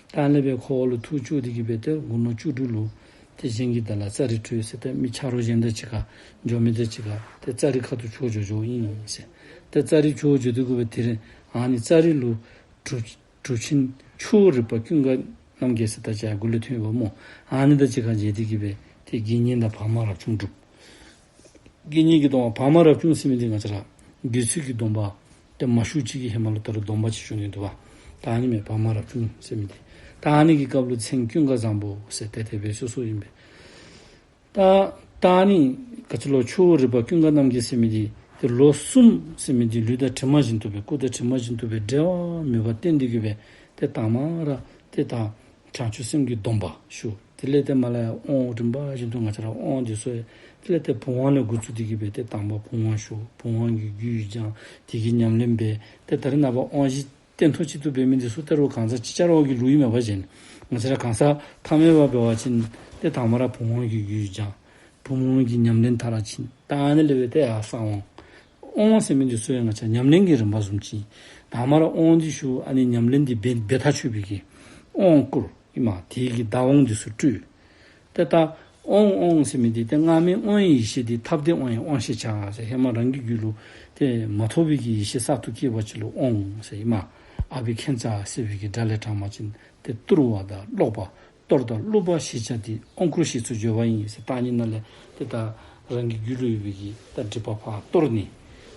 ད་ཨ་ནི་སྦེ་ཁོ་ལུ་ཐུགས་སྐྱོ་སྟེ་གི་སྦེ་ཏེ་དགུང་ལོ་བཅུ་དྲུག་ལུ་ཏེ་གཞན་གྱིས་བདག་ལ་ཙ་རི་སྤྲོད་ཟེར་ཏེ་མི་ཆ་རོགས་གཞན་དང་གཅིག་ཁར་འགྱོ་མི་དང་གཅིག་ཁར་ཏེ་ཙ་རི་ཁ་ཐུག་འགྱོ་འགྱོཝ་ཨིན་ཟེར། ཏེ་ཙ་རི་འགྱོ་འགྱོ་སྟེ་གི་སྦེ་དེ་རིང་ཨ་ནི་ཙ་རི་ལུ་གྲུབ་གྲུབ་ཆེན་ཆུ་བོ་རི་པ་ཀུན་དགའ་རྣམ་རྒྱལ་ཟེར་ད་ཅི་ཡར་མགུ་ལས་ཐོན་ཡོདཔ་སྨོ། ཨ་ནི་དང་གཅིག་ཁར་མཇལ་ཏེ་གི་སྦེ་ཏེ་དགེ་བསྙེན་དང་བར་མ་རབ་བྱུང་སྒྲུབ། དགེ་བསྙེན་གྱི་སྡོམ་པ་བར་མ་རབ་བྱུང་ཟེར་མི་འདི་ང་བཅས་ར་དགེ་ཚུལ་གྱི་སྡོམ་པ་ཏེ་མ་ཞུ་ཅིག་གི་ཧེ་མ་ལུ་ད་རུང་སྡོམ་པ་ཅིག་ཞུ་ནི་འདུག་པ། ད་ཨ་ནི་མས་བར་མ་རབ་བྱུང་ཟེར་མི་འདི། ད་ཨ་ནི་གི་སྐབས་ལུ་མཚན་ཀུན་དགའ་བཟང་པོ་ཟེར་ཏེ་དེ་སྦེ་གསོལ་གསོལཝ་ཨིན་པས། ད་ད་ཨ་ནི་ག་ཅི་ལོ་ཆུ་བོ་རི་པ་ཀུན་དགའ་རྣམ་རྒྱལ་ཟེར་མི་འདི་ཏེ་ལོ་གསུམ་ཟེར་མི་འདི་ལུས་དང་གྲིབ་མ་བཞིན་དུ་སྦེ་སྐུ་དང་གྲིབ་མ་བཞིན་དུ་སྦེ་འབྲལ་བ་མེད་པར་བརྟེན་ཏེ་གི་སྦེ་ཏེ་དང་པ་ར་ཏེ་ད་བྱང་ཆུབ་སེམས་ཀྱི་སྡོམ་པ་ཞུ། དེ་ལས་ཏེ་མར་ལས་ཡར་དབང་རིམ་པ་བཞིན་དུ་ང་བཅས་ར་དབང་འདི་ཚུ་ཡང་དེ་ལས་ཏེ་བུམ་དབང་ལས་འགོ་བཙུགས་ཏེ་གི་སྦེ་ཏེ་དང་པ་བུམ་དབང་ཞུ། བུམ་དབང་གི་རྒྱུད་སྦྱང་། དེ་གི་ཉམས་ལེན་འབད། ཏེ་ད་རེས་ནངས་པ་དབང་བཞི་སྟན་ཐོག་གཅིག་ཏུ་འབད་མི་འདི་ཚུ་ད་རུང་གང་ཟག་ཅིག་ཅར་བ་གི་ལུགས་ཨིན་མས་པ་གཞན། ང་བཅས་ར་གང་ཟག་ཐ་མལ་པ་འབད་བ་ཅིན་ཏེ་དང་པ་ར་བུམ་དབང་གི་རྒྱུད་སྦྱང་། བུམ་དབང་གི་ཉམས་ལེན་མཐར་ཕྱིན། ད་ཨ་ནི་ལས་འབད་དེ་ཡར་གསང་དབང་། དབང་ཟེར་མི་འདི་ཚུ་ཡང་ང་བཅས་ཉམས་ལེན་གྱི་རིམ་པ་བཟུམ་ཅིག། དང་པ་ར་དབང་འདི་ཞུ། ཨ་ནི་ཉམས་ལེན་འདི་འབད་འབད་ཐག་ཆོད་པའི་གི་དབང་བསྐུར་ཨིན་མས། དེ་གི་བདག་དབང་འདི་ཚུ་སྤྲོད། ཏེ་ད་དབང་དབང་ཟེར་མི་འདི་ཏེ་སྔ་མའི་དབང་བའི་ཡེ་ཤེས་འདི་ཐབས་ཏེ་དབང་ཡི་དབང་ཤེས་བྱ་ཟེར། ཧེ་མ་རང་གི་རྒྱུད་ལུ་ཏེ་མ་ཐོབ་པའི་གི་ཡེ་ཤེས་གསར་དུ་སྐྱེས་པ་ཅིག་ལུ་དབང་ཟེར་ཨིན་མས། ཨ་བྷི་ཥིཉྩ་ཟེར་བའི་གི་སྒྲ་ལས་དྲངས་པ་ཅིན་ཏེ་དུར་བ་དང་ཀློག་པ། གཏོར་དང་བསླུ་བ་ཞེས་བྱ་སྟེ། དབང་བསྐུར་ཞེས་སུ་བརྗོད་པ་ཡིན་ཟེར། ད་ཨ་ནི་ནང་ལས་ཏེ་ད་རང་གི་རྒྱུད་ལུ་ཡོད་པའི་གི་ད་སྒྲིབ་པ་ཕར་གཏོར་ནི།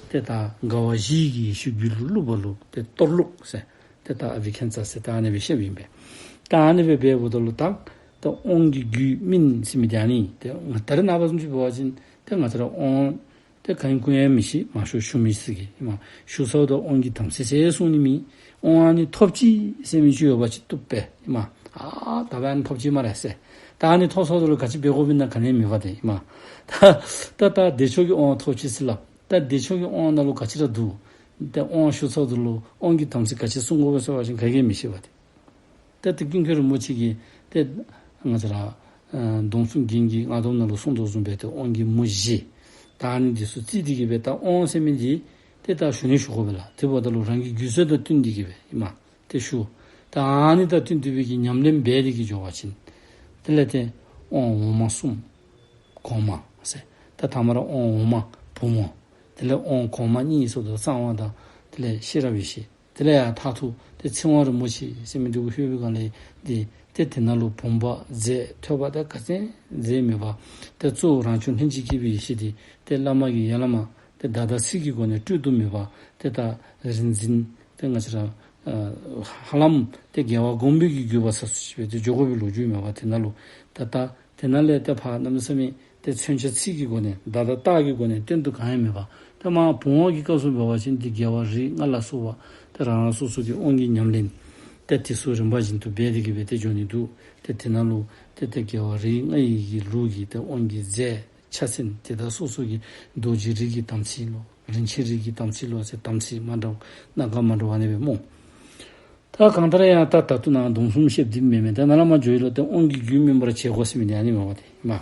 ཏེ་ད་དགའ་བ་བཞིའི་གི་ཡེ་ཤེས་རྒྱུད་ལུ་བསླུ་བ་ལུ་ཏེ་གཏོར་བསླུ་ཟེར། ཏེ་ད་ཨ་བྷི་ཥིཉྩ་ཟེར་ད་ཨ་ནི་སྦེ་བཤདཔ་ཨིན་པས། ད་ཨ་ནི་སྦེ་འབདཝ་ད་ལུ་ད་ད་དབང་གི་རྒྱུད་སྨིན་ཟེར་མི་འདི་ཨ་ནི། ཏེ་ང་ད་རེས་ནངས་པ་བཟུམ་ཅིག་འབད་བ་ཅིན་ཏེ་ང་བཅས་ར་དབང་ཏེ་ག་ཨིན་གུ་ཨིན་མི་ཤེས། མང་ཤོས་ཞུ་མི་ཤེས་ཀྱི་ཨིན་མས། ཞུ་ཚརཝ་ད་དབང་གི་དམ་ཚིག་ཟེར་གསུང་ནི་མེད། དབང་ཨ་ནི་ཐོབ་ཅི་ཟེར་མི་ཅིག་ཡོད་པ་ཅིན་བཏུབ་པས་ཨིན་མས། ཨ་ད་འབདན་ཐོབ་ཅི་སྨ་རེ་ཟེར། ད་ཨ་ནི་ཐོབ་ཚརཝ་ད་ལུ་ག་ཅི་འབད་དགོཔ་ཨིན་ན་ག་ནི་མེད་པ་དེ་ཨིན་མས། ད་ད་ད་བདེ་མཆོག་གི་དབང་ཐོབ་ཅི་ཟེར་སླབ། ད་བདེ་མཆོག་གི་དབང་ནང་ལུ་ག་ཅི་ར་འདུག། ཏེ་དབང་ཞུ་ཚརཝ་ད་ལུ་དབང་གི་དམ་ཚིག་ག་ཅི་བསྲུང་དགོ་པས་ཟེར་བ་ཅིན་ག་གིས་མི་ཤེས་པ་དེ། ཏེ་ཏེ་ཀུན་མཁྱེན་རིན་པོ་ཆེ་གིས་ཏེ་ང་བཅས་ར་ཨ་སྡོམ་བརྩོན་རྒྱན་གྱི་སྔགས་སྡོམ་ནང་ལུ་གསུངས་དོ་བཟུམ་སྦེ་ཏེ་དབང་གི་མུ་བཞི། ད་ཨ་ནི་འདི་ཚུ་བརྩི་སྟེ་གི་སྦེ་ད་དབང་ཟེར་མི་འདི་ཏེ་ད་ཞུ་ནི་ཞུ་དགོ་པས་ལགས། དེ་འབདཝ་ད་ལུ་རང་གི་རྒྱུད་ཚོད་དང་བསྟུན་ཏེ་གི་སྦེ་ཨིན་མས། ཏེ་ཞུ། ད་ཨ་ནི་དང་བསྟུན་ཏེ་སྦེ་གི་ཉམས་ལེན་འབད་དེ་གི་འགྱོ་བ་ཅིན་དེ་ལས་ཏེ་དབང་འོག་མ་གསུམ། གོང་མ་ཟེར། ད་དང་པ་ར་དབང་འོག་མ་བུམ་དབང་། དེ་ལས་དབང་གོང་མ་གཉིས་ཟེརཝ་ད་གསང་དབང་དང་དེ་ལས་ཤེས་རབ་ཡེ་ཤེས། དེ་ལས་ཡང་མཐར་ཐུག་ཏེ་ཚིག་དབང་རིན་པོ་ཆེ་ཟེར་མི་འདི་གུ་ལྷོད་པའི་སྒང་ལས་འདི་ཏེ་དེ་ནང་ལུ་བུམ་པ་རྫས་ཐོད་པ་དང་ག་ཅི་རྫས་མེད་པར་ཏེ་གཙོ་བོ་རང་བྱུང་ལྷན་ཅིག་སྐྱེས་པའི་ཡེ་ཤེས་འདི་ཏེ་བླ་མ་གིས་ཡ་བླ་མ་ཏེ་བརྡ་དང་ཚིག་གི་སྒོ་ནས་སྤྲོད་དུ་མེད་པར་ཏེ་ད་རིག་འཛིན་ཏེ་ང་བཅས་ར་ཨ་ཧ་ལམ་ཏེ་རྒྱལ་བ་དགོངས་པའི་གི་བརྒྱུད་པ་ཟེར་སུ་ཅིག་སྦེ་ཏེ་འགྱོ་དགོ་པའི་ལོ་རྒྱུས་མེད་པར་དེ་ནང་ལུ་ད་ད་དེ་ནང་ལས་ཏེ་ཕར་གནམ་མེད་ས་མེད་ ཏེ་མཚོན་ཆ་ཚིག་གི་སྒོ་ནས་བརྡ་དང་རྟགས་ཀྱི་སྒོ་ནས་སྟོན་དོ་གང་ཡང་མེད་པ། ཏེ་མར་བུང་བ་གི་སྐབས་སུ་འབད་བ་ཅིན་ཏེ་རྒྱལ་བ་རིགས་ལྔ་ལ་སོགས་པ་ཏེ་རང་རང་སོ་སོ་གི་དབང་གི་ཉམས་ལེན་ཏེ་དེ་ཚུ་རིམ་པ་བཞིན་དུ་འབད་དེ་གི་སྦེ་ཏེ་འགྱོ་ནི་འདུག། ཏེ་དེ་ནང་ལུ་ཏེ་ཏེ་རྒྱལ་བ་རིགས་ལྔ་ཡི་གི་ལུགས་ཀྱི་ཏེ་དབང་གི་རྫས་ཕྱག་མཚན་དེ་དག་སོ་སོ་གི་རྡོ་རྗེ་རིགས་ཀྱི་དམ་ཚིག་ལོ། རིན་ཆེན་རིགས་ཀྱི་དམ་ཚིག་ལོ་ཟེར། དམ་ཚིག་མ་འདྲཝ་སྣ་ཁ་མ་འདྲཝ་ཨ་ནི་སྦེ་སྨོ། ད་གང་ལྟར་ཡང་ད་ད་ལྟོ་ནཱ་སྡོམ་གསུམ་བཤདཔ་འདི་མེན་མས། ད་ནཱ་ལས་མར་འགྱོ་ཡི་ལོ། ཏེ་དབང་གི་རྒྱུད་སྨིན་པར་བྱེད་དགོ་ཟེར་མི་འདི་ཨ་ནི་མས་པ་ཏེ་མ།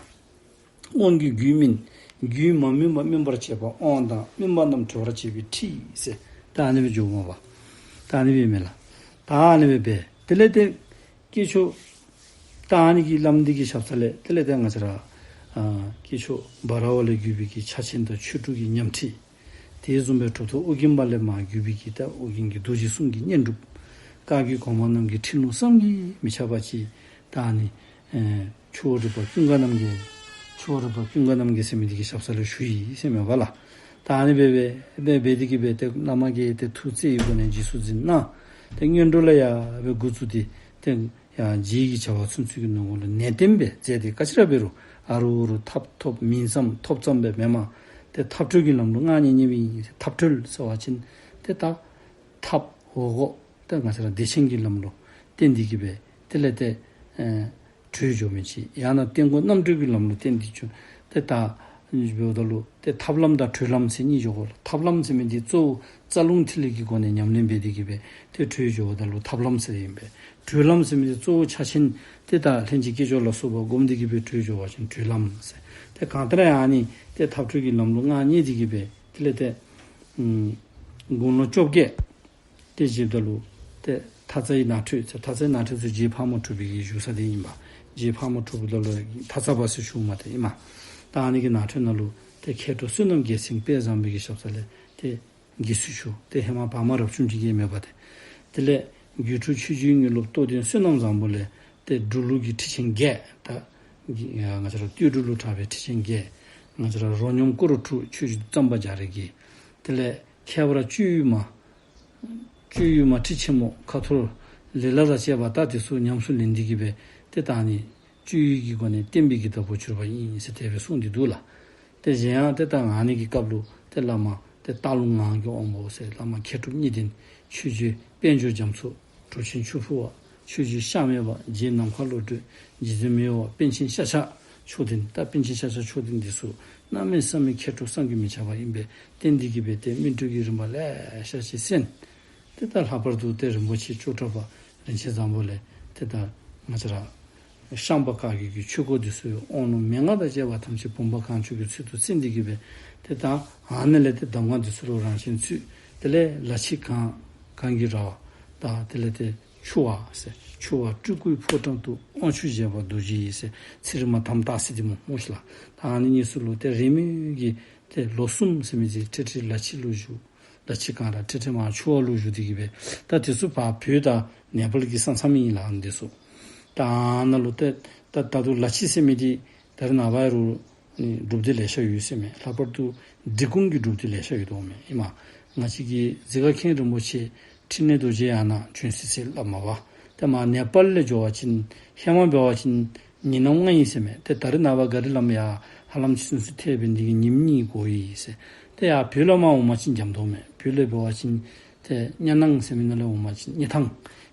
དབང་གི་རྒྱུད་སྨིན། རྒྱུད་མ་སྨིན་པ་སྨིན་པར་བྱེད་པ། དབང་དང་སྨིན་པ་རྣམས་གྲོལ་བར་བྱེད་པའི་ཁྲིད་ཟེར། ད་ཨ་ནི་སྦེ་འགྱོཝ་མས་པ། ད་ཨ་ནི་སྦེ་མས་ལགས། ད་ཨ་ནི་སྦེ་འབད། དེ་ལས་ཏེ་དཀྱིལ་ཆོག་ད་ཨ་ནི་གི་ལམ་འདི་གི་ཞབས་ས་ལས་དེ་ལས་ཏེ་ང་བཅས་ར་ཨ་དཀྱིལ་ཆོག་འབའ་ར་བ་ལས་བརྒྱུད་པའི་གི་ཕྱག་ཆེན་དང་ཆོས་དྲུག་གི་ཉམས་ཁྲིད། དེ་བཟུམ་སྦེ་གྲུབ་ཐོབ་ཨོ་རྒྱན་པ་ལས་མར་བརྒྱུད་པའི་གི་ད་ཨོ་རྒྱན་གྱི་རྡོ་རྗེ་གསུམ་གྱི་བསྙེན་སྒྲུབ། བཀའ་བརྒྱུད་གོང་མ་རྣམས་ཀྱི་ཁྲིད་ལུང་བསམ་གྱིས་མི་ཁྱབ་པ་ཅིག། ད་ཨ་ནི་ཨེ་ཆུ་བོ་རི་པ་ཀུན་དགའ་རྣམ་རྒྱལ། ཆུ་བོ་རི་པ་ཀུན་དགའ་རྣམ་རྒྱལ་ཟེར་མི་འདི་གི་ཞབས་ས་ལུ་ཞུ་ཡི་ཟེར་མས་པ་ལགས། ད་ཨ་ནི་སྦེ་སྦེ་སྦེ་སྦེ་འདི་གིས་སྦེ་ཏེ་བླ་མ་གིས་ཏེ་ཐུགས་བརྩེ་ཡི་སྒོ་ནས་རྗེས་སུ་འཛིན་གནང་། ཏེ་སྔོན་འགྲོ་ལས་ཡར་སྦེ་འགོ་བཙུགས་ཏེ་ཏེ་ཡང་རྗེས་ཀྱི་བྱ་བ་ཚུན་ཚོད་ཀྱི་ནང་ལུ་ནན་ཏན་སྦེ་མཛད་དེ་ག་ཅི་ར་འབད་རུང་ཨ་རུ་རུ་ཐབས་ཐོབ་མིང་ཙམ་ཐོབ་ཙམ་སྦེ་མེན་མས། ཏེ་ཐབས་གྲོལ་གྱི་ལམ་ལུ་མངའ་བརྙེས་བརྙེསཔ་ཨིན། ཐབས་གྲོལ་ཟེར་བ་ཅིན་ཏེ་ད་ཐབས་འོག་སྒོ་ཏེ་ང་བཅས་ར་བདེ་ཆེན་གྱི་ལམ་ལུ་བརྟེན་འདི་གིས་སྦེ་དེ་ལས་ཏེ་ཨེ་གྲོལ་འགྱོ་མི་ཅིག། ཡང་ན་རྟེན་སྒོ་རྣམ་གྲོལ་གྱི་ལམ་ལུ་བརྟེན་འདི་འགྱོ། ཏེ་ད་འབདཝ་ད་ལུ་ཏེ་ཐབས་ལམ་དང་གྲོལ་ལམ་ཟེར་གཉིས་འགྱོ་དགོ་ལགས། ཐབས་ལམ་ཟེར་མི་འདི་གཙོ་བོ་རྩ་རླུང་ཐིག་ལེ་གི་སྒོ་ནས་ཉམས་ལེན་འབད་འདི་གིས་སྦེ་ཏེ་གྲོལ་འགྱོཝ་ད་ལུ་ཐབས་ལམ་ཟེར་ཨིན་པས། གྲོལ་ལམ་ཟེར་མི་འདི་གཙོ་བོ་ཕྱག་ཆེན་ཏེ་ད་ལྷན་ཅིག་སྐྱེས་སྦྱོར་ལ་སོགས་པ་སྒོམ་འདི་གིས་སྦེ་གྲོལ་འགྱོ་བ་ཅིན་གྲོལ་ལམ་ཟེར། ཏེ་གང་ལྟར་ཡང་ཨ་ནི་ཏེ་ཐབས་གྲོལ་གྱི་ལམ་ལུ་མངའ་བརྙེས་འདི་གིས་སྦེ་དེ་ལས་ཏེ་ཨུམ་དགུང་ལོ་བཅོ་བརྒྱད། ཏེ་བཞེསཔ་ད་ལུ་ཏེ་ཐ་ཚ་ཡི་ནང་ཁྲོལ་ཟེར། ཐ་ཚ་ཡི་ནང་ཁྲོལ་ཟེར་རྗེ་ཕག་མོ་གྲུ་པའི་གི་བཞུགས་ས་འདི་ཨིན་པས། རྗེ་ཕག་མོ་གྲུ་པ་ད་ལུ་ཐ་ཚ་པ་ཟེར་ཞུཝ་མས་ཏེ་ཨིན་མས། ད་ཨ་ནི་གི་ནང་ཁྲོལ་ནང་ལུ་ཏེ་མཁས་གྲུབ་བསོད་ནམས་རྒྱལ་མཚན་དཔལ་བཟང་པོའི་གི་ཞབས་ས་ལས་ཏེ་དགེ་ཚུལ་ཞུ། ཏེ་ཧེ་མ་བག་མ་རབ་བྱུང་ཅིག་ཡང་མེད་པ་ཏེ། དེ་ལས་དགེ་ཕྲུག་ཆོས་རྗེ་དངོས་སློབ་རྟོགས་ལྡན་བསོད་ནམས་བཟང་པོ་ལས་ཏེ་འབྲུག་ལུགས་ཀྱི་ཁྲིད་ཆེན་བརྒྱད། ད་ང་བཅས་ར་སྟོད་འབྲུག་ལུ་གྲགས་པའི་ཁྲིད་ཆེན་བརྒྱད། ང་བཅས་ར་རོ་སྙོམས་སྐོར་དྲུག་ཆོས་རྗེ་གཙང་པ་རྒྱ་རས་ཀྱི། དེ་ལས་ཁྱད་པར་གཅོད་ཡུལ་མ། གཅོད་ཡུལ་མ་ཁྲིད་ཆེན་མོ་ཁ་ཐོར་ལེ་ལ་དང་བཅས་པ་ད་དེ་ཚུ་ཉམས་སུ་ལེན་འདི་གིས་སྦེ་ཏེ་ད་ཨ་ནི་གཅོད་ཡུལ་གྱི་སྒོ་ནས་བསྟན་པའི་གི་བདག་པོ་གྱུར་པ་ཨིན་ཟེར་དེ་སྦེ་གསུངས་ཏེ་འདུག་ལགས། ཏེ་གཞན་ཡང་ཏེ་ད་ཨ་ནི་གི་སྐབས་ལུ་ཏེ་བླ་མ་ཏེ་སྟག་ལུང་ངག་གི་དབང་པོ་ཟེར་བླ་མ་མཁས་གྲུབ་གཉིས་ལྡན་ཆོས་རྗེ་དཔལ་འབྱོར་རྒྱ་མཚོ། གྲུབ་ཆེན་ཆུ་ཕུ་བ། ཆོས་རྗེ་གཤགས་མེད་པ། རྗེ་ནམ་མཁའ་བློ་གྲོས། རྗེ་བཙུན་མི་གཡོ་བ། པཎ་ཆེན་ཤཱཀྱ་མཆོག་ལྡན། ད་པཎ་ཆེན་ཤཱཀྱ་མཆོག་ལྡན་འདི་ཚུ་གནམ་མེད་ས་མེད་མཁས་གྲུབ་བསམ་གྱིས་མི་ཁྱབ་པ་ཨིན་པས། ཏེ་འདི་གིས་སྦེ་ཏེ་སྨིན་གྲོལ་གྱི་རིམ་པ་ལེ་ཤ་ཅིག་གསན། ཏེ་ད་ལྷག་པར་དུ་ཏེ་རིན་པོ་ཆེ་ལྕོགས་གྲགས་པ་རིན་ཆེན་བཟང་པོ་ལས་ཏེ་ད་ང་བཅས་ར་ཤངས་པ་བཀའ་བརྒྱུད་ཀྱི་ཆོས་སྐོར་འདི་ཚུ་ཡང་དབང་ལུང་མན་ངག་དང་བཅས་པ་ཐམས་ཅད་བུམ་པ་གང་བྱོའི་ཚུལ་དུ་གསན་འདི་གིས་སྦེ་ཏེ་ད་ཨ་ནི་ལས་ཏེ་གདམས་ངག་འདི་ཚུ་ལུ་རང་བཞིན་ཚུད། དེ་ལས་ལ་ཕྱི་གངས་གངས་ཀྱི་ར་བ་དང་དེ་ལས་ཏེ་ཆུ་བ་ཟེར། ཆུ་བ་སྤྲུལ་སྐུའི་ཕོ་བྲང་དུ། དབང་ཕྱུག་བཞད་པ་རྡོ་རྗེ་ཡིས་ཟེར། ཚེ་རིང་མ་དམ་བཏགས་ཟེར་འདི་སྨོ་སྨོ་ཤིག་ལགས། ད་ཨ་ནི་གཉིས་སུ་ལུ་ཏེ་རེས་མོས་ཀྱི་ཏེ་ལོ་གསུམ་ཟེར་མི་འདི་ཁྲིག་ཁྲི་ལ་ཕྱི་ལུ་བཞུགས། ལ་ཕྱི་གངས་ར་ཁྲིག་ཁྲི་མར་ཆུ་བ་ལུ་བཞུགས་འདི་གིས་སྦེ་ད་དེ་ཚུ་ཕར་བོད་དང་ནེ་པཱལ་གྱི་ས་མཚམས་ཨིན་ལགས་ཨ་ནི་འདི་ཚུ། ད་ཨ་ནཱ་ལུ་ཏེ་ད་ད་ལྟོ་ལ་ཕྱི་ཟེར་མི་འདི་ད་རེས་ནངས་པ་རུང་སྒྲུབ་སྡེ་ལེ་ཤ་ཡོད་ཟེར་མས། ལྷག་པར་དུ་འབྲི་གུང་གི་སྒྲུབ་སྡེ་ལེ་ཤ་ཡོད་དོ་མས། ཨིན་མས། ང་བཅས་ཀྱི་ཛི་ག་མཁན་རིན་པོ་ཆེ་ཕྲིན་ལས་རྡོ་རྗེ་ཡང་ན་བྱོན་སྲིད་ཟེར་སླབ་མས་པ། ཏེ་མར་ནེ་པཱལ་ལས་འགྱོ་བ་ཅིན་ཧེ་མ་འབད་བ་ཅིན་ཉིན་ནམ་ལྔ་ཨིན་ཟེར་མས། ཏེ་ད་རེས་ནངས་པ་གཱ་རི་ལམ་ཡང་ཧ་ལམ་ཚུན་ཚོད་ཐལ་འབད་ནི་འདི་གིས་ཉིནམ་གཉིས་འགོར་ཡི་ཟེར། ཏེ་ཡར་བོད་ལས་མར་འོང་པ་ཅིན་འཇམ་དོ་མས། བོད་ལས་འབད་བ་ཅིན་ཏེ་གཉའ་ནང་ཟེར་མི་ནང་ལས་འོང་པ་ཅིན་གཉའ་ཐང་།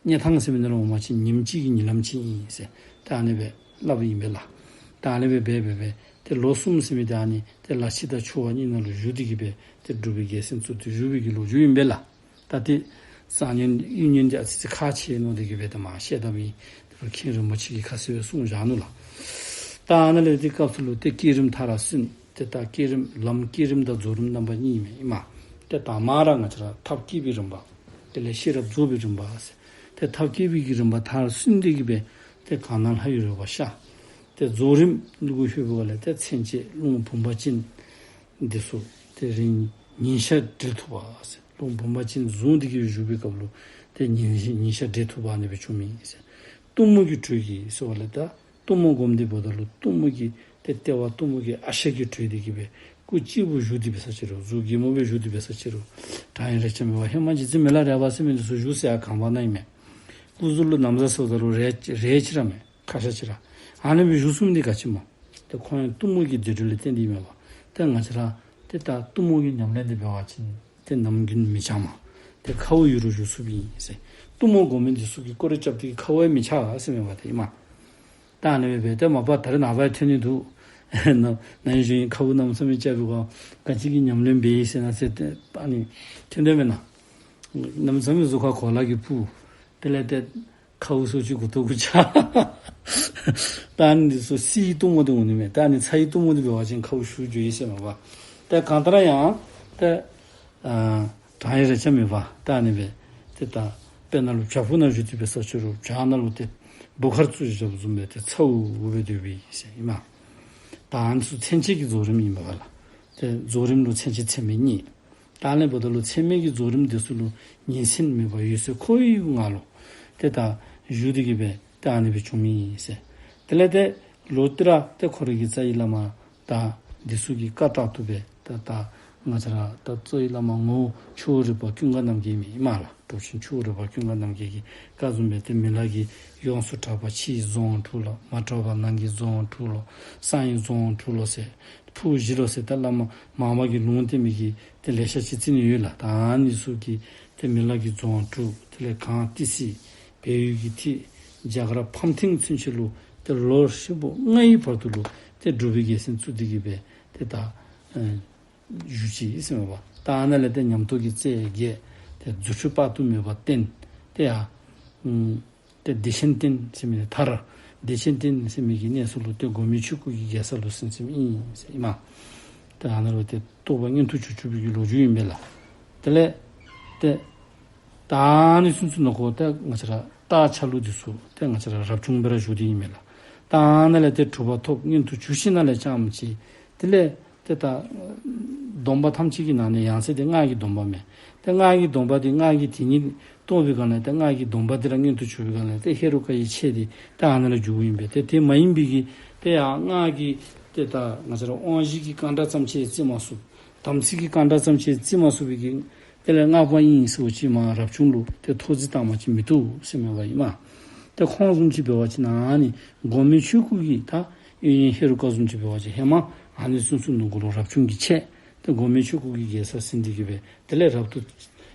གཉའ་ཐང་ཟེར་མི་ནང་ལས་འོང་པ་ཅིན་ཉིནམ་གཅིག་གི་ཉིན་ལམ་ཅིག་ཨིན་ཟེར། ཏེ་ཨ་ནི་སྦེ་སླབ་ཨིན་པས་ལགས། ད་ཨ་ནི་སྦེ་འབད་འབད་འབད་ཏེ་ལོ་གསུམ་ཟེར་མི་འདི་ཨ་ནི་ཏེ་ལ་ཕྱི་དང་ཆུ་བ་གཉིས་ནང་ལུ་བཞུགས་འདི་གིས་སྦེ་ཏེ་སྒྲུབ་པའི་རྒྱལ་མཚན་བཙུགས་ཏེ་བཞུགས་པའི་གི་ལོ་རྒྱུས་ཨིན་པས་ལགས། ད་ཏེ་གསར་རྙིང་དབྱིག་གཉེན་འདི་ཨ་ཙི་ཙི་ཁག་ཆེ་ནོ་འདི་གིས་སྦེ་ད་མར་བཤད་དཔ་ཨིན། ཏེ་མཁན་རིན་པོ་ཆེ་གིས་ཁ་གསལ་སྦེ་གསུངས་བཞག་ནུག་ལགས། ད་ཨ་ནཱ་ལས་འདི་སྐབས་སུ་ལུ་ཏེ་བསྐྱེད་རིམ་མཐར་སོན། ཏེ་ད་བསྐྱེད་རིམ་ལམ་བསྐྱེད་རིམ་དང་རྫོགས་རིམ་རྣམ་པ་གཉིས་མས། ཨིན་མས། ཏེ་ད་མར་ར་ང་བཅས་ར་ཐབས་བསྐྱེད་པའི་རིམ་པ། དེ་ལས་ཤེས་རབ་རྫོགས་པའི་རིམ་པ་ཟེར། ཏེ་ཐབས་བསྐྱེད་པའི་གི་རིམ་པ་མཐར་སོན་འདི་གིས་སྦེ་ཏེ་གང་ན་ལྷ་ཡི་རོལ་པ་ཤར། ཏེ་རྫོགས་རིམ་ལུ་གུ་ལྷོད་པའི་སྒང་ལས་ཏེ་མཚན་བཅས་རླུང་བུམ་པ་ཅན་འདི་ཚུ་ཏེ་རིང་ཉིན་ཞག་བསྒྲིལ་ཐུབ་པ་ཟེར། རླུང་བུམ་པ་ཅན་བཟུང་འདི་གིས་བཞུགས་པའི་སྐབས་ལུ་ཏེ་ཉིན་ཉིན་ཞག་བསྒྲིལ་ཐུབ་པ་ཨ་ནི་སྦེ་བྱུང་མི་ཟེར། གཏུམ་མོ་གི་དྲོད་ཀྱིས་ཟེར་བ་ལས་ད་གཏུམ་མོ་སྒོམ་འདི་འབདཝ་ད་ལུ་གཏུམ་མོ་གི་ཏེ་ལྟེ་བ་གཏུམ་མོ་གི་ཨ་ཞེ་གི་དྲོད་འདི་གིས་སྦེ་སྐུ་གཅིག་པུ་བཞུགས་ཏེ་འབད་ས་ཅི་རུང་གཟུགས་སྒྱེན་མོ་སྦེ་བཞུགས་ཏེ་འབད་ས་ཅི་རུང་གྲང་ཡང་རེག་བྱ་མེད་པར་ཧེ་མ་རྗེ་བཙུན་མི་ལ་རས་པ་ཟེར་མི་འདི་ཚུ་བཞུགས་ས་ཡར་གངས་བར་ན་ཨིན་མས། སྐུ་གཟུགས་ལུ་ན་བཟའ་ཟེརཝ་ད་ལུ་རས་རས་ཅིག་ར་མས། ཁ་ཤ་ཅིག་ར། ཨ་ནི་སྦེ་བཞུགས་ཚུགས་མི་འདི་ག་ཅི་སྨོ། ཏེ་ཁོང་ཡང་གཏུམ་མོ་གི་རྫུ་འཕྲུལ་ལས་བརྟེན་ཏེ་ཨིན་མས་པ། ཏེ་ང་བཅས་ར་ཏེ་ད་གཏུམ་མོ་གི་ཉམས་ལེན་འདི་འབད་བ་ཅིན་ཏེ་ནམ་རྒྱུན་མི་འཆམ་མས། ཏེ་ཁཝ་ཡུ་རུ་བཞུགས་ཚུགསཔ་ཨིན་ཟེར། གཏུམ་མོ་སྒོམ་མི་འདི་ཚུ་གིས་སྐོར་ར་རྐྱབ་སྟེ་ཁཝ་ཡང་མི་ཆགས་ཟེར་མས་པ་ཏེ་ཨིན་མས། ད་ཨ་ནི་སྦེ་འབད་ཏེ་མ་པ་ད་རེས་ནངས་པ་ཡང་ཐོན་ནི་འདུག། ན་ན་ཧིང་གཞེས་ནིང་ཁཝ་གནམ་མེད་ས་མེད་རྐྱབ་པའི་སྒང་ག་ཅི་གི་ཉམས་ལེན་འབད་ཡི་ཟེར་ན་ཟེར་ཏེ་ཨ་ནི་ཐོན་དོ་མེན་ན། གནམ་མེད་ས་མེད་གཟུགས་ཁར་གོ་ལ་གིས་སྤུབ། དེ་ལས་ཏེ་ཁཝ་ཚུ་ཅིག་མགུ་ཏོ་གུ་ཆགས། ད་ཨ་ནི་འདི་ཚུ་སི་གི་གཏུམ་མོ་འདི་འོང་ནི་མས། ད་ཨ་ནི་ཚ་བའི་གཏུམ་མོ་འདི་འབད་བ་ཅིན་ཁཝ་ཞུ་འགྱོ་ཡི་ཟེར་མས་པ། ད་གང་ལྟར་ཡང་ཏེ་ཨ་གྲང་ཡང་རེག་ཆ་མེད་པར་ད་ཨ་ནི་སྦེ་ཏེ་ད་དཔེར་ན་ལུ་བྱག་ཕུག་ནང་བཞུགས་ཏེ་འབད་ས་ཅིག་རུང་བྱག་ནང་ལུ་ཏེ་བུ་གར་བཙུགས་བཞགཔ་བཟུམ་སྦེ་ཏེ་ཚཝ་འུར་འུར་སྦེ་སྡོད་པས་ཟེར་ཨིན་མས། ད་ཨ་ནི་ཚུ་ཚན་ཆད་ཀྱི་རྫོགས་རིམ་ཨིན་པས་ལགས། ཏེ་རྫོགས་རིམ་ལུ་ཚན་ཆད་ཚད་མེད་གཉིས། ད་ཨ་ནི་འབདཝ་ད་ལུ་ཚད་མེད་ཀྱི་རྫོགས་རིམ་འདི་ཚུ་ལུ་ཉིན་མཚན་མེད་པར་འོད་གསལ་ཁོ་བོའི་ངང་ལུ་ཏེ་ད་བཞུགས་ཏེ་གི་སྦེ་ཏེ་ཨ་ནི་སྦེ་བྱུང་མི་ཨིན་ཟེར། དེ་ལས་ཏེ་ལོག་སྟེ་ར་ཏེ་ཁོ་རའི་གི་རྩ་བའི་བླ་མ་ད་འདི་ཚུ་གི་བཀའ་ལྟར་དུ་སྦེ་ད་ད་ང་བཅས་ར་ད་རྩ་བའི་བླ་མ་ངོ་བོ་ཆུ་བོ་རི་པ་ཀུན་དགའ་རྣམ་རྒྱལ་མི་ཨིན་མས་ལགས། གྲུབ་ཆེན་ཆུ་བོ་རི་པ་ཀུན་དགའ་རྣམ་རྒྱལ་གྱི་བཀའ་བཟུམ་སྦེ་ཏེ་མི་ལ་གིས་ཡོངས་སུ་གྲགས་པ་ཕྱིའི་རྫོང་དྲུག་ལོ། མ་གྲགས་པ་ནང་གི་རྫོང་དྲུག་ལོ། གསང་བའི་རྫོང་དྲུག་ལོ་ཟེར། ཕུག་བཞི་ལོ་ཟེར། ད་བླ་མ་མར་མེ་གིས་ལུང་བསྟན་མི་གི་ཏེ་ལེ་ཤ་ཅིག་རྩི་ནི་ཡོད་ལགས། ད་ཨ་ནི་ཚུ་གི་ཏེ་མི་ལ་གི་རྫོང་དྲུག། དེ་ལས་གངས་ཏི་སེ་བལ་ཡུལ་གྱི་ཐིག། རྒྱ་གར་ཕམ་ཐིང་ཚུན་ཆད་ལུ་ཏེ་ལོ་ཧྲིལ་པོ་ལྔའི་བར་དུ་ལུ་ཏེ་འབྲུག་པའི་རྒྱལ་མཚན་བཙུགས་ཏེ་གི་སྦེ་ཏེ་ད་ཨེ་བཞུགས་ཅི་ཟེར་མས་པ། ད་ཨ་ནཱ་ལས་ཏེ་ཉམས་རྟོགས་ཀྱི་རྩལ་རྒྱས། ཏེ་རྫུ་འཕྲུལ་དཔག་ཏུ་མེད་པ་བསྟན། ཏེ་ཡ་ཨུམ་ཏེ་བདེ་ཆེན་སྟེང་ཟེར་མི་ནང་མཐར་བདེ་ཆེན་སྟེང་ཟེར་མི་གི་གནས་སུ་ལུ་ཏེ་སྒོམ་མེད་ཆོས་སྐུ་གི་རྒྱལ་ས་ལུ་གསན་གསནམ་ཨིན་ཟེར་ཨིན་མས། ཏེ་ཨ་ནཱ་ལུ་ཏེ་རྟོགས་པ་མངོན་དུ་གྱུར་གྱུར་པའི་གི་ལོ་རྒྱུས་ཨིན་པས་ལགས། དེ་ལས་ཏེ་ད་ཨ་ནི་ཚུན་ཚོད་ནང་འཁོད་ཏེ་ང་བཅས་ར་སྟག་ཆ་ལུགས་འདི་ཚུ་ཏེ་ང་བཅས་ར་རབ་བྱུང་སྦེ་ར་བཞུགས་ཏེ་ཨིན་མས་ལགས། ད་ཨ་ནཱ་ལས་ཏེ་གྲུབ་པ་ཐོབ་མངོན་དུ་གྱུར་ཞིནམ་ལས་རྐྱངམ་ཅིག་དེ་ལས་ཏེ་ད་སྡོམ་པ་ཐམས་ཅད་ཀྱི་ནང་ནས་ཡང་སྲིད་འདི་སྔགས་ཀྱི་སྡོམ་པ་མས། ཏེ་སྔགས་ཀྱི་སྡོམ་པ་འདི་སྔགས་ཀྱི་དེ་ཉིད་རྟོགས་པའི་སྒང་ལས་ཏེ་སྔགས་ཀྱི་སྡོམ་པ་འདི་ར་མངོན་དུ་གྱུར་པའི་སྒང་ལས་ཏེ་ཧེ་རུ་ཀ་ཡི་ཆས་འདི་ཏེ་ཨ་ནཱ་ལུ་འཇུགཔ་ཨིན་པས། ཏེ་དེ་མ་ཡིན་པའི་གི་ཏེ་ཡང་སྔགས་ཀྱི་ཏེ་ད་ང་བཅས་ར་དབང་བཞི་གི་རྐང་གྲངས་ཙམ་ཅིག་རྩི་མ་ཚུགས། དམ་ཚིག་གི་རྐང་གྲངས་ཙམ་ཅིག་རྩི་མ་ཚུགས་པའི་གི་དེ་ལས་སྔགས་པ་ཨིན་ཟེར་བ་ཅིན་མ་རབ་བྱུང་ལུ་ཏེ་ཐོག་བརྩེགས་བཏང་པ་ཅིན་མི་བཏུབ་ཟེར་མས་པ་ཨིན་མས། ཏེ་ཁོང་བཟུམ་ཅིག་འབད་བ་ཅིན་ཨ་ནི་སྒོམ་མེད་ཆོས་སྐུ་གི་ད་གཡོ་སྒྱུ་ཧེ་རུ་ཀ་བཟུམ་ཅིག་འབད་བ་ཅིན་ཧེ་མ་ཨ་ནི་ཚུན་ཚོད་ནང་འཁོད་ལུ་རབ་བྱུང་གི་ཆས་ཏེ་སྒོམ་མེད་ཆོས་སྐུ་གི་རྒྱལ་ས་ཟིན་ཏེ་གི་སྦེ་དེ་ལས་རབ་ཏུ་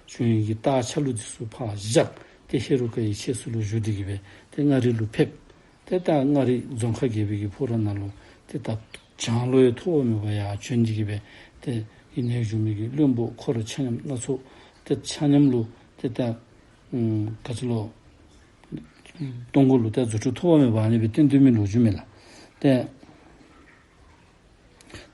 བྱུང་བའི་གི་སྟག་ཆ་ལུགས་འདི་ཚུ་ཕར་བཞག་སྟེ་ཧེ་རུ་ཀ་ཡི་ཆས་སུ་ལུ་བཞུགས་ཏེ་གི་སྦེ་ཏེ་མངའ་རིས་ལུ་ཕེབས། ཏེ་ད་མངའ་རིས་རྫོང་ཁག་བརྒྱད་པའི་གི་ཕོ་བྲང་ནང་ལུ་ཏེ་ད་བྱང་ལོ་ཡང་ཐོགས་པ་མེད་པར་ཡར་བྱོན་ཏེ་གི་སྦེ་ཏེ་ཨིན་ནེ་བཞུགས་མི་གི་བློན་པོ་འཁོར་ཆ་མཉམ་སྣ་ཚོགས་ཏེ་ཆ་མཉམ་ལུ་ཏེ་ད་ཨུམ་ག་ཅི་ལོ་གཏོང་སྒོ་ལུ་ཏེ་རྫུ་འཕྲུལ་ཐོགས་པ་མེད་པ་ཨ་ནི་སྦེ་བསྟན་སྡོད་མི་ལོ་རྒྱུས་མས་ལགས། ཏེ་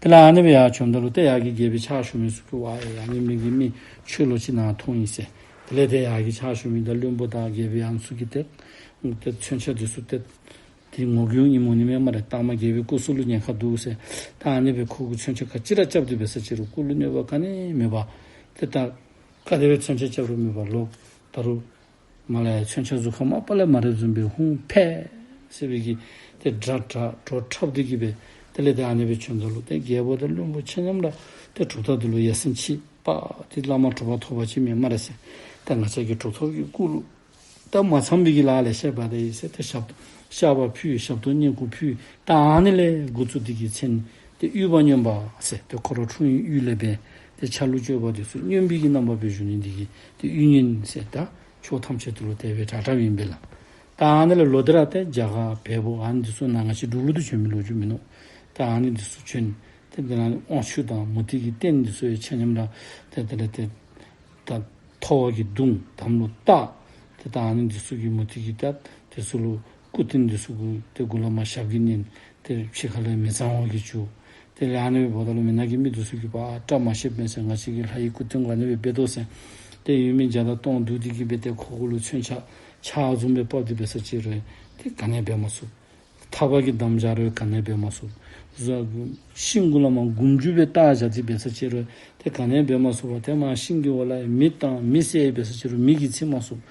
དེ་ལས་ཨ་ནི་སྦེ་ཡར་བྱོནམ་ད་ལུ་ཏེ་ཡར་གྱི་རྒྱལ་པོའི་ཕྱག་ཞུ་མི་ཚུ་གིས་ཝའེ་ཨ་ནི་མི་གིས་མི་ཆོས་ལོག་ཅིག་གནང་འཐོན་ཡི་ཟེར། དེ་ལས་ཏེ་ཡར་གྱི་ཕྱག་ཞུ་མི་དང་བློན་པོ་དང་རྒྱལ་པོ་ཨ་ནི་ཚུ་གིས་ཏེ་ཏེ་མཚོན་ཆ་འདི་ཚུ་ཏེ་ཏེ་ངོ་རྒོལ་ཨིནམ་འོང་ནི་མས་སྨ་རེ། ལྟག་མ་རྒྱལ་པོའི་སྐུ་གཟུགས་ལུ་ཉེན་ཁ་འདུག་ཟེར། ད་ཨ་ནི་སྦེ་ཁོ་གིས་མཚོན་ཆ་ག་ཅི་ར་རྐྱབ་སྟེ་འབད་ས་ཅིག་རུང་སྐུ་ལུ་གནོད་པ་ག་ནི་མེད་པར་ཏེ་ད་ག་དེ་སྦེ་མཚོན་ཆ་རྐྱབ་རུང་མེད་པར་ལོག་ད་རུང་མར་ལས་མཚོན་ཆ་གཟུགས་ཁར་མ་པ་ལས་མ་རེགཔ་བཟུམ་སྦེ་ཧཱུྃ་ཕཊ་ཟེར་བའི་གི་ཏེ་སྒྲ་སྒྲ་སྒྲོག་འཁྲབ་སྟེ་གི་སྦེ་དེ་ལས་ཏེ་ཨ་ནི་སྦེ་བྱོནམ་ད་ལུ་ཏེ་རྒྱལ་པོ་དང་བློན་པོ་ཆ་མཉམ་ར་ཏེ་གྲུབ་རྟགས་འདི་ལུ་ཡ་མཚན་ཆེ། པ་ཏེ་བླ་མ་གྲུབ་པ་ཐོབ་པ་ཅིག་མས་སྨ་རེ་ཟེར། ཏེ་ང་བཅས་ཀྱི་གྲུབ་ཐོབ་ཀྱི་སྐུ་ལུ་ད་མ་ཚངམ་སྦེ་གི་ལཱ་ལེ་ཤ་འབད་དེ་ཡི་ཟེར། ཏེ་ཞབས་ཏོག་བཤགས་པ་ཕུལ། ཞབས་ཏོག་བསྙེན་བཀུར་ཕུལ། ད་ཨ་ནི་ལས་འགོ་བཙུགས་ཏེ་གི་མཚན་ཏེ་དབུས་པ་སྨྱོན་པ་ཟེར། ཏེ་ཁོ་ར་འཁྲུངས་ཡུལ་ལས་སྦེ་ཏེ་ཆ་ལུགས་སྤྱོད་པ་འདི་ཚུ་སྨྱོན་པའི་གི་རྣམ་པ་སྦེ་བཞུགས་ནི་འདི་གིས་ཏེ་དབུས་སྨྱོན་ཟེར། ད་ཕྱོགས་ཐམས་ཅད་དུ་ལུ་དེ་སྦེ་གྲགས་གྲགསཔ་ཨིན་པས་ལགས། ད་ཨ་ནི་ལས་ལོག་སྟེ་ར་ཏེ་རྒྱ་གར་བལ་པོ་ཨ་ནི་འདི་ཚུ་ནང་ང་བཅས་འབྲུག་ལུ་ཏེ་བྱོན་མི་ལོ་རྒྱུས་མིན་ནུག། ད་ཨ་ནི་འདི་ཚུ་བྱོན། ཏེ་དེ་ནང་དབང་ཕྱུག་དང་མུ་སྟེགས་ཀྱི་རྟེན་འདི་ཚུ་ཡང་ཆ་མཉམ་ར་ཏེ་དེ་ལས་ཏེ་ད་ཐོ་བ་གིས་བརྡུང་དམ་ལུ་བཏགས། ཏེ་ད་ཨ་ནི་འདི་ཚུ་གིས་མུ་སྟེགས་ཀྱི་ད་དེ་ཚུ་ལུ་སྐུ་རྟེན་འདི་ཚུ་གུ་ཏེ་མགུ་ལས་མར་ཞབས་ཀྱིས་མནན། ཏེ་ཕྱི་ཁ་ལས་མི་གཙང་བ་གིས་བྱུགས། དེ་ལས་ཨ་ནི་འབདཝ་ད་ལུ་མི་ནང་གི་མི་འདི་ཚུ་གིས་པ་བཀྲ་མ་ཤིསཔ་མས་ཟེར། ང་བཅས་ཀྱི་ལྷ་ཡི་སྐུ་རྟེན་གུ་ཨ་ནི་སྦེ་འབད་དོ་ཟེར། ཏེ་ཡོད་མི་བརྒྱ་དང་སྟོང་བསྡུ་སྟེ་གི་སྦེ་ཏེ་ཁོ་གུ་ལུ་མཚོན་ཆ་ཕྱག་བཟུམ་སྦེ་ཕབ་སྟེ་འབད་ས་ཅིག་རུང་ཏེ་ག་ནི་འབད་མ་ཚུགས། ཐག་པ་གིས་བསྡམས་བཞག་རུང་ག་ནི་འབད་མ་ཚུགས། ཤིང་གུ་ལས་མར་མགུར་མཇུག་སྦེ་བཏགས་བཞག་སྟེ་འབད་ས་ཅིག་རུང་ཏེ་ག་ནི་འབད་མ་ཚུགས་པར་ཏེ་མར་ཤིང་གི་འོག་ལས་མེ་བཏང་མེ་བསད་འབད་ས་ཅིག་རུང་མེ་གིས་འཚིག་མ་ཚུགས།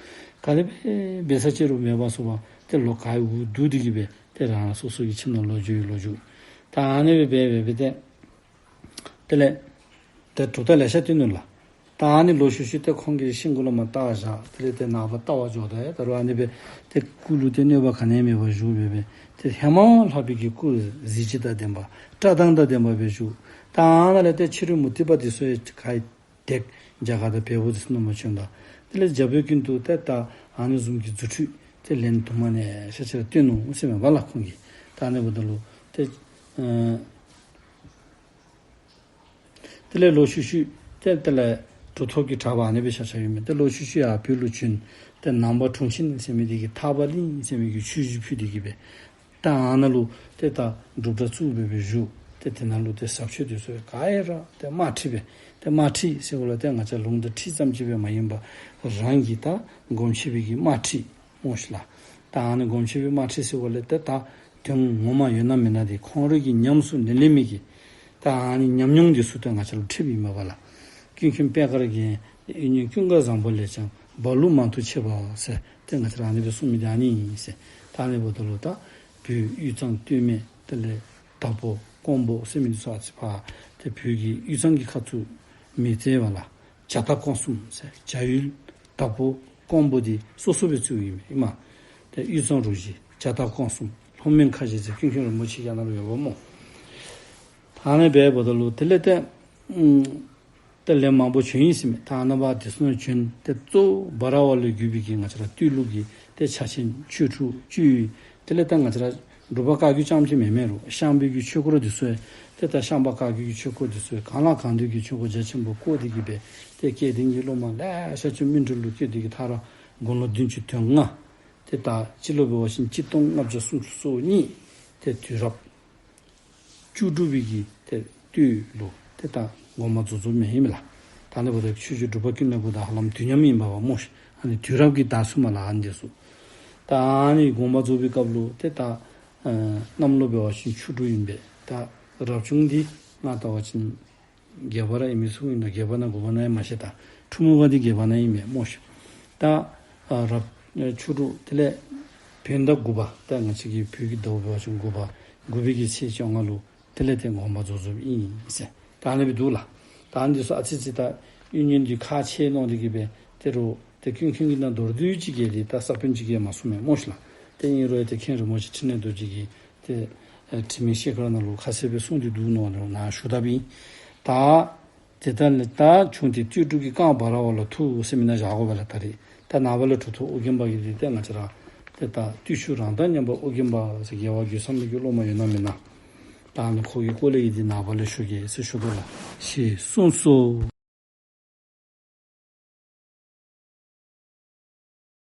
ག་དེ་སྦེ་འབད་ས་ཅིག་རུང་མེད་པ་ཚུགས་པར་ཏེ་ལོ་ག་ཡི་འུ་སྡུག་སྟེ་གི་སྦེ་ཏེ་རང་རང་སོ་སོ་གི་ཁྱིམ་ནང་ལོག་འགྱོ་བའི་ལོ་རྒྱུས། ད་ཨ་ནི་སྦེ་འབད་འབད་འབད་དེ་དེ་ལས་ཏེ་གྲུབ་རྟགས་ལེ་ཤ་སྟོན་ནུག་ལགས། ད་ཨ་ནི་ལོག་ཤུལ་ཤུལ་ཏེ་ཁོང་གིས་ཤིང་གུ་ལུ་མར་བཏགས་བཞག། དེ་ལས་ཏེ་ནངས་པ་བལྟ་བར་འགྱོཝ་ད་ད་རུང་ཨ་ནི་སྦེ་ཏེ་སྐུ་ལུ་ཏེ་གནོད་པ་ག་ནི་ཡང་མེད་པར་བཞུགས་སྦེ་སྦེ་ཏེ་ཧེ་མ་ལྷག་པའི་གི་སྐུ་གཟི་བརྗིད་དང་ལྡན་པ་བཀྲག་མདངས་དང་ལྡན་པ་སྦེ་བཞུགས། ད་ཨ་ནཱ་ལས་ཏེ་ཕྱི་རོལ་མུ་སྟེགས་པ་འདི་ཚུ་ཡང་ག་ར་ཏེ་རྒྱ་གར་དང་བལ་པོ་འདི་ཚུ་ནང་མར་བྱོནམ་ད་དེ་ལས་རྒྱལ་པོའི་ཀུན་ཏུ་ཏེ་ད་ཨ་ནི་བཟུམ་གྱི་རྫུ་འཕྲུལ་ཏེ་ལན་དུ་མ་ནས་ཤ་ཆེ་ར་སྟོན་ནུག་ཟེར་མས་པ་ལགས་ཁོང་གིས། ད་ཨ་ནི་འབདཝ་ད་ལུ་ཏེ་ཨ་དེ་ལས་ལོག་ཤུལ་ཤུལ་ཏེ་དེ་ལས་གྲུབ་ཐོབ་ཀྱི་གྲགས་པ་ཨ་ནི་སྦེ་ཤ་ཆ་ཡོད་མས། ཏེ་ལོག་ཤུལ་ཤུལ་ཡར་བོད་ལུ་བྱོན། ཏེ་ནང་པ་དྲུང་ཆེན་ཟེར་མི་འདི་གིས་ཐར་པ་གླིང་ཟེར་མི་གི་ཆོས་གཞིས་ཕུལ་ཏེ་གི་སྦེ་ད་ཨ་ནཱ་ལུ་ཏེ་ད་སྒྲུབ་གྲྭ་བཙུགས་སྦེ་སྦེ་བཞུགས། ཏེ་དེ་ནང་ལུ་ཏེ་ཟབ་ཆོས་འདི་ཚུ་ག་ར་ཏེ་དམར་ཁྲིད་སྦེ། ཏེ་དམར་ཁྲིད་ཟེར་བ་ལུ་ཏེ་ང་བཅས་ལུང་དང་ཁྲིད་ཙམ་ཅིག་སྦེ་མ་ཡིན་པར་རང་གི་ད་སྒོམ་ཆེན་པོའི་གི་དམར་ཁྲིད་སྨོ་ཤིག་ལགས། ད་ཨ་ནི་སྒོམ་ཆེན་པོའི་དམར་ཁྲིད་ཟེར་བ་ལས་ཏེ་ད་དོན་ངོ་མ་ཡོད་ན་མེད་ན་འདི་ཁོང་རའི་གི་ཉམས་སུ་ལེན་ལེན་མི་གི་ད་ཨ་ནི་ཉམས་མྱོང་འདི་ཚུ་ཏེ་ང་བཅས་ལུ་ཁྲིད་པའི་མས་པ་ལགས། ཀུན་མཁྱེན་པད་དཀར་རྒྱན་གཡུ་རྙིང་ཀུན་དགའ་བཟང་པོ་ལས་ཀྱང་། བ་ལུ་མང་དུ་མཆེད་པ་ཟེར་ཏེ་ང་བཅས་ར་ཨ་ནི་སྦེ་གསུངས་མི་འདི་ཨ་ནི་ཨིན་ཟེར། ད་ཨ་ནི་འབདཝ་ད་ལུ་ད་བོད་དབུས་གཙང་སྟོད་སྨད་དེ་ལས་དྭགས་པོ་ཀོང་པོ་ཟེར་མི་འདི་ཚུ་ཨ་ཙི་ཕར་ཏེ་བོད་ཀྱི་དབུས་གཙང་གི་ཁ་ཐུག་མི་བརྩི་བས་ལགས། བྱ་དྭགས་ཀོང་གསུམ་ཟེར་བྱ་ཡུལ་དྭགས་པོ་ཀོང་པོ་འདི་སོ་སོ་སྦེ་བརྩིཝ་ཨིན་མས་ཨིན་མས། ཏེ་དབུས་གཙང་རུ་བཞི་བྱ་དྭགས་ཀོང་གསུམ་ལྷོ་མོན་ཁ་བཞི་ཟེར་ཀུན་མཁྱེན་རིན་པོ་ཆེ་གི་ཨ་ནཱ་ལུ་ཡོདཔ་སྨོ། ད་ཨ་ནི་སྦེ་འབདཝ་ད་ལུ་དེ་ལས་ཏེ་ཨམ་ཏེ་ལན་མང་པོ་བྱོན་ཡི་ཟེར་མས། ད་ཨ་ནཱ་བ་དེ་ཚུ་ནང་བྱོན་ཏེ་གཙོ་བོ་འབའ་ར་བ་ལས་བརྒྱུད་པའི་གི་ང་བཅས་ར་སྟོད་ལུགས་ཀྱི་ཏེ་ཕྱག་ཆེན་ཆོས་དྲུག་བཅུ་ཡོད། དེ་ལས་ད་ང་བཅས་ར་འབྲུག་པ་བཀའ་བརྒྱུད་རྐྱངམ་ཅིག་མེན་མས་རུང་ཤངས་པའི་གི་ཆོས་སྐོར་འདི་ཚུ་ཡང་ཏེ་ད་ཤངས་པ་བཀའ་བརྒྱུད་ཀྱི་ཆོས་སྐོར་འདི་ཚུ་ཡང་གང་ལ་གང་འདུལ་གྱི་ཆོས་སྐོར་རྒྱ་ཆེན་པོ་བསྐོར་ཏེ་གི་སྦེ་ཏེ་སྐལ་ལྡན་གྱི་སློབ་མ་ལེ་ཤ་ཅིག་སྨིན་གྲོལ་ལུ་བཀོད་དེ་གི་མཐར་དགུང་ལོ་བདུན་ཅུ་དོན་ལྔ་ཏེ་ད་སྤྱི་ལོ་འབད་བ་ཅིན་གཅིག་སྟོང་ལྔ་བརྒྱ་སུམ་ཅུ་སོ་གཉིས་ཏེ་དུས་རབས་བཅུ་དྲུག་པའི་གི་ཏེ་སྟོད་ལུ་ཏེ་ད་དགོངས་པ་རྫོགས་རྫོགསཔ་མས་ཨིན་མས་ལགས། ད་ཨ་ནི་འབདཝ་ད་ཆོས་རྗེ་འབྲུག་པ་ཀུན་ལེགས་པོ་དང་ཧ་ལམ་དུས་མཉམ་ཨིན་པས་པ་སྨོ་ཤིག། ཨ་ནི་དུས་རབས་ཀྱི་ཟླ་ཚུ་མས་ལགས་ཨ་ནི་འདི་ཚུ། ད་ཨ་ནི་དགོངས་པ་རྫོགས་པའི་སྐབས་ལུ་ཏེ་ད་ཨ་གནམ་ལོ་འབད་བ་ཅིན་ཆུ་འབྲུག་ཨིན་པས། ད་རབ་བྱུང་འདི་ང་བལྟ་བ་ཅིན་བརྒྱད་པ་ར་ཨིན་མི་ཚུ་ཨིན་ན་བརྒྱད་པ་ན་དགུ་པ་ན་ཡང་མ་ཤེས། ད་ཁྲུ་མུ་པ་འདི་བརྒྱད་པ་ན་ཨིན་མས་སྨོ་ཤིག། ད་ཨ་རབ་ཆུ་འབྲུག་དེ་ལས་བོད་ཟླ་དགུ་པ་ད་ང་བཅས་ཀྱི་བོད་ཀྱི་ཟླཝ་འབད་བ་ཅིན་དགུ་པ་དགུ་པའི་གི་ཚེས་བཅོ་ལྔ་ལུ་དེ་ལས་ཏེ་དགོངས་པ་རྫོགས་རྫོགསཔ་ཨིན་ཟེར། ད་ཨ་ནི་སྦེ་འདུག་ལགས། ད་ཨ་ནི་འདི་ཚུ་ཨ་ཙི་ཙི་ད་གཡུ་རྙིང་འདི་ཁག་ཆེ་མནོ་སྟེ་གི་སྦེ་ཏེ་རུང་ཏེ་ཀུན་མཁྱེན་གྱིས་ནཱ་མདོར་བསྡུས་ཅིག་གིས་འདི་ད་ས་བོན་ཅིག་གིས་མ་གསུངས་མས་སྨོ་ཤིག་ལགས། ཏེ་ཨིན་རུང་ཏེ་མཁན་རིན་པོ་ཆེ་འཕྲིན་ལས་རྡོ་རྗེ་གིས་ཏེ་ཨེ་དྲི་མེད་ཤེལ་དཀར་ནང་ལུ་ཁ་གསལ་སྦེ་གསུངས་ཏེ་འདུག་མནོ་ནཱ་ཞུ་དཔ་ཨིན། ད་དེ་ལྟར་ལས་ད་བྱུང་སྟེ་སྟོད་འབྲུག་གི་རྐང་འབའ་ར་བ་ལ་ཐུག་ཟེར་མི་ནང་བཞག་དགོ་པས་ལགས། ད་རེས་ད་ནངས་པ་ལུ་གྲུབ་ཐོབ་ཨོ་རྒྱན་པ་གིས་འདི་ཏེ་ང་བཅས་ར་ཏེ་ད་བརྟུལ་ཞུགས་རང་དང་མཉམ་པ་ཨོ་རྒྱན་པ་ཟེར་རྒྱལ་བ་རྒོད་ཚང་པའི་གི་སློབ་མ་ཡོད་ན་མེད་ན། ད་ཨ་ནི་ཁོ་གི་སྐོར་ལས་ཀྱི་འདི་ནངས་པ་ལུ་ཞུ་གེ་ཟེར་ཞུ་དོ་ལགས། ཞེས་གསུངས་སོ།